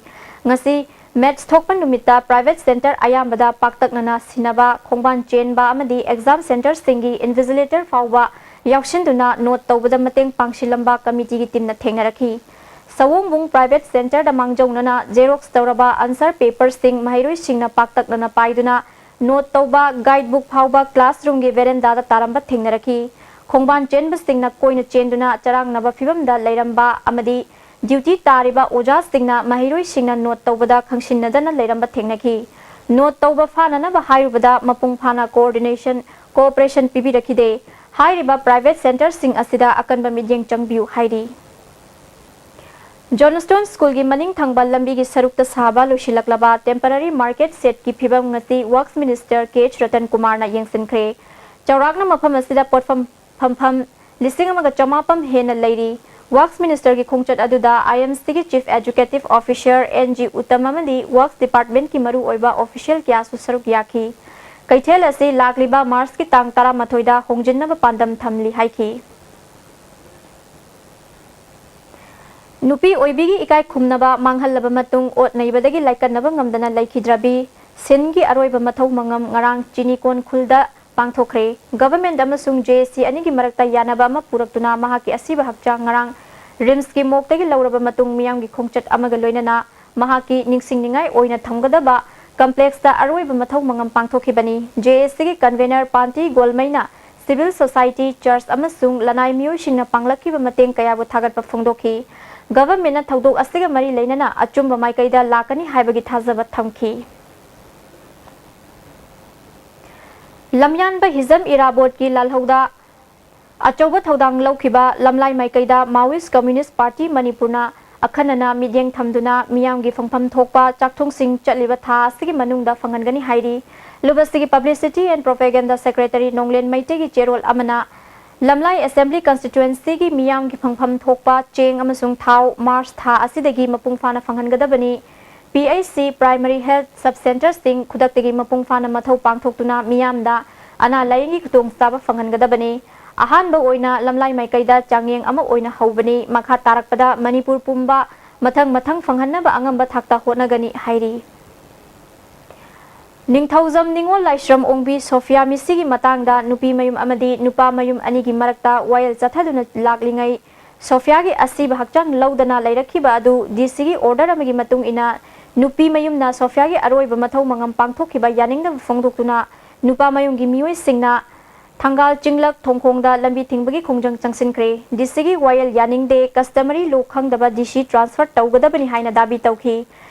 ꯉꯁꯤ ꯃꯦꯠꯁ ꯊꯣꯛꯄ ꯅꯨꯃꯤꯠꯇ ꯄ꯭ꯔꯥꯏꯚꯦꯠ ꯁꯦꯟꯇꯔ ꯑꯌꯥꯝꯕꯗ ꯄꯥꯛꯇꯛꯅꯅ ꯁꯤꯟꯅꯕ, ꯈꯣꯡꯕꯥꯟ ꯆꯦꯟꯕ ꯑꯃꯗꯤ ꯑꯦꯛꯖꯥꯝ ꯁꯦꯟꯇꯔꯁꯤꯡꯒꯤ ꯏꯟꯚꯤꯖꯤꯂꯦꯇꯔ ꯐꯥꯎꯕ ꯌꯥꯎꯁꯤꯟꯗꯨꯅ ꯅꯣꯠ ꯇꯧꯕꯗ ꯃꯇꯦꯡ ꯄꯥꯡꯁꯤꯜꯂꯝꯕ ꯀꯃꯤꯇꯤꯒꯤ ꯇꯤꯝꯅ ꯊꯦꯡꯅꯔꯛꯈꯤ꯫ ꯁꯑꯣꯡꯕꯨꯡ ꯄ꯭ꯔꯥꯏꯚꯦꯠ ꯁꯦꯟꯇꯔꯗ ꯃꯥꯡꯖꯧꯅꯅ ꯖꯦꯔꯣꯛꯁ ꯇꯧꯔꯕ ꯑꯟꯁꯔ ꯄꯦꯄꯔꯁꯤꯡ ꯃꯍꯩꯔꯣꯏꯁꯤꯡꯅ ꯄꯥꯛꯇꯛꯅꯅ ꯄꯥꯏꯗꯨꯅ ꯅꯣꯠ ꯇꯧꯕ, ꯒꯥꯏꯗꯕꯨꯛ ꯐꯥꯎꯕ ꯀ꯭ꯂꯥꯁꯔꯨꯝꯒꯤ ꯚꯦꯔꯦꯟꯗꯥꯗ ꯇꯥꯔꯝꯕ ꯊꯦꯡꯅꯔꯛꯈꯤ꯫ ꯈꯣꯡꯕꯥꯟ ꯆꯦꯟꯕꯁꯤꯡꯅ ꯀꯣꯏꯅ ꯆꯦꯟꯗꯨꯅ ꯆꯔꯥꯡꯅꯕ ꯐꯤꯚꯝꯗ ꯂꯩꯔꯝꯕ ꯑꯃꯗꯤ ꯗ꯭ꯌꯨꯇꯤ ꯇꯥꯔꯤꯕ ꯑꯣꯖꯥꯁꯤꯡꯅ ꯃꯍꯩꯔꯣꯏꯁꯤꯡꯅ ꯅꯣꯠ ꯇꯧꯕꯗ ꯈꯪꯁꯤꯟꯅꯗꯅ ꯂꯩꯔꯝꯕ ꯊꯦꯡꯅꯈꯤ꯫ ꯅꯣꯠ ꯇꯧꯕ ꯐꯥꯅꯅꯕ ꯍꯥꯏꯔꯨꯕꯗ ꯃꯄꯨꯡ ꯐꯥꯅ ꯀꯣꯑꯣꯔꯗꯤꯅꯦꯁꯟ, ꯀꯣꯑꯣꯄꯔꯦꯁꯟ ꯄꯤꯕꯤꯔꯛꯈꯤꯗꯦ꯫ ꯍꯥꯏꯔꯤꯕ ꯄ꯭ꯔꯥꯏꯚꯦꯠ ꯁꯦꯟꯇꯔꯁꯤꯡ ꯑꯁꯤꯗ ꯑꯀꯟꯕ ꯃꯤꯠꯌꯦꯡ ꯆꯪꯕꯤꯌꯨ ꯍꯥꯏꯔꯤ꯫ ꯖꯣꯟꯁꯇꯣꯟ ꯁ꯭ꯀꯨꯜꯒꯤ ꯃꯅꯤꯡ ꯊꯪꯕ ꯂꯝꯕꯤꯒꯤ ꯁꯔꯨꯛꯇ ꯁꯥꯕ ꯂꯣꯏꯁꯤꯜꯂꯛꯂꯕ ꯇꯦꯝꯄꯔꯔꯤ ꯃꯥꯔꯀꯦꯠ ꯁꯦꯠꯀꯤ ꯐꯤꯕꯝ ꯉꯁꯤ ꯋꯥꯔꯛꯁ ꯃꯤꯅꯤꯁꯇꯔ ꯀꯦ ꯑꯦꯆ ꯔꯇꯟ ꯀꯨꯃꯥꯔꯅ ꯌꯦꯡꯁꯤꯟꯈ꯭ꯔꯦ꯫ ꯆꯥꯎꯔꯥꯛꯅ ꯃꯐꯝ ꯑꯁꯤꯗ ꯄꯣꯠꯐꯝ ꯐꯝꯐꯝ ꯂꯤꯁꯤꯡ ꯑꯃꯒ ꯆꯃꯥꯄꯟ ꯍꯦꯟꯅ ꯂꯩꯔꯤ꯫ ꯋꯥꯔꯛꯁ ꯃꯤꯅꯤꯁꯇꯔꯒꯤ ꯈꯣꯡꯆꯠ ꯑꯗꯨꯗ ꯑꯥꯏ ꯑꯦꯝ ꯁꯤꯒꯤ chief executive officer N G Uttam ꯑꯃꯗꯤ ꯋꯥꯔꯛꯁ ꯗꯤꯄꯥꯔꯠꯃꯦꯟꯠꯀꯤ ꯃꯔꯨꯑꯣꯏꯕ ꯑꯣꯐꯤꯁꯤꯌꯦꯜ ꯀꯌꯥꯁꯨ ꯁꯔꯨꯛ ꯌꯥꯈꯤ꯫ ꯀꯩꯊꯦꯜ ꯑꯁꯤ ꯂꯥꯛꯂꯤꯕ ꯃꯥꯔꯆꯀꯤ ꯇꯥꯡ ꯇꯔꯥꯃꯥꯊꯣꯏꯗ ꯍꯣꯡꯖꯤꯟꯅꯕ ꯄꯥꯟꯗꯝ ꯊꯝꯂꯤ ꯍꯥꯏꯈꯤ꯫ ꯅꯨꯄꯤ ꯑꯣꯏꯕꯤꯒꯤ ꯏꯀꯥꯏ ꯈꯨꯝꯅꯕ ꯃꯥꯡꯍꯜꯂꯕ ꯃꯇꯨꯡ ꯑꯣꯠ ꯅꯩꯕꯗꯒꯤ ꯂꯥꯏꯀꯠꯅꯕ ꯉꯝꯗꯅ ꯂꯩꯈꯤꯗ꯭ꯔꯕꯤ ꯁꯤꯟꯒꯤ ꯑꯔꯣꯏꯕ ꯃꯊꯧ ꯃꯉꯝ ꯉꯔꯥꯡ ꯆꯤꯅꯤꯀꯣꯟ ꯈꯨꯜꯗ ꯄꯥꯡꯊꯣꯛꯈ꯭ꯔꯦ꯫ ꯒꯚꯔꯟꯃꯦꯟꯠ ꯑꯃꯁꯨꯡ ꯖꯦ ꯑꯦꯁ ꯁꯤ ꯑꯅꯤꯒꯤ ꯃꯔꯛꯇ ꯌꯥꯅꯕ ꯑꯃ ꯄꯨꯔꯛꯇꯨꯅ ꯃꯍꯥꯛꯀꯤ ꯑꯁꯤꯕ ꯍꯛꯆꯥꯡ ꯉꯔꯥꯡ ꯔꯤꯝꯁꯀꯤ ꯃꯣꯔꯒꯇꯒꯤ ꯂꯧꯔꯕ ꯃꯇꯨꯡ ꯃꯤꯌꯥꯝꯒꯤ ꯈꯣꯡꯆꯠ ꯑꯃꯒ ꯂꯣꯏꯅꯅ ꯃꯍꯥꯛꯀꯤ ꯅꯤꯡꯁꯤꯡꯅꯤꯡꯉꯥꯏ ꯑꯣꯏꯅ ꯊꯝꯒꯗꯕ ꯀꯝꯄ꯭ꯂꯦꯛꯁꯇ ꯑꯔꯣꯏꯕ ꯃꯊꯧ ꯃꯉꯝ ꯄꯥꯡꯊꯣꯛꯈꯤꯕꯅꯤ꯫ ꯖꯦ ꯑꯦꯁ ꯁꯤꯒꯤ ꯀꯟꯚꯦꯅꯔ ꯄꯥꯟꯇꯤ ꯒꯣꯜꯃꯩꯅ ꯁꯤꯚꯤꯜ ꯁꯣꯁꯥꯏꯇꯤ, ꯆꯔꯆ ꯑꯃꯁꯨꯡ ꯂꯅꯥꯏ ꯃꯤꯑꯣꯏꯁꯤꯡꯅ ꯄꯥꯡꯂꯛꯈꯤꯕ ꯃꯇꯦꯡ ꯀꯌꯥꯕꯨ ꯊꯥꯒꯠꯄ ꯐꯣꯡꯗꯣꯛꯈꯤ꯫ ꯒꯚꯔꯟꯃꯦꯟꯠꯅ ꯊꯧꯗꯣꯛ ꯑꯁꯤꯒ ꯃꯔꯤ ꯂꯩꯅꯅ ꯑꯆꯨꯝꯕ ꯃꯥꯏꯀꯩꯗ ꯂꯥꯛꯀꯅꯤ ꯍꯥꯏꯕꯒꯤ ꯊꯥꯖꯕ ꯊꯝꯈꯤ꯫ ꯂꯝꯌꯥꯟꯕ ꯍꯤꯖꯝ ꯏꯔꯥꯕꯣꯠꯀꯤ ꯂꯥꯜꯍꯧꯗ ꯑꯆꯧꯕ ꯊꯧꯗꯥꯡ ꯂꯧꯈꯤꯕ ꯂꯝꯂꯥꯏ ꯃꯥꯏꯀꯩꯗ ꯃꯥꯋꯤꯁ ꯀꯝꯃ꯭ꯌꯨꯅꯤꯁ ꯄꯥꯔꯇꯤ ꯃꯅꯤꯄꯨꯔꯅ ꯑꯈꯟꯅꯅ ꯃꯤꯠꯌꯦꯡ ꯊꯝꯗꯨꯅ ꯃꯤꯌꯥꯝꯒꯤ ꯐꯪꯐꯝ ꯊꯣꯛꯄ ꯆꯥꯛꯊꯨꯡꯁꯤꯡ ꯆꯠꯂꯤꯕ ꯊꯥ ꯑꯁꯤꯒꯤ ꯃꯅꯨꯡꯗ ꯐꯪꯍꯟꯒꯅꯤ ꯍꯥꯏꯔꯤ꯫ ꯂꯨꯞ ꯑꯁꯤꯒꯤ Publicity and Propaganda Secretary ꯅꯣꯡꯂꯦꯟ ꯃꯩꯇꯩꯒꯤ ꯆꯦꯔꯣꯜ ꯑꯃꯅ ꯂꯝꯂꯥꯏ ꯑꯦꯁꯦꯝꯕ꯭ꯂꯤ ꯀꯟꯁꯇꯤꯇ꯭ꯋꯦꯟꯁꯤꯒꯤ ꯃꯤꯌꯥꯝꯒꯤ ꯐꯪꯐꯝ ꯊꯣꯛꯄ ꯆꯦꯡ ꯑꯃꯁꯨꯡ ꯊꯥꯎ ꯃꯥꯔꯆ ꯊꯥ ꯑꯁꯤꯗꯒꯤ ꯃꯄꯨꯡ ꯐꯥꯅ ꯐꯪꯍꯟꯒꯗꯕꯅꯤ꯫ P H C, primary health sub ꯁꯦꯟꯇꯔꯁꯤꯡ ꯈꯨꯗꯛꯇꯒꯤ ꯃꯄꯨꯡ ꯐꯥꯅ ꯃꯊꯧ ꯄꯥꯡꯊꯣꯛꯇꯨꯅ ꯃꯤꯌꯥꯝꯗ ꯑꯅꯥ ꯂꯥꯌꯦꯡꯒꯤ ꯈꯨꯗꯣꯡꯆꯥꯕ ꯐꯪꯍꯟꯒꯗꯕꯅꯤ꯫ ꯑꯍꯥꯟꯕ ꯑꯣꯏꯅ ꯂꯝꯂꯥꯏ ꯃꯥꯏꯀꯩꯗ ꯆꯥꯡꯌꯦꯡ ꯑꯃ ꯑꯣꯏꯅ ꯍꯧꯕꯅꯤ꯫ ꯃꯈꯥ ꯇꯥꯔꯛꯄꯗ ꯃꯅꯤꯄꯨꯔ ꯄꯨꯝꯕ ꯃꯊꯪ ꯃꯊꯪ ꯐꯪꯍꯟꯅꯕ ꯑꯉꯝꯕ ꯊꯥꯛꯇ ꯍꯣꯠꯅꯒꯅꯤ ꯍꯥꯏꯔꯤ꯫ ꯅꯤꯡꯊꯧꯖꯝ ꯅꯤꯉꯣꯜ ꯂꯥꯏꯁ꯭ꯔꯝ ꯑꯣꯡꯕꯤ ꯁꯣꯐꯤꯌꯥ ꯃꯤꯁꯤꯒꯤ ꯃꯇꯥꯡꯗ ꯅꯨꯄꯤ ꯃꯌꯨꯝ ꯑꯃꯗꯤ ꯅꯨꯄꯥ ꯃꯌꯨꯝ ꯑꯅꯤꯒꯤ ꯃꯔꯛꯇ ꯋꯥꯌꯦꯜ ꯆꯠꯊꯗꯨꯅ ꯂꯥꯛꯂꯤꯉꯩ ꯁꯣꯐꯤꯌꯥꯒꯤ ꯑꯁꯤꯕ ꯍꯛꯆꯥꯡ ꯂꯧꯗꯅ ꯂꯩꯔꯛꯈꯤꯕ ꯑꯗꯨ ꯗꯤ ꯁꯤꯒꯤ ꯑꯣꯔꯗꯔ ꯑꯃꯒꯤ ꯃꯇꯨꯡ ꯏꯟꯅ ꯅꯨꯄꯤ ꯃꯌꯨꯝꯅ ꯁꯣꯐꯤꯌꯥꯒꯤ ꯑꯔꯣꯏꯕ ꯃꯊꯧ ꯃꯉꯝ ꯄꯥꯡꯊꯣꯛꯈꯤꯕ ꯌꯥꯅꯤꯡꯗꯕ ꯐꯣꯡꯗꯣꯛꯇꯨꯅ ꯅꯨꯄꯥ ꯃꯌꯨꯝꯒꯤ ꯃꯤꯑꯣꯏꯁꯤꯡꯅ ꯊꯪꯒꯥꯜ ꯆꯤꯡꯂꯛ ꯊꯣꯡꯈꯣꯡꯗ ꯂꯝꯕꯤ ꯊꯤꯡꯕꯒꯤ ꯈꯣꯡꯖꯪ ꯆꯪꯁꯤꯟꯈ꯭ꯔꯦ꯫ ꯗꯤ ꯁꯤꯒꯤ ꯋꯥꯌꯦꯜ ꯌꯥꯅꯤꯡꯗꯦ, customary law ꯈꯪꯗꯕ ꯗꯤ ꯁꯤ transfer ꯇꯧꯒꯗꯕꯅꯤ ꯍꯥꯏꯅ ꯗꯥꯕꯤ ꯇꯧꯈꯤ꯫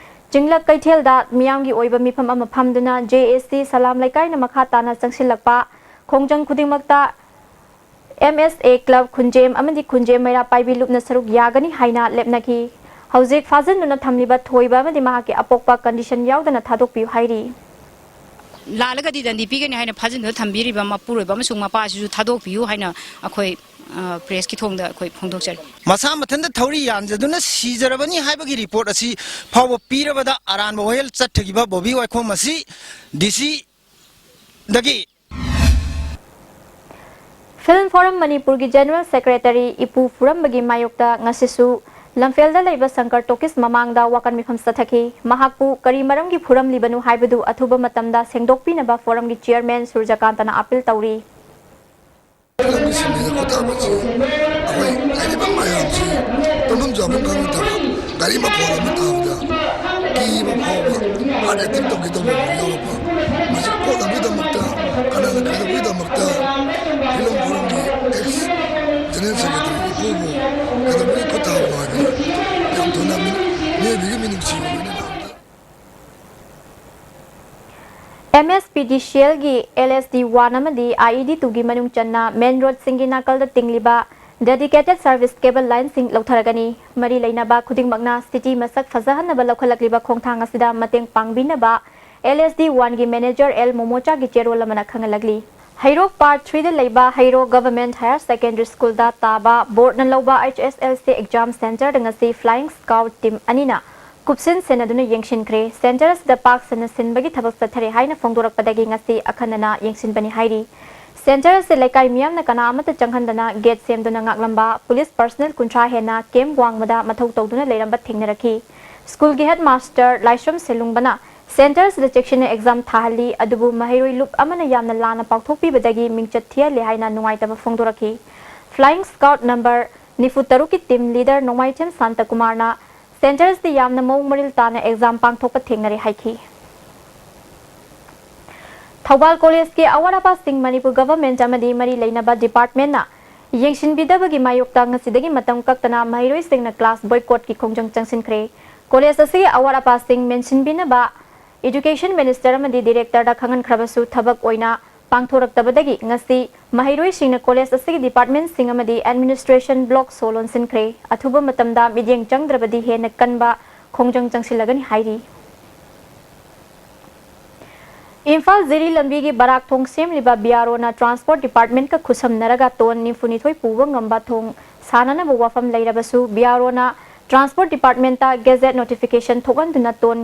ꯆꯤꯡꯂꯛ ꯀꯩꯊꯦꯜꯗ ꯃꯤꯌꯥꯝꯒꯤ ꯑꯣꯏꯕ ꯃꯤꯐꯝ ꯑꯃ ꯐꯝꯗꯨꯅ ꯖꯦ ꯑꯦꯁ ꯁꯤ ꯁꯂꯥꯝ ꯂꯩꯀꯥꯏꯅ ꯃꯈꯥ ꯇꯥꯅ ꯆꯪꯁꯤꯜꯂꯛꯄ ꯈꯣꯡꯖꯪ ꯈꯨꯗꯤꯡꯃꯛꯇ ꯑꯦꯝ ꯑꯦꯁ ꯑꯦ ꯀ꯭ꯂꯕ ꯈꯨꯟꯖꯦꯝ ꯑꯃꯗꯤ ꯈꯨꯟꯖꯦꯝ ꯃꯩꯔꯥ ꯄꯥꯏꯕꯤ ꯂꯨꯞꯅ ꯁꯔꯨꯛ ꯌꯥꯒꯅꯤ ꯍꯥꯏꯅ ꯂꯦꯞꯅꯈꯤ꯫ ꯍꯧꯖꯤꯛ ꯐꯥꯖꯤꯟꯗꯨꯅ ꯊꯝꯂꯤꯕ ꯊꯣꯏꯕ ꯑꯃꯗꯤ ꯃꯍꯥꯛꯀꯤ ꯑꯄꯣꯛꯄ ꯀꯟꯗꯤꯁꯟ ꯌꯥꯎꯗꯅ ꯊꯥꯗꯣꯛꯄꯤꯌꯨ ꯍꯥꯏꯔꯤ꯫ ꯂꯥꯜꯂꯒꯗꯤ ꯗꯟꯗꯤ ꯄꯤꯒꯅꯤ ꯍꯥꯏꯅ ꯐꯥꯖꯤꯟꯗꯨꯅ ꯊꯝꯕꯤꯔꯤꯕ ꯃꯄꯨꯔꯣꯏꯕ ꯑꯃꯁꯨꯡ ꯃꯄꯥꯁꯤꯁꯨ ꯊꯥꯗꯣꯛꯄꯤꯌꯨ ꯍꯥꯏꯅ ꯑꯩꯈꯣꯏ, ꯑ, ꯄ꯭ꯔꯦꯁꯀꯤ ꯊꯣꯡꯗ ꯑꯩꯈꯣꯏ ꯐꯣꯡꯗꯣꯛꯆꯔꯤ꯫ ꯃꯁꯥ ꯃꯊꯟꯇ ꯊꯧꯔꯤ ꯌꯥꯟꯖꯗꯨꯅ ꯁꯤꯖꯔꯕꯅꯤ ꯍꯥꯏꯕꯒꯤ ꯔꯤꯄꯣꯔꯠ ꯑꯁꯤ ꯐꯥꯎꯕ ꯄꯤꯔꯕꯗ ꯑꯔꯥꯟꯕ ꯋꯥꯌꯦꯜ ꯆꯠꯊꯈꯤꯕ ꯕꯣꯕꯤ ꯋꯥꯏꯈꯣꯝ ꯑꯁꯤ ꯗꯤ ꯁꯤꯗꯒꯤ ꯐꯤꯜꯝ ꯐꯣꯔꯝ ꯃꯅꯤꯄꯨꯔꯒꯤ ꯖꯦꯅꯔꯦꯜ ꯁꯦꯀ꯭ꯔꯦꯇꯔꯤ ꯏꯄꯨ ꯐꯨꯔꯝꯕꯒꯤ ꯃꯥꯌꯣꯛꯇ ꯉꯁꯤꯁꯨ ꯂꯝꯐꯦꯜꯗ ꯂꯩꯕ ꯁꯪꯀꯔ ꯇꯣꯀꯤꯁ ꯃꯃꯥꯡꯗ ꯋꯥꯀꯠ ꯃꯤꯐꯝ ꯆꯠꯊꯈꯤ꯫ ꯃꯍꯥꯛꯄꯨ ꯀꯔꯤ ꯃꯔꯝꯒꯤ ꯐꯨꯔꯝꯂꯤꯕꯅꯣ ꯍꯥꯏꯕꯗꯨ ꯑꯊꯨꯕ ꯃꯇꯝꯗ ꯁꯦꯡꯗꯣꯛꯄꯤꯅꯕ ꯐꯣꯔꯝꯒꯤ ꯆꯤꯌꯔꯃꯦꯟ ꯁꯨꯔꯖꯀꯥꯟꯇꯅ ꯑꯥꯄꯤꯜ ꯇꯧꯔꯤ꯫ ꯐꯤꯂꯝꯒꯤ ꯁꯤꯟꯃꯤꯗ ꯈꯨꯠꯊꯥꯕꯁꯤ ꯑꯩꯈꯣꯏ ꯂꯩꯔꯤꯕ ꯃꯌꯥꯝꯁꯤ ꯇꯧꯐꯝ ꯆꯥꯐꯝ ꯈꯪꯅꯗꯕ, ꯒꯥꯔꯤ ꯃꯈꯣꯜ ꯑꯃ ꯇꯥꯕꯗ ꯀꯤꯕ ꯐꯥꯎꯕ, ꯍꯥꯔꯠ ꯑꯦꯇꯦꯛ ꯇꯧꯒꯦ ꯇꯧꯕ ꯐꯥꯎ ꯌꯥꯎꯔꯛꯄ, ꯃꯁꯤ ꯀꯣꯛꯅꯕꯒꯤꯗꯃꯛꯇ, ꯀꯅꯥꯅ ꯀꯩꯗꯧꯕꯒꯤꯗꯃꯛꯇ ꯐꯤꯂꯝ ꯐꯣꯔꯝꯒꯤ ꯑꯦꯛꯁ ꯖꯦꯅꯔꯦꯜ ꯁꯦꯀ꯭ꯔꯦꯇꯔꯤ ꯏꯄꯨꯕꯨ ꯀꯩꯗꯧꯕꯒꯤ ꯈꯨꯠ ꯊꯥꯕꯅꯣ ꯍꯥꯏꯕꯗ ꯌꯥꯝ ꯊꯨꯅ ꯃꯤꯑꯣꯏꯕꯒꯤ ꯃꯤꯅꯨꯡꯁꯤꯒ ꯂꯣꯏꯅꯅ ꯑꯝꯇ ꯑꯦꯝ ꯑꯦꯁ ꯄꯤ ꯗꯤ ꯁꯤ ꯑꯦꯜꯒꯤ ꯑꯦꯜ ꯑꯦꯁ ꯗꯤ ꯋꯥꯟ ꯑꯃꯗꯤ ꯑꯥꯏ ꯏ ꯗꯤ ꯇꯨꯒꯤ ꯃꯅꯨꯡ ꯆꯟꯅ ꯃꯦꯟ ꯔꯣꯗꯁꯤꯡꯒꯤ ꯅꯥꯀꯜꯗ ꯇꯤꯡꯂꯤꯕ ꯗꯦꯗꯤꯀꯦꯇꯦꯗ ꯁꯔꯚꯤꯁ ꯀꯦꯕꯜ ꯂꯥꯏꯟꯁꯤꯡ ꯂꯧꯊꯔꯒꯅꯤ꯫ ꯃꯔꯤ ꯂꯩꯅꯕ ꯈꯨꯗꯤꯡꯃꯛꯅ ꯁꯤꯇꯤ ꯃꯁꯛ ꯐꯖꯍꯟꯅꯕ ꯂꯧꯈꯠꯂꯛꯂꯤꯕ ꯈꯣꯡꯊꯥꯡ ꯑꯁꯤꯗ ꯃꯇꯦꯡ ꯄꯥꯡꯕꯤꯅꯕ ꯑꯦꯜ ꯑꯦꯁ ꯗꯤ ꯋꯥꯟꯒꯤ ꯃꯦꯅꯦꯖꯔ ꯑꯦꯜ ꯃꯣꯃꯣꯆꯥꯒꯤ ꯆꯦꯔꯣꯜ ꯑꯃꯅ ꯈꯪꯍꯜꯂꯛꯂꯤ꯫ ꯍꯩꯔꯣꯛ ꯄꯥꯔꯠ ꯊ꯭ꯔꯤꯗ ꯂꯩꯕ ꯍꯩꯔꯣꯛ ꯒꯚꯔꯟꯃꯦꯟꯠ ꯍꯥꯌꯔ ꯁꯦꯀꯦꯟꯗꯔꯤ ꯁ꯭ꯀꯨꯜꯗ ꯇꯥꯕ ꯕꯣꯔꯗꯅ ꯂꯧꯕ ꯑꯩꯆ ꯑꯦꯁ ꯑꯦꯜ ꯁꯤ ꯑꯦꯛꯖꯥꯝ ꯁꯦꯟꯇꯔꯗ ꯉꯁꯤ ꯐ꯭ꯂꯥꯏꯌꯤꯡ ꯁ꯭ꯀꯥꯎꯠ ꯇꯤꯝ ꯑꯅꯤꯅ ꯀꯨꯞꯁꯤꯟ ꯁꯦꯟꯅꯗꯨꯅ ꯌꯦꯡꯁꯤꯟꯈ꯭ꯔꯦ꯫ ꯁꯦꯟꯇꯔ ꯑꯁꯤꯗ ꯄꯥꯛ ꯁꯟꯅ ꯁꯤꯟꯕꯒꯤ ꯊꯕꯛ ꯆꯠꯊꯔꯦ ꯍꯥꯏꯅ ꯐꯣꯡꯗꯣꯔꯛꯄꯗꯒꯤ ꯉꯁꯤ ꯑꯈꯟꯅꯅ ꯌꯦꯡꯁꯤꯟꯕꯅꯤ ꯍꯥꯏꯔꯤ꯫ ꯁꯦꯟꯇꯔ ꯑꯁꯤ ꯂꯩꯀꯥꯏ ꯃꯤꯌꯥꯝꯅ ꯀꯅꯥ ꯑꯃꯠꯇ ꯆꯪꯍꯟꯗꯅ ꯒꯦꯠ ꯁꯦꯝꯗꯨꯅ ꯉꯥꯛꯂꯝꯕ ꯄꯨꯂꯤꯁ ꯄꯔꯁꯅꯦꯜ ꯀꯨꯟꯊ꯭ꯔꯥ ꯍꯦꯟꯅ ꯀꯦꯝꯞ ꯋꯥꯡꯃꯗ ꯃꯊꯧ ꯇꯧꯗꯨꯅ ꯂꯩꯔꯝꯕ ꯊꯦꯡꯅꯔꯛꯈꯤ꯫ ꯁ꯭ꯀꯨꯜꯒꯤ ꯍꯦꯗ ꯃꯥꯁꯇꯔ ꯂꯥꯏꯁ꯭ꯔꯝ ꯁꯦꯂꯨꯡꯕꯅ ꯁꯦꯟꯇꯔ ꯑꯁꯤꯗ ꯆꯦꯛꯁꯤꯟꯅ ꯑꯦꯛꯖꯥꯝ ꯊꯥꯍꯜꯂꯤ, ꯑꯗꯨꯕꯨ ꯃꯍꯩꯔꯣꯏ ꯂꯨꯞ ꯑꯃꯅ ꯌꯥꯝꯅ ꯂꯥꯟꯅ ꯄꯥꯎꯊꯣꯛꯄꯤꯕꯗꯒꯤ ꯃꯤꯡꯆꯠ ꯊꯤꯍꯜꯂꯦ ꯍꯥꯏꯅ ꯅꯨꯡꯉꯥꯏꯇꯕ ꯐꯣꯡꯗꯣꯔꯛꯈꯤ꯫ ꯐ꯭ꯂꯥꯏꯌꯤꯡ ꯁ꯭ꯀꯥꯎꯠ ꯅꯝꯕꯔ ꯅꯤꯐꯨ ꯇꯔꯨꯛꯀꯤ ꯇꯤꯝ ꯂꯤꯗꯔ ꯅꯣꯡꯃꯥꯏꯊꯦꯝ ꯁꯥꯟꯇꯀꯨꯃꯥꯔꯅ ꯁꯦꯟꯇꯔ ꯑꯁꯤꯗ ꯌꯥꯝꯅ ꯃꯑꯣꯡ ꯃꯔꯤꯜ ꯇꯥꯅ ꯑꯦꯛꯖꯥꯝ ꯄꯥꯡꯊꯣꯛꯄ ꯊꯦꯡꯅꯔꯦ ꯍꯥꯏꯈꯤ꯫ ꯊꯧꯕꯥꯜ ꯀꯣꯂꯦꯖꯀꯤ ꯑꯋꯥꯠ ꯑꯄꯥꯁꯤꯡ ꯃꯅꯤꯄꯨꯔ ꯒꯚꯔꯟꯃꯦꯟꯠ ꯑꯃꯗꯤ ꯃꯔꯤ ꯂꯩꯅꯕ ꯗꯤꯄꯥꯔꯠꯃꯦꯟꯠꯅ ꯌꯦꯡꯁꯤꯟꯕꯤꯗꯕꯒꯤ ꯃꯥꯌꯣꯛꯇ ꯉꯁꯤꯗꯒꯤ ꯃꯇꯝ ꯀꯛꯇꯅ ꯃꯍꯩꯔꯣꯏꯁꯤꯡꯅ ꯀ꯭ꯂꯥꯁ ꯕꯣꯏꯀꯣꯠꯀꯤ ꯈꯣꯡꯖꯪ ꯆꯪꯁꯤꯟꯈ꯭ꯔꯦ꯫ ꯀꯣꯂꯦꯖ ꯑꯁꯤꯒꯤ ꯑꯋꯥꯠ ꯑꯄꯥꯁꯤꯡ ꯃꯦꯟꯁꯤꯟꯕꯤꯅꯕ ꯏꯗꯨꯀꯦꯁꯟ ꯃꯤꯅꯤꯁꯇꯔ ꯑꯃꯗꯤ ꯗꯤꯔꯦꯛꯇꯔꯗ ꯈꯪꯍꯟꯈ꯭ꯔꯕꯁꯨ ꯊꯕꯛ ꯑꯣꯏꯅ ꯄꯥꯡꯊꯣꯔꯛꯇꯕꯗꯒꯤ ꯉꯁꯤ ꯃꯍꯩꯔꯣꯏꯁꯤꯡꯅ ꯀꯣꯂꯦꯖ ꯑꯁꯤꯒꯤ ꯗꯤꯄꯥꯔꯠꯃꯦꯟꯁꯤꯡ ꯑꯃꯗꯤ ꯑꯦꯗꯃꯤꯅꯤꯁꯇ꯭ꯔꯦꯁꯟ ꯕ꯭ꯂꯣꯛ ꯁꯣ ꯂꯣꯟꯁꯤꯟꯈ꯭ꯔꯦ꯫ ꯑꯊꯨꯕ ꯃꯇꯝꯗ ꯃꯤꯠꯌꯦꯡ ꯆꯪꯗ꯭ꯔꯕꯗꯤ ꯍꯦꯟꯅ ꯀꯟꯕ ꯈꯣꯡꯖꯪ ꯆꯪꯁꯤꯜꯂꯒꯅꯤ ꯍꯥꯏꯔꯤ꯫ ꯏꯝꯐꯥꯜ ꯖꯤꯔꯤ ꯂꯝꯕꯤꯒꯤ ꯕꯔꯥꯛ ꯊꯣꯡ ꯁꯦꯝꯂꯤꯕ ꯕꯤ ꯑꯥꯔ ꯑꯣꯅ ꯇ꯭ꯔꯥꯟꯁꯄꯣꯔꯠ ꯗꯤꯄꯥꯔꯠꯃꯦꯟꯠꯀ ꯈꯨꯠꯁꯝꯅꯔꯒ ꯇꯣꯟ ꯅꯤꯐꯨꯅꯤꯊꯣꯏ ꯄꯨꯕ ꯉꯝꯕ ꯊꯣꯡ ꯁꯥꯅꯅꯕ ꯋꯥꯐꯝ ꯂꯩꯔꯕꯁꯨ, ꯕꯤ ꯑꯥꯔ ꯑꯣꯅ ꯇ꯭ꯔꯥꯟꯁꯄꯣꯔꯠ ꯗꯤꯄꯥꯔꯠꯃꯦꯟꯠꯇ ꯒꯦꯖꯦꯠ ꯅꯣꯇꯤꯐꯤꯀꯦꯁꯟ ꯊꯣꯛꯍꯟꯗꯨꯅ ꯇꯣꯟ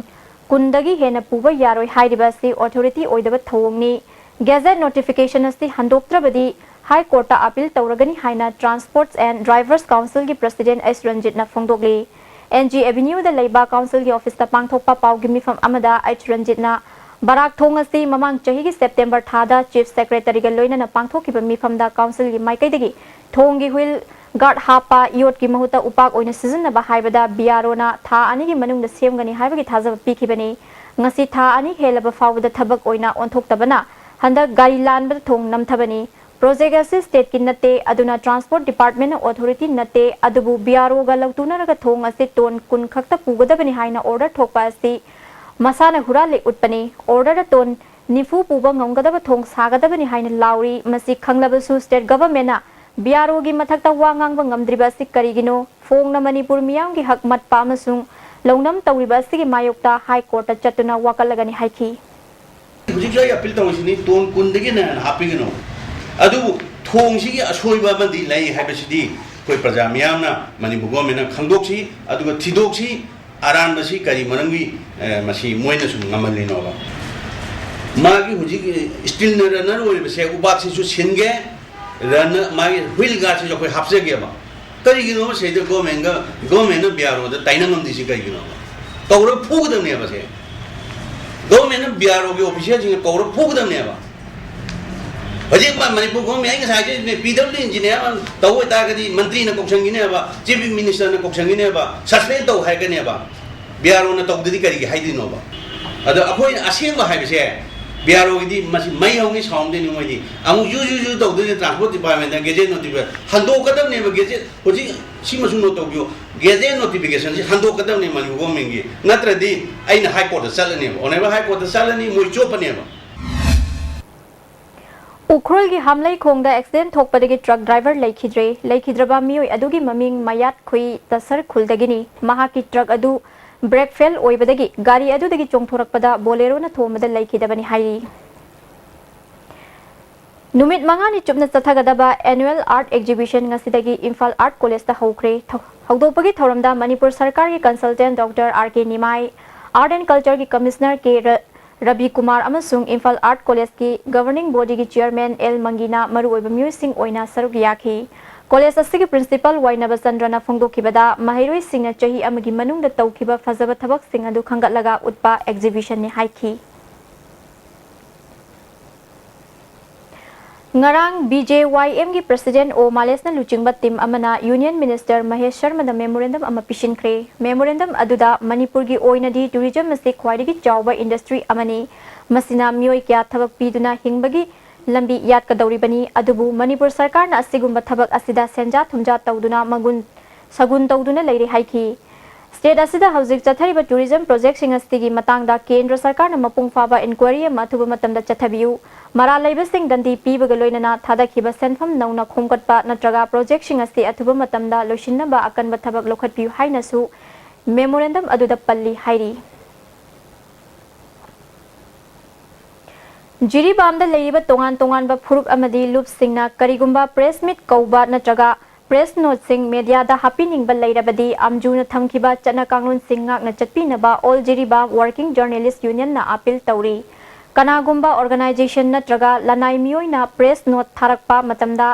ꯀꯨꯟꯗꯒꯤ ꯍꯦꯟꯅ ꯄꯨꯕ ꯌꯥꯔꯣꯏ ꯍꯥꯏꯔꯤꯕ ꯑꯁꯤ ꯑꯣꯊꯣꯔꯤꯇꯤ ꯑꯣꯏꯗꯕ ꯊꯧꯑꯣꯡꯅꯤ꯫ ꯒꯦꯖꯦꯠ ꯅꯣꯇꯤꯐꯤꯀꯦꯁꯟ ꯑꯁꯤ ꯍꯟꯗꯣꯛꯇ꯭ꯔꯕꯗꯤ ꯍꯥꯏ ꯀꯣꯔꯠꯇ ꯑꯄꯤꯜ ꯇꯧꯔꯒꯅꯤ ꯍꯥꯏꯅ ꯇ꯭ꯔꯥꯟꯁꯄꯣꯔꯠꯁ ꯑꯦꯟ ꯗ꯭ꯔꯥꯏꯚꯔꯁ ꯀꯥꯎꯟꯁꯤꯜꯒꯤ ꯄ꯭ꯔꯁꯤꯗꯦꯟꯠ ꯑꯩꯆ ꯔꯟꯖꯤꯠꯅ ꯐꯣꯡꯗꯣꯛꯂꯤ꯫ ꯑꯦꯟ ꯖꯤ ꯑꯦꯚꯤꯅ꯭ꯌꯨꯗ ꯂꯩꯕ ꯀꯥꯎꯟꯁꯤꯜꯒꯤ ꯑꯣꯐꯤꯁꯇ ꯄꯥꯡꯊꯣꯛꯄ ꯄꯥꯎꯒꯤ ꯃꯤꯐꯝ ꯑꯃꯗ ꯑꯩꯆ ꯔꯟꯖꯤꯠꯅ ꯕꯔꯥꯛ ꯊꯣꯡ ꯑꯁꯤ ꯃꯃꯥꯡ ꯆꯍꯤꯒꯤ ꯁꯦꯞꯇꯦꯝꯕꯔ ꯊꯥꯗ ꯆꯤꯐ ꯁꯦꯀ꯭ꯔꯦꯇꯔꯤꯒ ꯂꯣꯏꯅꯅ ꯄꯥꯡꯊꯣꯛꯈꯤꯕ ꯃꯤꯐꯝꯗ ꯀꯥꯎꯟꯁꯤꯜꯒꯤ ꯃꯥꯏꯀꯩꯗꯒꯤ ꯊꯣꯡꯒꯤ ꯍꯨꯏꯜ ꯒꯥꯔꯗ ꯍꯥꯞꯄ ꯌꯣꯠꯀꯤ ꯃꯍꯨꯠꯇ ꯎꯄꯥꯛ ꯑꯣꯏꯅ ꯁꯤꯖꯤꯟꯅꯕ ꯍꯥꯏꯕꯗ ꯕꯤ ꯑꯥꯔ ꯑꯣꯅ ꯊꯥ ꯑꯅꯤꯒꯤ ꯃꯅꯨꯡꯗ ꯁꯦꯝꯒꯅꯤ ꯍꯥꯏꯕꯒꯤ ꯊꯥꯖꯕ ꯄꯤꯈꯤꯕꯅꯤ꯫ ꯉꯁꯤ ꯊꯥ ꯑꯅꯤ ꯍꯦꯜꯂꯕ ꯐꯥꯎꯕꯗ ꯊꯕꯛ ꯑꯣꯏꯅ ꯑꯣꯟꯊꯣꯛꯇꯕꯅ ꯍꯟꯗꯛ ꯒꯥꯔꯤ ꯂꯥꯟꯕꯗ ꯊꯣꯡ ꯅꯝꯊꯕꯅꯤ꯫ ꯄ꯭ꯔꯣꯖꯦꯛ ꯑꯁꯤ ꯁ꯭ꯇꯦꯠꯀꯤ ꯅꯠꯇꯦ, ꯑꯗꯨꯅ ꯇ꯭ꯔꯥꯟꯁꯄꯣꯔꯠ ꯗꯤꯄꯥꯔꯠꯃꯦꯟꯠꯅ ꯑꯣꯊꯣꯔꯤꯇꯤ ꯅꯠꯇꯦ, ꯑꯗꯨꯕꯨ ꯕꯤ ꯑꯥꯔ ꯑꯣꯒ ꯂꯧꯇꯨꯅꯔꯒ ꯊꯣꯡ ꯑꯁꯤ ꯇꯣꯟ ꯀꯨꯟ ꯈꯛꯇ ꯄꯨꯒꯗꯕꯅꯤ ꯍꯥꯏꯅ ꯑꯣꯔꯗꯔ ꯊꯣꯛꯄ ꯑꯁꯤ ꯃꯁꯥꯅ ꯍꯨꯔꯥꯜꯂꯦ ꯎꯠꯄꯅꯤ꯫ ꯑꯣꯔꯗꯔꯗ ꯇꯣꯟ ꯅꯤꯐꯨ ꯄꯨꯕ ꯉꯝꯒꯗꯕ ꯊꯣꯡ ꯁꯥꯒꯗꯕꯅꯤ ꯍꯥꯏꯅ ꯂꯥꯎꯔꯤ꯫ ꯃꯁꯤ ꯈꯪꯂꯕꯁꯨ ꯁ꯭ꯇꯦꯠ ꯒꯚꯔꯟꯃꯦꯟꯠꯅ ꯕꯤ ꯑꯥꯔ ꯑꯣꯒꯤ ꯃꯊꯛꯇ ꯋꯥ ꯉꯥꯡꯕ ꯉꯝꯗ꯭ꯔꯤꯕ ꯑꯁꯤ ꯀꯔꯤꯒꯤꯅꯣ? ꯐꯣꯡꯅ ꯃꯅꯤꯄꯨꯔ ꯃꯤꯌꯥꯝꯒꯤ ꯍꯛ ꯃꯠꯄ ꯑꯃꯁꯨꯡ ꯂꯧꯅꯝ ꯇꯧꯔꯤꯕ ꯑꯁꯤꯒꯤ ꯃꯥꯌꯣꯛꯇ ꯍꯥꯏ ꯀꯣꯔꯠꯇ ꯆꯠꯇꯨꯅ ꯋꯥꯀꯠꯂꯒꯅꯤ ꯍꯥꯏꯈꯤ꯫ ꯍꯧꯖꯤꯛꯁꯨ ꯑꯩ ꯑꯄꯤꯜ ꯇꯧꯔꯤꯁꯤꯅꯤ, ꯇꯣꯟ ꯀꯨꯟꯗꯒꯤ ꯍꯦꯟꯅ ꯍꯥꯞꯄꯤꯒꯅꯨ꯫ ꯑꯗꯨꯕꯨ ꯊꯣꯡꯁꯤꯒꯤ ꯑꯁꯣꯏꯕ ꯑꯃꯗꯤ ꯂꯩ ꯍꯥꯏꯕꯁꯤꯗꯤ ꯑꯩꯈꯣꯏ ꯄ꯭ꯔꯖꯥ ꯃꯤꯌꯥꯝꯅ, ꯃꯅꯤꯄꯨꯔ ꯒꯣꯔꯃꯦꯟꯅ ꯈꯪꯗꯣꯛꯁꯤ, ꯑꯗꯨꯒ ꯊꯤꯗꯣꯛꯁꯤ꯫ ꯑꯔꯥꯟꯕꯁꯤ ꯀꯔꯤ ꯃꯔꯝꯒꯤ, ꯑꯦ, ꯃꯁꯤ ꯃꯣꯏꯅ ꯁꯨꯝ ꯉꯝꯍꯜꯂꯤꯅꯣꯕ? ꯃꯥꯒꯤ ꯍꯧꯖꯤꯛ ꯁ꯭ꯇꯤꯜꯅ ꯔꯟꯅꯔ ꯑꯣꯏꯔꯤꯕꯁꯦ, ꯎꯕꯥꯛꯁꯤꯁꯨ ꯁꯤꯟꯒꯦ, ꯔꯟꯅ-, ꯃꯥꯒꯤ ꯍꯨꯏꯜ ꯒꯥꯔꯗꯁꯤꯁꯨ ꯑꯩꯈꯣꯏ ꯍꯥꯞꯆꯒꯦꯕ꯫ ꯀꯔꯤꯒꯤꯅꯣꯕ ꯁꯤꯗ ꯒꯣꯔꯃꯦꯟꯒ, ꯒꯣꯔꯃꯦꯟꯅ ꯕꯤ ꯑꯥꯔ ꯑꯣꯗ ꯇꯥꯏꯅ ꯉꯝꯗ꯭ꯔꯤꯁꯤ ꯀꯔꯤꯒꯤꯅꯣꯕ? ꯀꯧꯔ ꯐꯨꯒꯗꯕꯅꯦꯕ ꯁꯦ꯫ ꯒꯣꯔꯃꯦꯟꯅ ꯕꯤ ꯑꯥꯔ ꯑꯣꯒꯤ ꯑꯣꯐꯤꯁꯤꯌꯦꯜꯁꯤꯡꯅ ꯀꯧꯔ ꯐꯨꯒꯗꯕꯅꯦꯕ꯫ ꯍꯧꯖꯤꯛ ꯃ-, ꯃꯅꯤꯄꯨꯔ ꯒꯣꯔꯃꯦꯟ, ꯑꯩ ꯉꯁꯥꯏ ꯍꯥꯏꯖꯔꯤꯗꯨꯅꯦ, ꯄꯤ ꯗꯕ꯭ꯂꯤꯎ ꯏꯟꯖꯤꯅꯤꯌꯥꯔ ꯑꯃ ꯇꯧ ꯑꯣꯏꯇꯥꯔꯒꯗꯤ ꯃꯟꯇ꯭ꯔꯤꯅ ꯀꯧꯁꯟꯈꯤꯅꯦꯕ, ꯆꯤꯐ ꯃꯤꯅꯤꯁꯇꯔꯅ ꯀꯧꯁꯟꯈꯤꯅꯦꯕ, ꯁꯁꯄꯦꯟ ꯇꯧ ꯍꯥꯏꯔꯛꯀꯅꯦꯕ꯫ ꯕꯤ ꯑꯥꯔ ꯑꯣꯅ ꯇꯧꯗꯗꯤ ꯀꯔꯤꯒꯤ ꯍꯥꯏꯗꯣꯏꯅꯣꯕ? ꯑꯗꯣ ꯑꯩꯈꯣꯏꯅ ꯑꯁꯦꯡꯕ ꯍꯥꯏꯕꯁꯦ, ꯕꯤ ꯑꯥꯔ ꯑꯣꯒꯤꯗꯤ ꯃꯁꯤ ꯃꯩ ꯍꯧꯅꯤ ꯁꯥꯎꯔꯝꯗꯣꯏꯅꯤ꯫ ꯃꯣꯏꯗꯤ ꯑꯃꯨꯛ ꯖꯨ ꯖꯨ ꯖꯨ ꯇꯧꯗꯣꯏꯅꯤ꯫ ꯇ꯭ꯔꯥꯟꯁꯄꯣꯔꯠ ꯗꯤꯄꯥꯔꯠꯃꯦꯟꯗ ꯒꯦꯖꯦꯠ ꯅꯣꯇꯤꯐꯤꯀꯦꯁꯟ ꯍꯟꯗꯣꯛꯀꯗꯕꯅꯦꯕ꯫ ꯒꯦꯖꯦꯠ ꯍꯧꯖꯤꯛ ꯁꯤꯃꯁꯨ ꯅꯣꯠ ꯇꯧꯕꯤꯌꯨ꯫ ꯒꯦꯖꯦꯠ ꯅꯣꯇꯤꯐꯤꯀꯦꯁꯟꯁꯤ ꯍꯟꯗꯣꯛꯀꯗꯕꯅꯦ ꯃꯅꯤꯄꯨꯔ ꯒꯣꯔꯃꯦꯟꯒꯤ꯫ ꯅꯠꯇ꯭ꯔꯗꯤ ꯑꯩꯅ ꯍꯥꯏ ꯀꯣꯔꯠꯇ ꯆꯠꯂꯅꯦꯕ, ꯑꯣꯅꯔꯦꯕꯜ ꯍꯥꯏ ꯀꯣꯔꯠꯇ ꯆꯠꯂꯅꯤ, ꯃꯣꯏ ꯆꯣꯞꯄꯅꯦꯕ꯫ ꯎꯈ꯭ꯔꯨꯜꯒꯤ ꯍꯥꯝꯂꯩꯈꯣꯡꯗ ꯑꯦꯛꯁꯤꯗꯦꯟ ꯊꯣꯛꯄꯗꯒꯤ ꯇ꯭ꯔꯛ ꯗ꯭ꯔꯥꯏꯚꯔ ꯂꯩꯈꯤꯗ꯭ꯔꯦ꯫ ꯂꯩꯈꯤꯗ꯭ꯔꯕ ꯃꯤꯑꯣꯏ ꯑꯗꯨꯒꯤ ꯃꯃꯤꯡ ꯃꯌꯥꯠ ꯈꯨꯏ ꯇꯁꯔ ꯈꯨꯜꯗꯒꯤꯅꯤ꯫ ꯃꯍꯥꯛꯀꯤ ꯇ꯭ꯔꯛ ꯑꯗꯨ ꯕ꯭ꯔꯦꯛ ꯐꯦꯜ ꯑꯣꯏꯕꯗꯒꯤ ꯒꯥꯔꯤ ꯑꯗꯨꯗꯒꯤ ꯆꯣꯡꯊꯣꯔꯛꯄꯗ ꯕꯣꯂꯦꯔꯣꯅ ꯊꯣꯝꯕꯗ ꯂꯩꯈꯤꯗꯕꯅꯤ ꯍꯥꯏꯔꯤ꯫ ꯅꯨꯃꯤꯠ ꯃꯉꯥꯅꯤ ꯆꯨꯞꯅ ꯆꯠꯊꯒꯗꯕ ꯑꯦꯅꯨꯋꯦꯜ ꯑꯥꯔꯠ ꯑꯦꯛꯖꯤꯕꯤꯁꯟ ꯉꯁꯤꯗꯒꯤ ꯏꯝꯐꯥꯜ ꯑꯥꯔꯠ ꯀꯣꯂꯦꯖꯇ ꯍꯧꯈ꯭ꯔꯦ꯫ ꯊꯧ-, ꯍꯧꯗꯣꯛꯄꯒꯤ ꯊꯧꯔꯝꯗ ꯃꯅꯤꯄꯨꯔ ꯁꯔꯀꯥꯔꯒꯤ consultant doctor R K Nimai, art and ꯀꯜꯆꯔꯒꯤ ꯀꯃꯤꯁꯅꯔ ꯀꯦ ꯔ-, ꯔꯕꯤ ꯀꯨꯃꯥꯔ ꯑꯃꯁꯨꯡ ꯏꯝꯐꯥꯜ ꯑꯥꯔꯠ ꯀꯣꯂꯦꯖꯀꯤ ꯒꯕꯔꯅꯤꯡ ꯕꯣꯗꯤꯒꯤ ꯆꯤꯌꯔꯃꯦꯟ ꯑꯦꯜ ꯃꯪꯒꯤꯅꯥ ꯃꯔꯨꯑꯣꯏꯕ ꯃꯤꯑꯣꯏꯁꯤꯡ ꯑꯣꯏꯅ ꯁꯔꯨꯛ ꯌꯥꯈꯤ꯫ ꯀꯣꯂꯦꯖ ꯑꯁꯤꯒꯤ ꯄ꯭ꯔꯤꯟꯁꯤꯄꯥꯜ ꯋꯥꯏꯅꯕ ꯆꯟꯗ꯭ꯔꯅ ꯐꯣꯡꯗꯣꯛꯈꯤꯕꯗ, ꯃꯍꯩꯔꯣꯏꯁꯤꯡꯅ ꯆꯍꯤ ꯑꯃꯒꯤ ꯃꯅꯨꯡꯗ ꯇꯧꯈꯤꯕ ꯐꯖꯕ ꯊꯕꯛꯁꯤꯡ ꯑꯗꯨ ꯈꯟꯒꯠꯂꯒ ꯎꯠꯄ ꯑꯦꯛꯖꯤꯕꯤꯁꯟꯅꯤ ꯍꯥꯏꯈꯤ꯫ ꯉꯔꯥꯡ ꯕꯤ ꯖꯦ ꯋꯥꯏ ꯑꯦꯝꯒꯤ ꯄ꯭ꯔꯁꯤꯗꯦꯟ ꯑꯣ ꯃꯥꯂꯦꯁꯅ ꯂꯨꯆꯤꯡꯕ ꯇꯤꯝ ꯑꯃꯅ ꯌꯨꯅꯤꯌꯟ ꯃꯤꯅꯤꯁꯇꯔ ꯃꯍꯦꯁ ꯁꯔꯃꯗ ꯃꯦꯃꯣꯔꯦꯟꯗꯝ ꯑꯃ ꯄꯤꯁꯤꯟꯈ꯭ꯔꯦ꯫ ꯃꯦꯃꯣꯔꯦꯟꯗꯝ ꯑꯗꯨꯗ ꯃꯅꯤꯄꯨꯔꯒꯤ ꯑꯣꯏꯅꯗꯤ ꯇꯨꯔꯤꯖꯝ ꯑꯁꯤ ꯈ꯭ꯋꯥꯏꯗꯒꯤ ꯆꯥꯎꯕ ꯏꯟꯗꯁꯇ꯭ꯔꯤ ꯑꯃꯅꯤ, ꯃꯁꯤꯅ ꯃꯤꯑꯣꯏ ꯀꯌꯥ ꯊꯕꯛ ꯄꯤꯗꯨꯅ ꯍꯤꯡꯕꯒꯤ ꯂꯝꯕꯤ ꯌꯥꯠꯀꯗꯧꯔꯤꯕꯅꯤ, ꯑꯗꯨꯕꯨ ꯃꯅꯤꯄꯨꯔ ꯁꯔꯀꯥꯔꯅ ꯑꯁꯤꯒꯨꯝꯕ ꯊꯕꯛ ꯑꯁꯤꯗ ꯁꯦꯟꯖꯥ ꯊꯨꯝꯖꯥ ꯇꯧꯗꯨꯅ ꯃꯒꯨꯟ ꯁꯒꯨꯟ ꯇꯧꯗꯨꯅ ꯂꯩꯔꯤ ꯍꯥꯏꯈꯤ꯫ ꯁ꯭ꯇꯦꯠ ꯑꯁꯤꯗ ꯍꯧꯖꯤꯛ ꯆꯠꯊꯔꯤꯕ ꯇꯨꯔꯤꯖꯝ ꯄ꯭ꯔꯣꯖꯦꯛꯁꯤꯡ ꯑꯁꯤꯒꯤ ꯃꯇꯥꯡꯗ ꯀꯦꯟꯗ꯭ꯔ ꯁꯔꯀꯥꯔꯅ ꯃꯄꯨꯡ ꯐꯥꯕ ꯏꯟꯀ꯭ꯋꯥꯏꯔꯤ ꯑꯃ ꯑꯊꯨꯕ ꯃꯇꯝꯗ ꯆꯠꯊꯕꯤꯌꯨ, ꯃꯔꯥꯜ ꯂꯩꯕꯁꯤꯡ ꯗꯟꯗꯤ ꯄꯤꯕꯒ ꯂꯣꯏꯅꯅ ꯊꯥꯗꯈꯤꯕ ꯁꯦꯟꯐꯝ ꯅꯧꯅ ꯈꯣꯝꯒꯠꯄ ꯅꯠꯇ꯭ꯔꯒ ꯄ꯭ꯔꯣꯖꯦꯛꯁꯤꯡ ꯑꯁꯤ ꯑꯊꯨꯕ ꯃꯇꯝꯗ ꯂꯣꯏꯁꯤꯟꯅꯕ ꯑꯀꯟꯕ ꯊꯕꯛ ꯂꯧꯈꯠꯄꯤꯌꯨ ꯍꯥꯏꯅꯁꯨ ꯃꯦꯃꯣꯔꯦꯟꯗꯝ ꯑꯗꯨꯗ ꯄꯜꯂꯤ ꯍꯥꯏꯔꯤ꯫ ꯖꯤꯔꯤꯕꯥꯝꯗ ꯂꯩꯔꯤꯕ ꯇꯣꯉꯥꯟ ꯇꯣꯉꯥꯟꯕ ꯐꯨꯔꯨꯞ ꯑꯃꯗꯤ ꯂꯨꯞꯁꯤꯡꯅ ꯀꯔꯤꯒꯨꯝꯕ ꯄ꯭ꯔꯦꯁ ꯃꯤꯠ ꯀꯧꯕ ꯅꯠꯇ꯭ꯔꯒ ꯄ꯭ꯔꯦꯁ ꯅꯣꯠꯁꯤꯡ ꯃꯦꯗꯤꯌꯥꯗ ꯍꯥꯞꯄꯤꯅꯤꯡꯕ ꯂꯩꯔꯕꯗꯤ ꯑꯥꯝꯖꯨꯅ ꯊꯝꯈꯤꯕ ꯆꯠꯅ ꯀꯥꯡꯂꯣꯟꯁꯤꯡ ꯉꯥꯛꯅ ꯆꯠꯄꯤꯅꯕ ꯑꯣꯜ ꯖꯤꯔꯤꯕꯥꯝ ꯋꯥꯔꯀꯤꯡ ꯖꯔꯅꯦꯂꯤꯁ ꯌꯨꯅꯤꯌꯟꯅ ꯑꯥꯄꯤꯜ ꯇꯧꯔꯤ꯫ ꯀꯅꯥꯒꯨꯝꯕ ꯑꯣꯔꯒꯅꯥꯏꯖꯦꯁꯟ ꯅꯠꯇ꯭ꯔꯒ ꯂꯅꯥꯏ ꯃꯤꯑꯣꯏꯅ ꯄ꯭ꯔꯦꯁ ꯅꯣꯠ ꯊꯥꯔꯛꯄ ꯃꯇꯝꯗ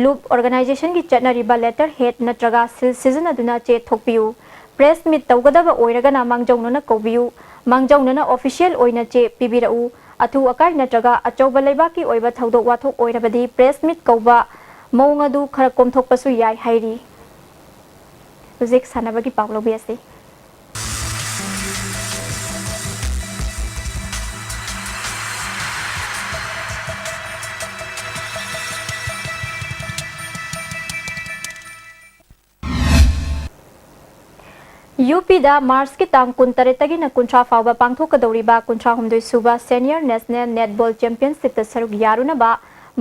ꯂꯨꯞ ꯑꯣꯔꯒꯅꯥꯏꯖꯦꯁꯟꯒꯤ ꯆꯠꯅꯔꯤꯕ ꯂꯦꯇꯔ ꯍꯦꯗ ꯅꯠꯇ꯭ꯔꯒ ꯁꯤꯜ ꯁꯤꯖꯤꯟꯅꯗꯨꯅ ꯆꯦ ꯊꯣꯛꯄꯤꯌꯨ꯫ ꯄ꯭ꯔꯦꯁ ꯃꯤꯠ ꯇꯧꯒꯗꯕ ꯑꯣꯏꯔꯒꯅ ꯃꯥꯡꯖꯧꯅꯅ ꯀꯧꯕꯤꯌꯨ꯫ ꯃꯥꯡꯖꯧꯅꯅ ꯑꯣꯐꯤꯁꯤꯌꯦꯜ ꯑꯣꯏꯅ ꯆꯦ ꯄꯤꯕꯤꯔꯛꯎ꯫ ꯑꯊꯨ ꯑꯀꯥꯏ ꯅꯠꯇ꯭ꯔꯒ ꯑꯆꯧꯕ ꯂꯩꯕꯥꯛꯀꯤ ꯑꯣꯏꯕ ꯊꯧꯗꯣꯛ ꯋꯥꯊꯣꯛ ꯑꯣꯏꯔꯕꯗꯤ ꯄ꯭ꯔꯦꯁ ꯃꯤꯠ ꯀꯧꯕ ꯃꯑꯣꯡ ꯑꯗꯨ ꯈꯔ ꯀꯣꯝꯊꯣꯛꯄꯁꯨ ꯌꯥꯏ ꯍꯥꯏꯔꯤ꯫ ꯍꯧꯖꯤꯛ ꯁꯥꯟꯅꯕꯒꯤ ꯄꯥꯎ ꯂꯧꯕꯤꯔꯁꯤ꯫ UPꯗ ꯃꯥꯔꯆꯀꯤ ꯇꯥꯡ ꯀꯨꯟꯇꯔꯦꯠꯇꯒꯤꯅ ꯀꯨꯟꯊ꯭ꯔꯥ ꯐꯥꯎꯕ ꯄꯥꯡꯊꯣꯛꯀꯗꯧꯔꯤꯕ ꯀꯨꯟꯊ꯭ꯔꯥ ꯍꯨꯝꯗꯣꯏ ꯁꯨꯕ Senior National Netball Championshipꯇ ꯁꯔꯨꯛ ꯌꯥꯔꯨꯅꯕ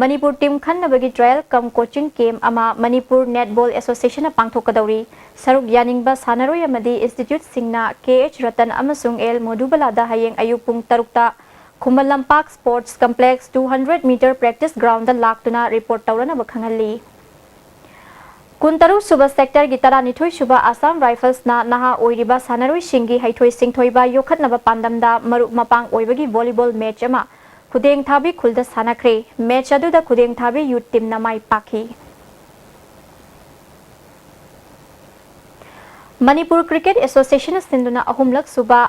Manipur team ꯈꯟꯅꯕꯒꯤ trial cum coaching camp ꯑꯃ ꯃꯅꯤꯄꯨꯔ Netball Associationꯅ ꯄꯥꯡꯊꯣꯛꯀꯗꯧꯔꯤ꯫ ꯁꯔꯨꯛ ꯌꯥꯅꯤꯡꯕ ꯁꯥꯟꯅꯔꯣꯏ ꯑꯃꯗꯤ instituteꯁꯤꯡꯅ ꯀꯦ ꯑꯩꯆ ꯔꯇꯟ ꯑꯃꯁꯨꯡ ꯑꯦꯜ ꯃꯣꯗꯨꯕꯂꯥꯗ ꯍꯌꯦꯡ ꯑꯌꯨꯛ ꯄꯨꯡ ꯇꯔꯨꯛꯇ Khuman Lampak Sports Complex two hundred meter practice groundꯗ ꯂꯥꯛꯇꯨꯅ report ꯇꯧꯔꯅꯕ ꯈꯪꯍꯜꯂꯤ꯫ ꯀꯨꯟꯇꯔꯨꯛ ꯁꯨꯕ sectorꯒꯤ ꯇꯔꯥꯅꯤꯊꯣꯏ ꯁꯨꯕ Assam Riflesꯅ ꯅꯍꯥ ꯑꯣꯏꯔꯤꯕ ꯁꯥꯟꯅꯔꯣꯏꯁꯤꯡꯒꯤ ꯍꯩꯊꯣꯏ ꯁꯤꯡꯊꯣꯏꯕ ꯌꯣꯛꯈꯠꯅꯕ ꯄꯥꯟꯗꯝꯗ ꯃꯔꯨꯞ ꯃꯄꯥꯡ ꯑꯣꯏꯕꯒꯤ volleyball match ꯑꯃ ꯈꯨꯗꯦꯡ ꯊꯥꯕꯤ ꯈꯨꯜꯗ ꯁꯥꯟꯅꯈ꯭ꯔꯦ꯫ Match ꯑꯗꯨꯗ ꯈꯨꯗꯦꯡ ꯊꯥꯕꯤ youth teamꯅ ꯃꯥꯏ ꯄꯥꯛꯈꯤ꯫ ꯃꯅꯤꯄꯨꯔ Cricket Associationꯅ ꯁꯤꯟꯗꯨꯅ ꯑꯍꯨꯝꯂꯛ ꯁꯨꯕ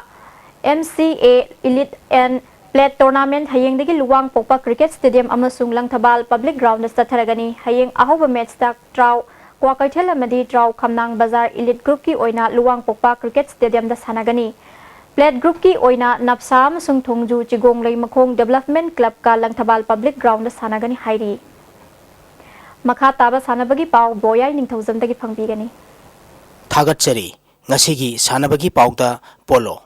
MCA Elite and Plate Tournament ꯍꯌꯦꯡꯗꯒꯤ ꯂꯨꯋꯥꯡꯄꯣꯛꯄ Cricket Stadium ꯑꯃꯁꯨꯡ ꯂꯪꯊꯕꯥꯜ Public Groundꯗ ꯆꯠꯊꯔꯒꯅꯤ꯫ ꯍꯌꯦꯡ ꯑꯍꯧꯕ matchꯇ ꯇ꯭ꯔꯥꯎ ꯀ꯭ꯋꯥꯀꯩꯊꯦꯜ ꯑꯃꯗꯤ ꯇ꯭ꯔꯥꯎ ꯈꯝꯅꯥꯡ ꯕꯖꯥꯔ Elite Groupꯀꯤ ꯑꯣꯏꯅ ꯂꯨꯋꯥꯡꯄꯣꯛꯄ Cricket Stadiumꯗ ꯁꯥꯟꯅꯒꯅꯤ꯫ Plate Groupꯀꯤ ꯑꯣꯏꯅ ꯅꯞꯁꯥ ꯑꯃꯁꯨꯡ ꯊꯣꯡꯖꯨ ꯆꯤꯒꯣꯡꯂꯩ ꯃꯈꯣꯡ Development Clubꯀ ꯂꯪꯊꯕꯥꯜ Public Groundꯗ ꯁꯥꯟꯅꯒꯅꯤ ꯍꯥꯏꯔꯤ꯫ ꯃꯈꯥ ꯇꯥꯕ ꯁꯥꯟꯅꯕꯒꯤ ꯄꯥꯎ ꯕꯣꯌꯥꯏ ꯅꯤꯡꯊꯧꯖꯝꯗꯒꯤ ꯐꯪꯕꯤꯒꯅꯤ꯫ ꯊꯥꯒꯠꯆꯔꯤ꯫ ꯉꯁꯤꯒꯤ ꯁꯥꯟꯅꯕꯒꯤ ꯄꯥꯎꯗ ꯄꯣꯂꯣ꯫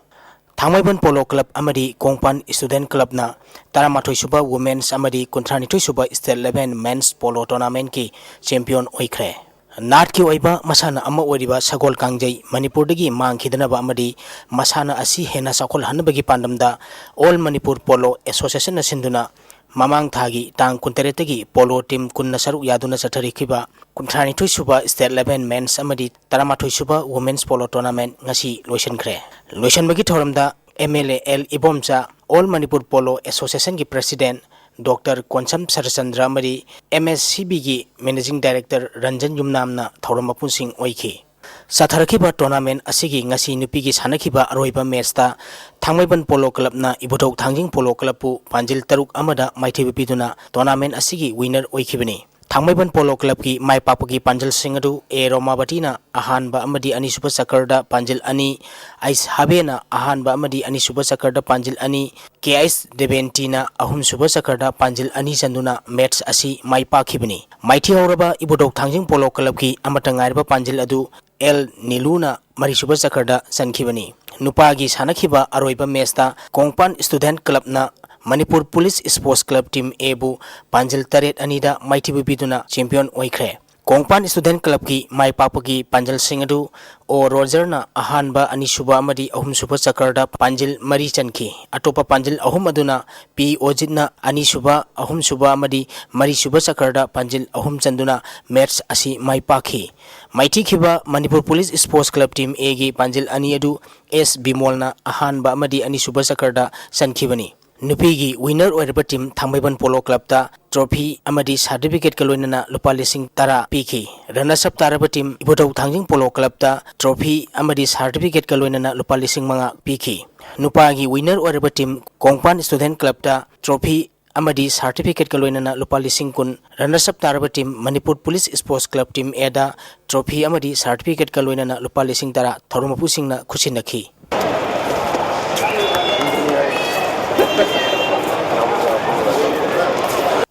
ꯊꯥꯡꯃꯩꯕꯟ ꯄꯣꯂꯣ ꯀ꯭ꯂꯕ ꯑꯃꯗꯤ ꯀꯣꯡꯄꯥꯟ ꯁ꯭ꯇꯨꯗꯦꯟꯠ ꯀ꯭ꯂꯕꯅ ꯇꯔꯥꯃꯥꯊꯣꯏ ꯁꯨꯕ Women's ꯑꯃꯗꯤ ꯀꯨꯟꯊ꯭ꯔꯥꯅꯤꯊꯣꯏ ꯁꯨꯕ State eleven Men's Polo Tournamentꯀꯤ champion ꯑꯣꯏꯈ꯭ꯔꯦ꯫ ꯅꯥꯠꯀꯤ ꯑꯣꯏꯕ ꯃꯁꯥꯟꯅ ꯑꯃ ꯑꯣꯏꯔꯤꯕ ꯁꯒꯣꯜ ꯀꯥꯡꯖꯩ ꯃꯅꯤꯄꯨꯔꯗꯒꯤ ꯃꯥꯡꯈꯤꯗꯅꯕ ꯑꯃꯗꯤ ꯃꯁꯥꯟꯅ ꯑꯁꯤ ꯍꯦꯟꯅ ꯆꯥꯎꯈꯠꯍꯟꯅꯕꯒꯤ ꯄꯥꯟꯗꯝꯗ All Manipur Polo Associationꯅ ꯁꯤꯟꯗꯨꯅ ꯃꯃꯥꯡ ꯊꯥꯒꯤ ꯇꯥꯡ ꯀꯨꯟꯇꯔꯦꯠꯇꯒꯤ ꯄꯣꯂꯣ team ꯀꯨꯟꯅ ꯁꯔꯨꯛ ꯌꯥꯗꯨꯅ ꯆꯠꯊꯔꯛꯈꯤꯕ ꯀꯨꯟꯊ꯭ꯔꯥꯅꯤꯊꯣꯏ ꯁꯨꯕ State eleven Men's ꯑꯃꯗꯤ ꯇꯔꯥꯃꯥꯊꯣꯏ ꯁꯨꯕ Women's Polo Tournament ꯉꯁꯤ ꯂꯣꯏꯁꯤꯟꯈ꯭ꯔꯦ꯫ ꯂꯣꯏꯁꯤꯟꯕꯒꯤ ꯊꯧꯔꯝꯗ MLA L Ibomcha, All Manipur Polo Associationꯒꯤ President Doctor ꯀꯣꯟꯁꯝ ꯁꯔꯆꯟꯗ꯭ꯔ ꯑꯃꯗꯤ MSCBꯒꯤ Managing Director ꯔꯟꯖꯟ ꯌꯨꯝꯅꯥꯝꯅ ꯊꯧꯔꯝ ꯃꯄꯨꯁꯤꯡ ꯑꯣꯏꯈꯤ꯫ ꯆꯠꯊꯔꯛꯈꯤꯕ tournament ꯑꯁꯤꯒꯤ ꯉꯁꯤ ꯅꯨꯄꯤꯒꯤ ꯁꯥꯟꯅꯈꯤꯕ ꯑꯔꯣꯏꯕ matchꯇ ꯊꯥꯡꯃꯩꯕꯟ ꯄꯣꯂꯣ ꯀ꯭ꯂꯕꯅ ꯏꯕꯨꯙꯧ ꯊꯥꯡꯖꯤꯡ ꯄꯣꯂꯣ ꯀ꯭ꯂꯕꯄꯨ ꯄꯥꯟꯖꯤꯜ ꯇꯔꯨꯛ ꯑꯃꯗ ꯃꯥꯏꯊꯤꯕ ꯄꯤꯗꯨꯅ tournament ꯑꯁꯤꯒꯤ winner ꯑꯣꯏꯈꯤꯕꯅꯤ꯫ ꯊꯥꯡꯃꯩꯕꯟ ꯄꯣꯂꯣ ꯀ꯭ꯂꯕꯀꯤ ꯃꯥꯏ ꯄꯥꯛꯄꯒꯤ ꯄꯥꯟꯖꯜꯁꯤꯡ ꯑꯗꯨ ꯑꯦ ꯔꯣꯃꯥꯕꯇꯤꯅ ꯑꯍꯥꯟꯕ ꯑꯃꯗꯤ ꯑꯅꯤꯁꯨꯕ ꯆꯀꯔꯗ ꯄꯥꯟꯖꯤꯜ ꯑꯅꯤ, ꯑꯩꯁ ꯍꯥꯕꯦꯅ ꯑꯍꯥꯟꯕ ꯑꯃꯗꯤ ꯑꯅꯤꯁꯨꯕ ꯆꯀꯔꯗ ꯄꯥꯟꯖꯤꯜ ꯑꯅꯤ, ꯀꯦ ꯑꯩꯁ ꯗꯦꯕꯦꯟꯇꯤꯅ ꯑꯍꯨꯝꯁꯨꯕ ꯆꯀꯔꯗ ꯄꯥꯟꯖꯤꯜ ꯑꯅꯤ ꯆꯟꯗꯨꯅ match ꯑꯁꯤ ꯃꯥꯏ ꯄꯥꯛꯈꯤꯕꯅꯤ꯫ ꯃꯥꯏꯊꯤꯍꯧꯔꯕ ꯏꯕꯨꯙꯧ ꯊꯥꯡꯖꯤꯡ ꯄꯣꯂꯣ ꯀ꯭ꯂꯕꯀꯤ ꯑꯃꯠꯇ ꯉꯥꯏꯔꯕ ꯄꯥꯟꯖꯤꯜ ꯑꯗꯨ ꯑꯦꯜ ꯅꯤꯂꯨꯅ ꯃꯔꯤꯁꯨꯕ ꯆꯀ꯭ꯔꯗ ꯆꯟꯈꯤꯕꯅꯤ꯫ ꯅꯨꯄꯥꯒꯤ ꯁꯥꯟꯅꯈꯤꯕ ꯑꯔꯣꯏꯕ ꯃꯦꯆꯇ ꯀꯣꯡꯄꯥꯟ ꯁ꯭ꯇꯨꯗꯦꯟꯠ ꯀ꯭ꯂꯕꯅ Manipur police sports club team ꯑꯦꯕꯨ ꯄꯥꯟꯖꯤꯜ ꯇꯔꯦꯠ ꯑꯅꯤꯗ ꯃꯥꯏꯊꯤꯕ ꯄꯤꯗꯨꯅ ꯆꯦꯝꯄꯤꯌꯟ ꯑꯣꯏꯈ꯭ꯔꯦ꯫ ꯀꯣꯡꯄꯥꯟ ꯁ꯭ꯇꯨꯗꯦꯟꯠ ꯀ꯭ꯂꯕꯀꯤ ꯃꯥꯏ ꯄꯥꯛꯄꯒꯤ ꯄꯥꯟꯖꯜꯁꯤꯡ ꯑꯗꯨ ꯑꯣ ꯔꯣꯖꯔꯅ ꯑꯍꯥꯟꯕ, ꯑꯅꯤꯁꯨꯕ ꯑꯃꯗꯤ ꯑꯍꯨꯝꯁꯨꯕ ꯆꯀ꯭ꯔꯗ ꯄꯥꯟꯖꯤꯜ ꯃꯔꯤ ꯆꯟꯈꯤ꯫ ꯑꯇꯣꯞꯄ ꯄꯥꯟꯖꯤꯜ ꯑꯍꯨꯝ ꯑꯗꯨꯅ ꯄꯤ ꯑꯣꯖꯤꯠꯅ ꯑꯅꯤꯁꯨꯕ, ꯑꯍꯨꯝꯁꯨꯕ ꯑꯃꯗꯤ ꯃꯔꯤꯁꯨꯕ ꯆꯀ꯭ꯔꯗ ꯄꯥꯟꯖꯤꯜ ꯑꯍꯨꯝ ꯆꯟꯗꯨꯅ ꯃꯦꯆ ꯑꯁꯤ ꯃꯥꯏ ꯄꯥꯛꯈꯤ꯫ ꯃꯥꯏꯊꯤꯈꯤꯕ Manipur police sports club team ꯑꯦꯒꯤ ꯄꯥꯟꯖꯤꯜ ꯑꯅꯤ ꯑꯗꯨ ꯑꯦꯁ ꯕꯤꯃꯣꯜꯅ ꯑꯍꯥꯟꯕ ꯑꯃꯗꯤ ꯑꯅꯤꯁꯨꯕ ꯆꯀ꯭ꯔꯗ ꯆꯟꯈꯤꯕꯅꯤ꯫ ꯅꯨꯄꯤꯒꯤ ꯋꯤꯟꯅꯔ ꯑꯣꯏꯔꯕ ꯇꯤꯝ ꯊꯥꯡꯃꯩꯕꯟ ꯄꯣꯂꯣ ꯀ꯭ꯂꯕꯇ ꯇ꯭ꯔꯣꯐꯤ ꯑꯃꯗꯤ ꯁꯥꯔꯇꯤꯐꯤꯀꯦꯠꯀ ꯂꯣꯏꯅꯅ ꯂꯨꯄꯥ ꯂꯤꯁꯤꯡ ꯇꯔꯥ ꯄꯤꯈꯤ꯫ ꯔꯅꯔꯁ ꯑꯞ ꯇꯥꯔꯕ ꯇꯤꯝ ꯏꯕꯨꯙꯧ ꯊꯥꯡꯖꯤꯡ ꯄꯣꯂꯣ ꯀ꯭ꯂꯕꯇ ꯇ꯭ꯔꯣꯐꯤ ꯑꯃꯗꯤ ꯁꯥꯔꯇꯤꯐꯤꯀꯦꯠꯀ ꯂꯣꯏꯅꯅ ꯂꯨꯄꯥ ꯂꯤꯁꯤꯡ ꯃꯉꯥ ꯄꯤꯈꯤ꯫ ꯅꯨꯄꯥꯒꯤ ꯋꯤꯟꯅꯔ ꯑꯣꯏꯔꯕ ꯇꯤꯝ ꯀꯣꯡꯄꯥꯟ ꯁ꯭ꯇꯨꯗꯦꯟꯠ ꯀ꯭ꯂꯕꯇ ꯇ꯭ꯔꯣꯐꯤ ꯑꯃꯗꯤ ꯁꯥꯔꯇꯤꯐꯤꯀꯦꯠꯀ ꯂꯣꯏꯅꯅ ꯂꯨꯄꯥ ꯂꯤꯁꯤꯡ ꯀꯨꯟ, ꯔꯅꯔꯁ ꯑꯞ ꯇꯥꯔꯕ team Manipur police sports club team ꯑꯦꯗ ꯇ꯭ꯔꯣꯐꯤ ꯑꯃꯗꯤ ꯁꯥꯔꯇꯤꯐꯤꯀꯦꯠꯀ ꯂꯣꯏꯅꯅ ꯂꯨꯄꯥ ꯂꯤꯁꯤꯡ ꯇꯔꯥ ꯊꯧꯔꯝ ꯃꯄꯨꯁꯤꯡꯅ ꯈꯨꯠꯁꯤꯟꯅꯈꯤ꯫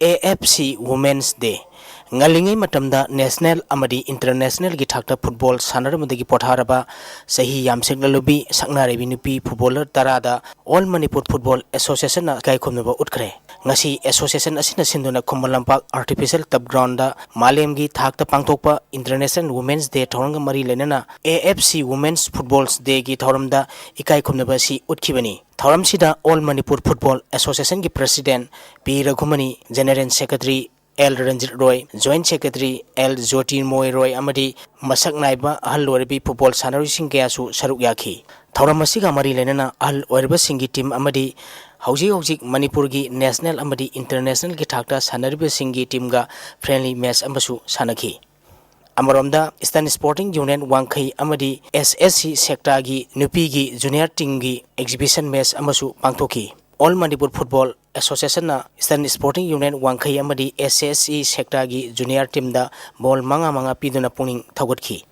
ꯑꯦ ꯑꯦꯐ ꯁꯤ ꯋꯨꯃꯦꯟꯁ ꯗꯦ꯫ ꯉꯜꯂꯤꯉꯩ ꯃꯇꯝꯗ ꯅꯦꯁꯅꯦꯜ ꯑꯃꯗꯤ ꯏꯟꯇꯔꯅꯦꯁꯅꯦꯜꯒꯤ ꯊꯥꯛꯇ ꯐꯨꯠꯕꯣꯜ ꯁꯥꯟꯅꯔꯝꯕꯗꯒꯤ ꯄꯣꯊꯥꯔꯕ ꯆꯍꯤ ꯌꯥꯝꯁꯤꯜꯂꯛꯂꯕꯤ ꯁꯛꯅꯥꯏꯔꯕꯤ ꯅꯨꯄꯤ ꯐꯨꯠꯕꯣꯂꯔ ꯇꯔꯥꯗ ꯑꯣꯜ ꯃꯅꯤꯄꯨꯔ ꯐꯨꯠꯕꯣꯜ ꯑꯦꯁꯣꯁꯤꯌꯦꯁꯟꯅ ꯏꯀꯥꯏ ꯈꯨꯝꯅꯕ ꯎꯠꯈ꯭ꯔꯦ꯫ ꯉꯁꯤ ꯑꯦꯁꯣꯁꯤꯌꯦꯁꯟ ꯑꯁꯤꯅ ꯁꯤꯟꯗꯨꯅ ꯈꯨꯃꯟ ꯂꯝꯄꯥꯛ ꯑꯥꯔꯇꯤꯐꯤꯁꯤꯌꯦꯜ ꯇꯞ ꯒ꯭ꯔꯥꯎꯟꯗ ꯃꯥꯂꯦꯝꯒꯤ ꯊꯥꯛꯇ ꯄꯥꯡꯊꯣꯛꯄ ꯏꯟꯇꯔꯅꯦꯁꯅꯦꯜ ꯋꯨꯃꯦꯟꯁ ꯗꯦ ꯊꯧꯔꯝꯒ ꯃꯔꯤ ꯂꯩꯅꯅ A F C women's football's ꯗꯦꯒꯤ ꯊꯧꯔꯝꯗ ꯏꯀꯥꯏ ꯈꯨꯝꯅꯕ ꯑꯁꯤ ꯎꯠꯈꯤꯕꯅꯤ꯫ ꯊꯧꯔꯝꯁꯤꯗ ꯑꯣꯜ ꯃꯅꯤꯄꯨꯔ ꯐꯨꯠꯕꯣꯜ ꯑꯦꯁꯣꯁꯤꯌꯦꯁꯟꯒꯤ president P Raghumani, general secretary L Ranjit Roy, joint secretary L Jotirmoy Roy ꯑꯃꯗꯤ ꯃꯁꯛ ꯅꯥꯏꯕ ꯑꯍꯜ ꯑꯣꯏꯔꯕꯤ ꯐꯨꯠꯕꯣꯜ ꯁꯥꯟꯅꯔꯣꯏꯁꯤꯡ ꯀꯌꯥꯁꯨ ꯁꯔꯨꯛ ꯌꯥꯈꯤ꯫ ꯊꯧꯔꯝ ꯑꯁꯤꯒ ꯃꯔꯤ ꯂꯩꯅꯅ ꯑꯍꯜ ꯑꯣꯏꯔꯕꯁꯤꯡꯒꯤ ꯇꯤꯝ ꯑꯃꯗꯤ ꯍꯧꯖꯤꯛ ꯍꯧꯖꯤꯛ ꯃꯅꯤꯄꯨꯔꯒꯤ ꯅꯦꯁꯅꯦꯜ ꯑꯃꯗꯤ ꯏꯟꯇꯔꯅꯦꯁꯅꯦꯜꯒꯤ ꯊꯥꯛꯇ ꯁꯥꯟꯅꯔꯤꯕꯁꯤꯡꯒꯤ ꯇꯤꯝꯒ ꯐ꯭ꯔꯦꯟꯂꯤ ꯃꯦꯆ ꯑꯃꯁꯨ ꯁꯥꯟꯅꯈꯤ꯫ ꯑꯃꯔꯣꯝꯗ, ꯏꯁꯇꯔꯟ ꯁ꯭ꯄꯣꯔꯇꯤꯡ ꯌꯨꯅꯤꯌꯟ ꯋꯥꯡꯈꯩ ꯑꯃꯗꯤ ꯑꯦꯁ ꯑꯦꯁ ꯁꯤ ꯁꯦꯛꯇꯥꯒꯤ ꯅꯨꯄꯤꯒꯤ ꯖꯨꯅꯤꯌꯔ ꯇꯤꯝꯒꯤ ꯑꯦꯛꯖꯤꯕꯤꯁꯟ ꯃꯦꯆ ꯑꯃꯁꯨ ꯄꯥꯡꯊꯣꯛꯈꯤ꯫ ꯑꯣꯜ ꯃꯅꯤꯄꯨꯔ ꯐꯨꯠꯕꯣꯜ ꯑꯦꯁꯣꯁꯤꯌꯦꯁꯟꯅ ꯏꯁꯇꯔꯟ ꯁ꯭ꯄꯣꯔꯇꯤꯡ ꯌꯨꯅꯤꯌꯟ ꯋꯥꯡꯈꯩ ꯑꯃꯗꯤ ꯑꯦꯁ ꯑꯦꯁ ꯁꯤ ꯁꯦꯛꯇꯥꯒꯤ ꯖꯨꯅꯤꯌꯔ ꯇꯤꯝꯗ ꯕꯣꯜ ꯃꯉꯥ ꯃꯉꯥ ꯄꯤꯗꯨꯅ ꯄꯨꯛꯅꯤꯡ ꯊꯧꯒꯠꯈꯤ꯫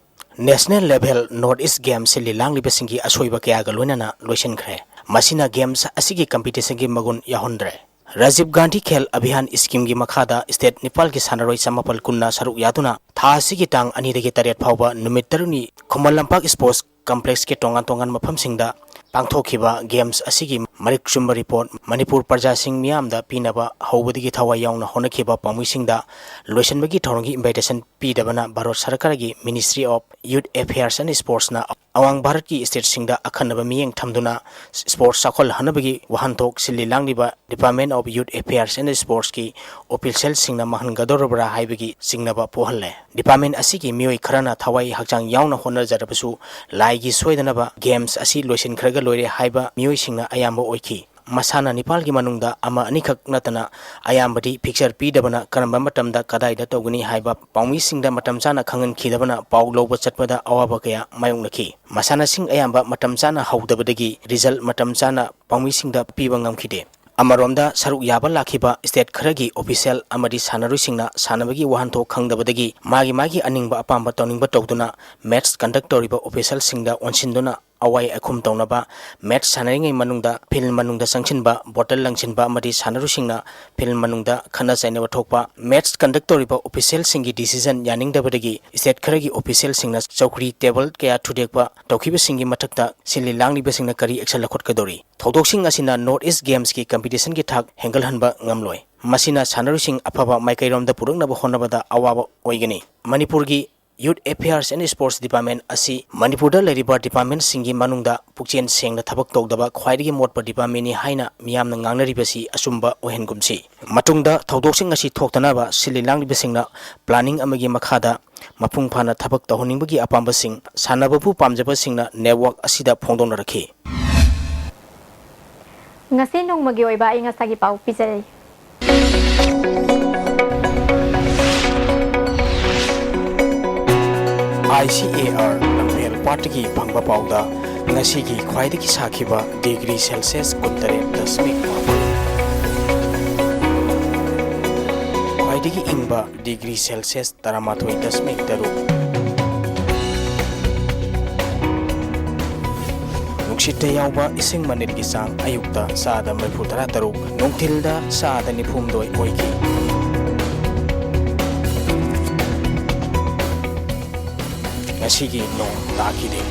National level north east games ꯂꯤꯂꯥꯡꯂꯤꯕꯁꯤꯡꯒꯤ ꯑꯁꯣꯏꯕ ꯀꯌꯥꯒ ꯂꯣꯏꯅꯅ ꯂꯣꯏꯁꯤꯟꯈ꯭ꯔꯦ꯫ ꯃꯁꯤꯅ ꯒꯦꯝꯁ ꯑꯁꯤꯒꯤ ꯀꯝꯄꯤꯇꯤꯁꯟꯒꯤ ꯃꯒꯨꯟ ꯌꯥꯎꯍꯟꯗ꯭ꯔꯦ꯫ ꯔꯥꯖꯤꯕ ꯒꯥꯟꯙꯤ ꯈꯦꯜ ꯑꯚꯤꯌꯥꯟ ꯁ꯭ꯀꯤꯝꯒꯤ ꯃꯈꯥꯗ ꯁ꯭ꯇꯦꯠ ꯅꯤꯄꯥꯜꯒꯤ ꯁꯥꯟꯅꯔꯣꯏ ꯆꯃꯥꯄꯜ ꯀꯨꯟꯅ ꯁꯔꯨꯛ ꯌꯥꯗꯨꯅ ꯊꯥ ꯑꯁꯤꯒꯤ ꯇꯥꯡ ꯑꯅꯤꯗꯒꯤ ꯇꯔꯦꯠ ꯐꯥꯎꯕ ꯅꯨꯃꯤꯠ ꯇꯔꯨꯛꯅꯤ ꯈꯨꯃꯟ ꯂꯝꯄꯥꯛ ꯁ꯭ꯄꯣꯔꯠꯁ ꯀꯝꯄ꯭ꯂꯦꯛꯁꯀꯤ ꯇꯣꯉꯥꯟ ꯇꯣꯉꯥꯟꯕ ꯃꯐꯝꯁꯤꯡꯗ ꯄꯥꯡꯊꯣꯛꯈꯤꯕ ꯒꯦꯝꯁ ꯑꯁꯤꯒꯤ ꯃꯔꯤꯛ ꯆꯨꯝꯕ ꯔꯤꯄꯣꯔꯠ ꯃꯅꯤꯄꯨꯔ ꯄ꯭ꯔꯖꯥꯁꯤꯡ ꯃꯤꯌꯥꯝꯗ ꯄꯤꯅꯕ ꯍꯧꯕꯗꯒꯤ ꯊꯋꯥꯏ ꯌꯥꯎꯅ ꯍꯣꯠꯅꯈꯤꯕ ꯄꯥꯎꯃꯤꯁꯤꯡꯗ ꯂꯣꯏꯁꯤꯟꯕꯒꯤ ꯊꯧꯔꯝꯒꯤ ꯏꯟꯚꯥꯏꯇꯦꯁꯟ ꯄꯤꯗꯕꯅ ꯚꯥꯔꯠ ꯁꯔꯀꯥꯔꯒꯤ Ministry of Youth Affairs and Sportsꯅ ꯑꯋꯥꯡ ꯚꯥꯔꯠꯀꯤ ꯁ꯭ꯇꯦꯠꯁꯤꯡꯗ ꯑꯈꯟꯅꯕ ꯃꯤꯠꯌꯦꯡ ꯊꯝꯗꯨꯅ ꯁ꯭ꯄꯣꯔꯠꯁ ꯆꯥꯎꯈꯠꯍꯟꯅꯕꯒꯤ ꯋꯥꯍꯟꯊꯣꯛ ꯁꯤꯜꯂꯤ ꯂꯥꯡꯂꯤꯕ Department of Youth Affairs and Sportsꯀꯤ ꯑꯣꯐꯤꯁꯤꯌꯦꯜꯁꯤꯡꯅ ꯃꯥꯡꯍꯟꯒꯗꯧꯔꯕ꯭ꯔꯥ ꯍꯥꯏꯕꯒꯤ ꯆꯤꯡꯅꯕ ꯄꯣꯛꯍꯜꯂꯦ꯫ ꯗꯤꯄꯥꯔꯠꯃꯦꯟ ꯑꯁꯤꯒꯤ ꯃꯤꯑꯣꯏ ꯈꯔꯅ ꯊꯋꯥꯏ ꯍꯛꯆꯥꯡ ꯌꯥꯎꯅ ꯍꯣꯠꯅꯖꯔꯕꯁꯨ ꯂꯥꯏꯒꯤ ꯁꯣꯏꯗꯅꯕ ꯒꯦꯝꯁ ꯑꯁꯤ ꯂꯣꯏꯁꯤꯟꯈ꯭ꯔꯒ ꯂꯣꯏꯔꯦ ꯍꯥꯏꯕ ꯃꯤꯑꯣꯏꯁꯤꯡꯅ ꯑꯌꯥꯝꯕ ꯑꯣꯏꯈꯤ꯫ ꯃꯁꯥꯟꯅ ꯅꯤꯄꯥꯜꯒꯤ ꯃꯅꯨꯡꯗ ꯑꯃ ꯑꯅꯤꯈꯛ ꯅꯠꯇꯅ ꯑꯌꯥꯝꯕꯗꯤ ꯐꯤꯛꯆꯔ ꯄꯤꯗꯕꯅ ꯀꯔꯝꯕ ꯃꯇꯝꯗ ꯀꯗꯥꯏꯗ ꯇꯧꯒꯅꯤ ꯍꯥꯏꯕ ꯄꯥꯎꯃꯤꯁꯤꯡꯗ ꯃꯇꯝ ꯆꯥꯅ ꯈꯪꯍꯟꯈꯤꯗꯕꯅ ꯄꯥꯎ ꯂꯧꯕ ꯆꯠꯄꯗ ꯑꯋꯥꯕ ꯀꯌꯥ ꯃꯥꯌꯣꯛꯅꯈꯤ꯫ ꯃꯁꯥꯟꯅꯁꯤꯡ ꯑꯌꯥꯝꯕ ꯃꯇꯝ ꯆꯥꯅ ꯍꯧꯗꯕꯗꯒꯤ ꯔꯤꯖꯜ ꯃꯇꯝ ꯆꯥꯅ ꯄꯥꯎꯃꯤꯁꯤꯡꯗ ꯄꯤꯕ ꯉꯝꯈꯤꯗꯦ꯫ ꯑꯃꯔꯣꯝꯗ ꯁꯔꯨꯛ ꯌꯥꯕ ꯂꯥꯛꯈꯤꯕ ꯁ꯭ꯇꯦꯠ ꯈꯔꯒꯤ ꯑꯣꯐꯤꯁꯤꯌꯦꯜ ꯑꯃꯗꯤ ꯁꯥꯟꯅꯔꯣꯏꯁꯤꯡꯅ ꯁꯥꯟꯅꯕꯒꯤ ꯋꯥꯍꯟꯊꯣꯛ ꯈꯪꯗꯕꯗꯒꯤ ꯃꯥꯒꯤ ꯃꯥꯒꯤ ꯑꯅꯤꯡꯕ ꯑꯄꯥꯝꯕ ꯇꯧꯅꯤꯡꯕ ꯇꯧꯗꯨꯅ ꯃꯦꯠꯁ ꯀꯟꯗꯛ ꯇꯧꯔꯤꯕ ꯑꯣꯐꯤꯁꯤꯌꯦꯜꯁꯤꯡꯗ ꯑꯣꯟꯁꯤꯟꯗꯨꯅ ꯑꯋꯥꯏ ꯑꯈꯨꯝ ꯇꯧꯅꯕ, ꯃꯦꯠꯁ ꯁꯥꯟꯅꯔꯤꯉꯩ ꯃꯅꯨꯡꯗ ꯐꯤꯜ ꯃꯅꯨꯡꯗ ꯆꯪꯁꯤꯟꯕ, ꯕꯣꯇꯜ ꯂꯪꯁꯤꯟꯕ ꯑꯃꯗꯤ ꯁꯥꯟꯅꯔꯣꯏꯁꯤꯡꯅ ꯐꯤꯜ ꯃꯅꯨꯡꯗ ꯈꯠꯅ ꯆꯩꯅꯕ ꯊꯣꯛꯄ, ꯃꯦꯠꯁ ꯀꯟꯗꯛ ꯇꯧꯔꯤꯕ ꯑꯣꯐꯤꯁꯤꯌꯦꯜꯁꯤꯡꯒꯤ ꯗꯤꯁꯤꯖꯟ ꯌꯥꯅꯤꯡꯗꯕꯗꯒꯤ ꯁ꯭ꯇꯦꯠ ꯈꯔꯒꯤ ꯑꯣꯐꯤꯁꯤꯌꯦꯜꯁꯤꯡꯅ ꯆꯧꯀ꯭ꯔꯤ, ꯇꯦꯕꯜ ꯀꯌꯥ ꯊꯨꯗꯦꯛꯄ ꯇꯧꯈꯤꯕꯁꯤꯡꯒꯤ ꯃꯊꯛꯇ ꯁꯤꯜꯂꯤ ꯂꯥꯡꯂꯤꯕꯁꯤꯡꯅ ꯀꯔꯤ ꯑꯦꯛꯁꯟ ꯂꯧꯈꯠꯀꯗꯧꯔꯤ? ꯊꯧꯗꯣꯛꯁꯤꯡ ꯑꯁꯤꯅ ꯅꯣꯔꯠ ꯏꯁ ꯒꯦꯝꯁꯀꯤ ꯀꯝꯄꯤꯇꯤꯁꯟꯒꯤ ꯊꯥꯛ ꯍꯦꯟꯒꯠꯍꯟꯕ ꯉꯝꯂꯣꯏ꯫ ꯃꯁꯤꯅ ꯁꯥꯟꯅꯔꯣꯏꯁꯤꯡ ꯑꯐꯕ ꯃꯥꯏꯀꯩꯔꯣꯝꯗ ꯄꯨꯔꯛꯅꯕ ꯍꯣꯠꯅꯕꯗ ꯑꯋꯥꯕ ꯑꯣꯏꯒꯅꯤ꯫ ꯃꯅꯤꯄꯨꯔꯒꯤ Youth Affairs and Sports Department ꯑꯁꯤ ꯃꯅꯤꯄꯨꯔꯗ ꯂꯩꯔꯤꯕ ꯗꯤꯄꯥꯔꯠꯃꯦꯟꯁꯤꯡꯒꯤ ꯃꯅꯨꯡꯗ ꯄꯨꯛꯆꯦꯜ ꯁꯦꯡꯅ ꯊꯕꯛ ꯇꯧꯗꯕ ꯈ꯭ꯋꯥꯏꯗꯒꯤ ꯃꯣꯠꯄ ꯗꯤꯄꯥꯔꯠꯃꯦꯟꯅꯤ ꯍꯥꯏꯅ ꯃꯤꯌꯥꯝꯅ ꯉꯥꯡꯅꯔꯤꯕꯁꯤ ꯑꯆꯨꯝꯕ ꯑꯣꯏꯍꯟꯒꯨꯝꯁꯤ꯫ ꯃꯇꯨꯡꯗ ꯊꯧꯗꯣꯛꯁꯤꯡ ꯑꯁꯤ ꯊꯣꯛꯇꯅꯕ ꯁꯤꯜꯂꯤ ꯂꯥꯡꯂꯤꯕꯁꯤꯡꯅ ꯄ꯭ꯂꯥꯅꯤꯡ ꯑꯃꯒꯤ ꯃꯈꯥꯗ ꯃꯄꯨꯡ ꯐꯥꯅ ꯊꯕꯛ ꯇꯧꯍꯟꯅꯤꯡꯕꯒꯤ ꯑꯄꯥꯝꯕꯁꯤꯡ ꯁꯥꯟꯅꯕꯕꯨ ꯄꯥꯝꯖꯕꯁꯤꯡꯅ ꯅꯦꯠꯋꯥꯔꯛ ꯑꯁꯤꯗ ꯐꯣꯡꯗꯣꯛꯅꯔꯛꯈꯤ꯫ ꯉꯁꯤ ꯅꯣꯡꯃꯒꯤ ꯑꯣꯏꯕ ꯑꯏꯪ ꯑꯁꯥꯒꯤ ꯄꯥꯎ ꯄꯤꯖꯔꯤ꯫ ICAR ꯂꯝꯐꯦꯜ ꯄꯥꯠꯇꯒꯤ ꯐꯪꯕ ꯄꯥꯎꯗ ꯉꯁꯤꯒꯤ ꯈ꯭ꯋꯥꯏꯗꯒꯤ ꯁꯥꯈꯤꯕ ꯗꯤꯒ꯭ꯔꯤ ꯁꯦꯜꯁꯤꯌꯁ ꯀꯨꯟꯇꯔꯦꯠ ꯗꯁꯃꯤꯛ ꯃꯥꯄꯜ, ꯈ꯭ꯋꯥꯏꯗꯒꯤ ꯏꯪꯕ ꯗꯤꯒ꯭ꯔꯤ ꯁꯦꯜꯁꯤꯌꯁ ꯇꯔꯥꯃꯥꯊꯣꯏ ꯗꯁꯃꯤꯛ ꯇꯔꯨꯛ꯫ ꯅꯨꯡꯁꯤꯠꯇ ꯌꯥꯎꯕ ꯏꯁꯤꯡ ꯃꯅꯤꯠꯀꯤ ꯆꯥꯡ ꯑꯌꯨꯛꯇ ꯆꯥꯗ ꯃꯔꯤꯐꯨ ꯇꯔꯥ ꯇꯔꯨꯛ, ꯅꯨꯡꯊꯤꯜꯗ ꯆꯥꯗ ꯅꯤꯐꯨ ꯍꯨꯝꯗꯣꯏ ꯑꯣꯏꯈꯤ꯫ ꯉꯁꯤꯒꯤ ꯅꯣꯡ ꯇꯥꯈꯤꯗꯦ꯫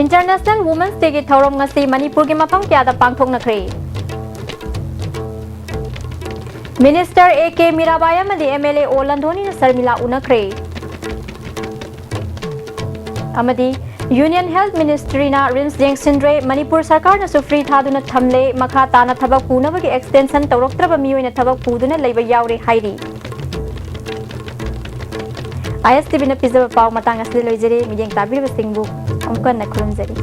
International Women's Day ꯒꯤ ꯊꯧꯔꯝ ꯉꯁꯤ ꯃꯅꯤꯄꯨꯔꯒꯤ ꯃꯐꯝ ꯀꯌꯥꯗ ꯄꯥꯡꯊꯣꯛꯅꯈ꯭ꯔꯦ꯫ Minister A K ꯃꯤꯔꯥꯕꯥꯏ ꯑꯃꯗꯤ M L A O ꯂꯟꯗꯣꯅꯤꯅ ꯁꯔꯃꯤꯂꯥ ꯎꯅꯈ꯭ꯔꯦ꯫ ꯑꯃꯗꯤ Union Health Ministry ꯅ RIMS ꯌꯦꯡꯁꯤꯟꯗ꯭ꯔꯦ, ꯃꯅꯤꯄꯨꯔ ꯁꯔꯀꯥꯔꯅꯁꯨ free ꯊꯥꯗꯨꯅ ꯊꯝꯂꯦ, ꯃꯈꯥ ꯇꯥꯅ ꯊꯕꯛ ꯄꯨꯅꯕꯒꯤ extension ꯇꯧꯔꯛꯇ꯭ꯔꯕ ꯃꯤꯑꯣꯏꯅ ꯊꯕꯛ ꯄꯨꯗꯨꯅ ꯂꯩꯕ ꯌꯥꯎꯔꯦ ꯍꯥꯏꯔꯤ꯫ I S T V ꯅ ꯄꯤꯖꯕ ꯄꯥꯎ ꯃꯇꯥꯡ ꯑꯁꯤꯗ ꯂꯣꯏꯖꯔꯦ꯫ ꯃꯤꯠꯌꯦꯡ ꯇꯥꯕꯤꯔꯤꯕꯁꯤꯡꯕꯨ ꯑꯃꯨꯛ ꯍꯟꯅ ꯈꯨꯔꯨꯝꯖꯔꯤ꯫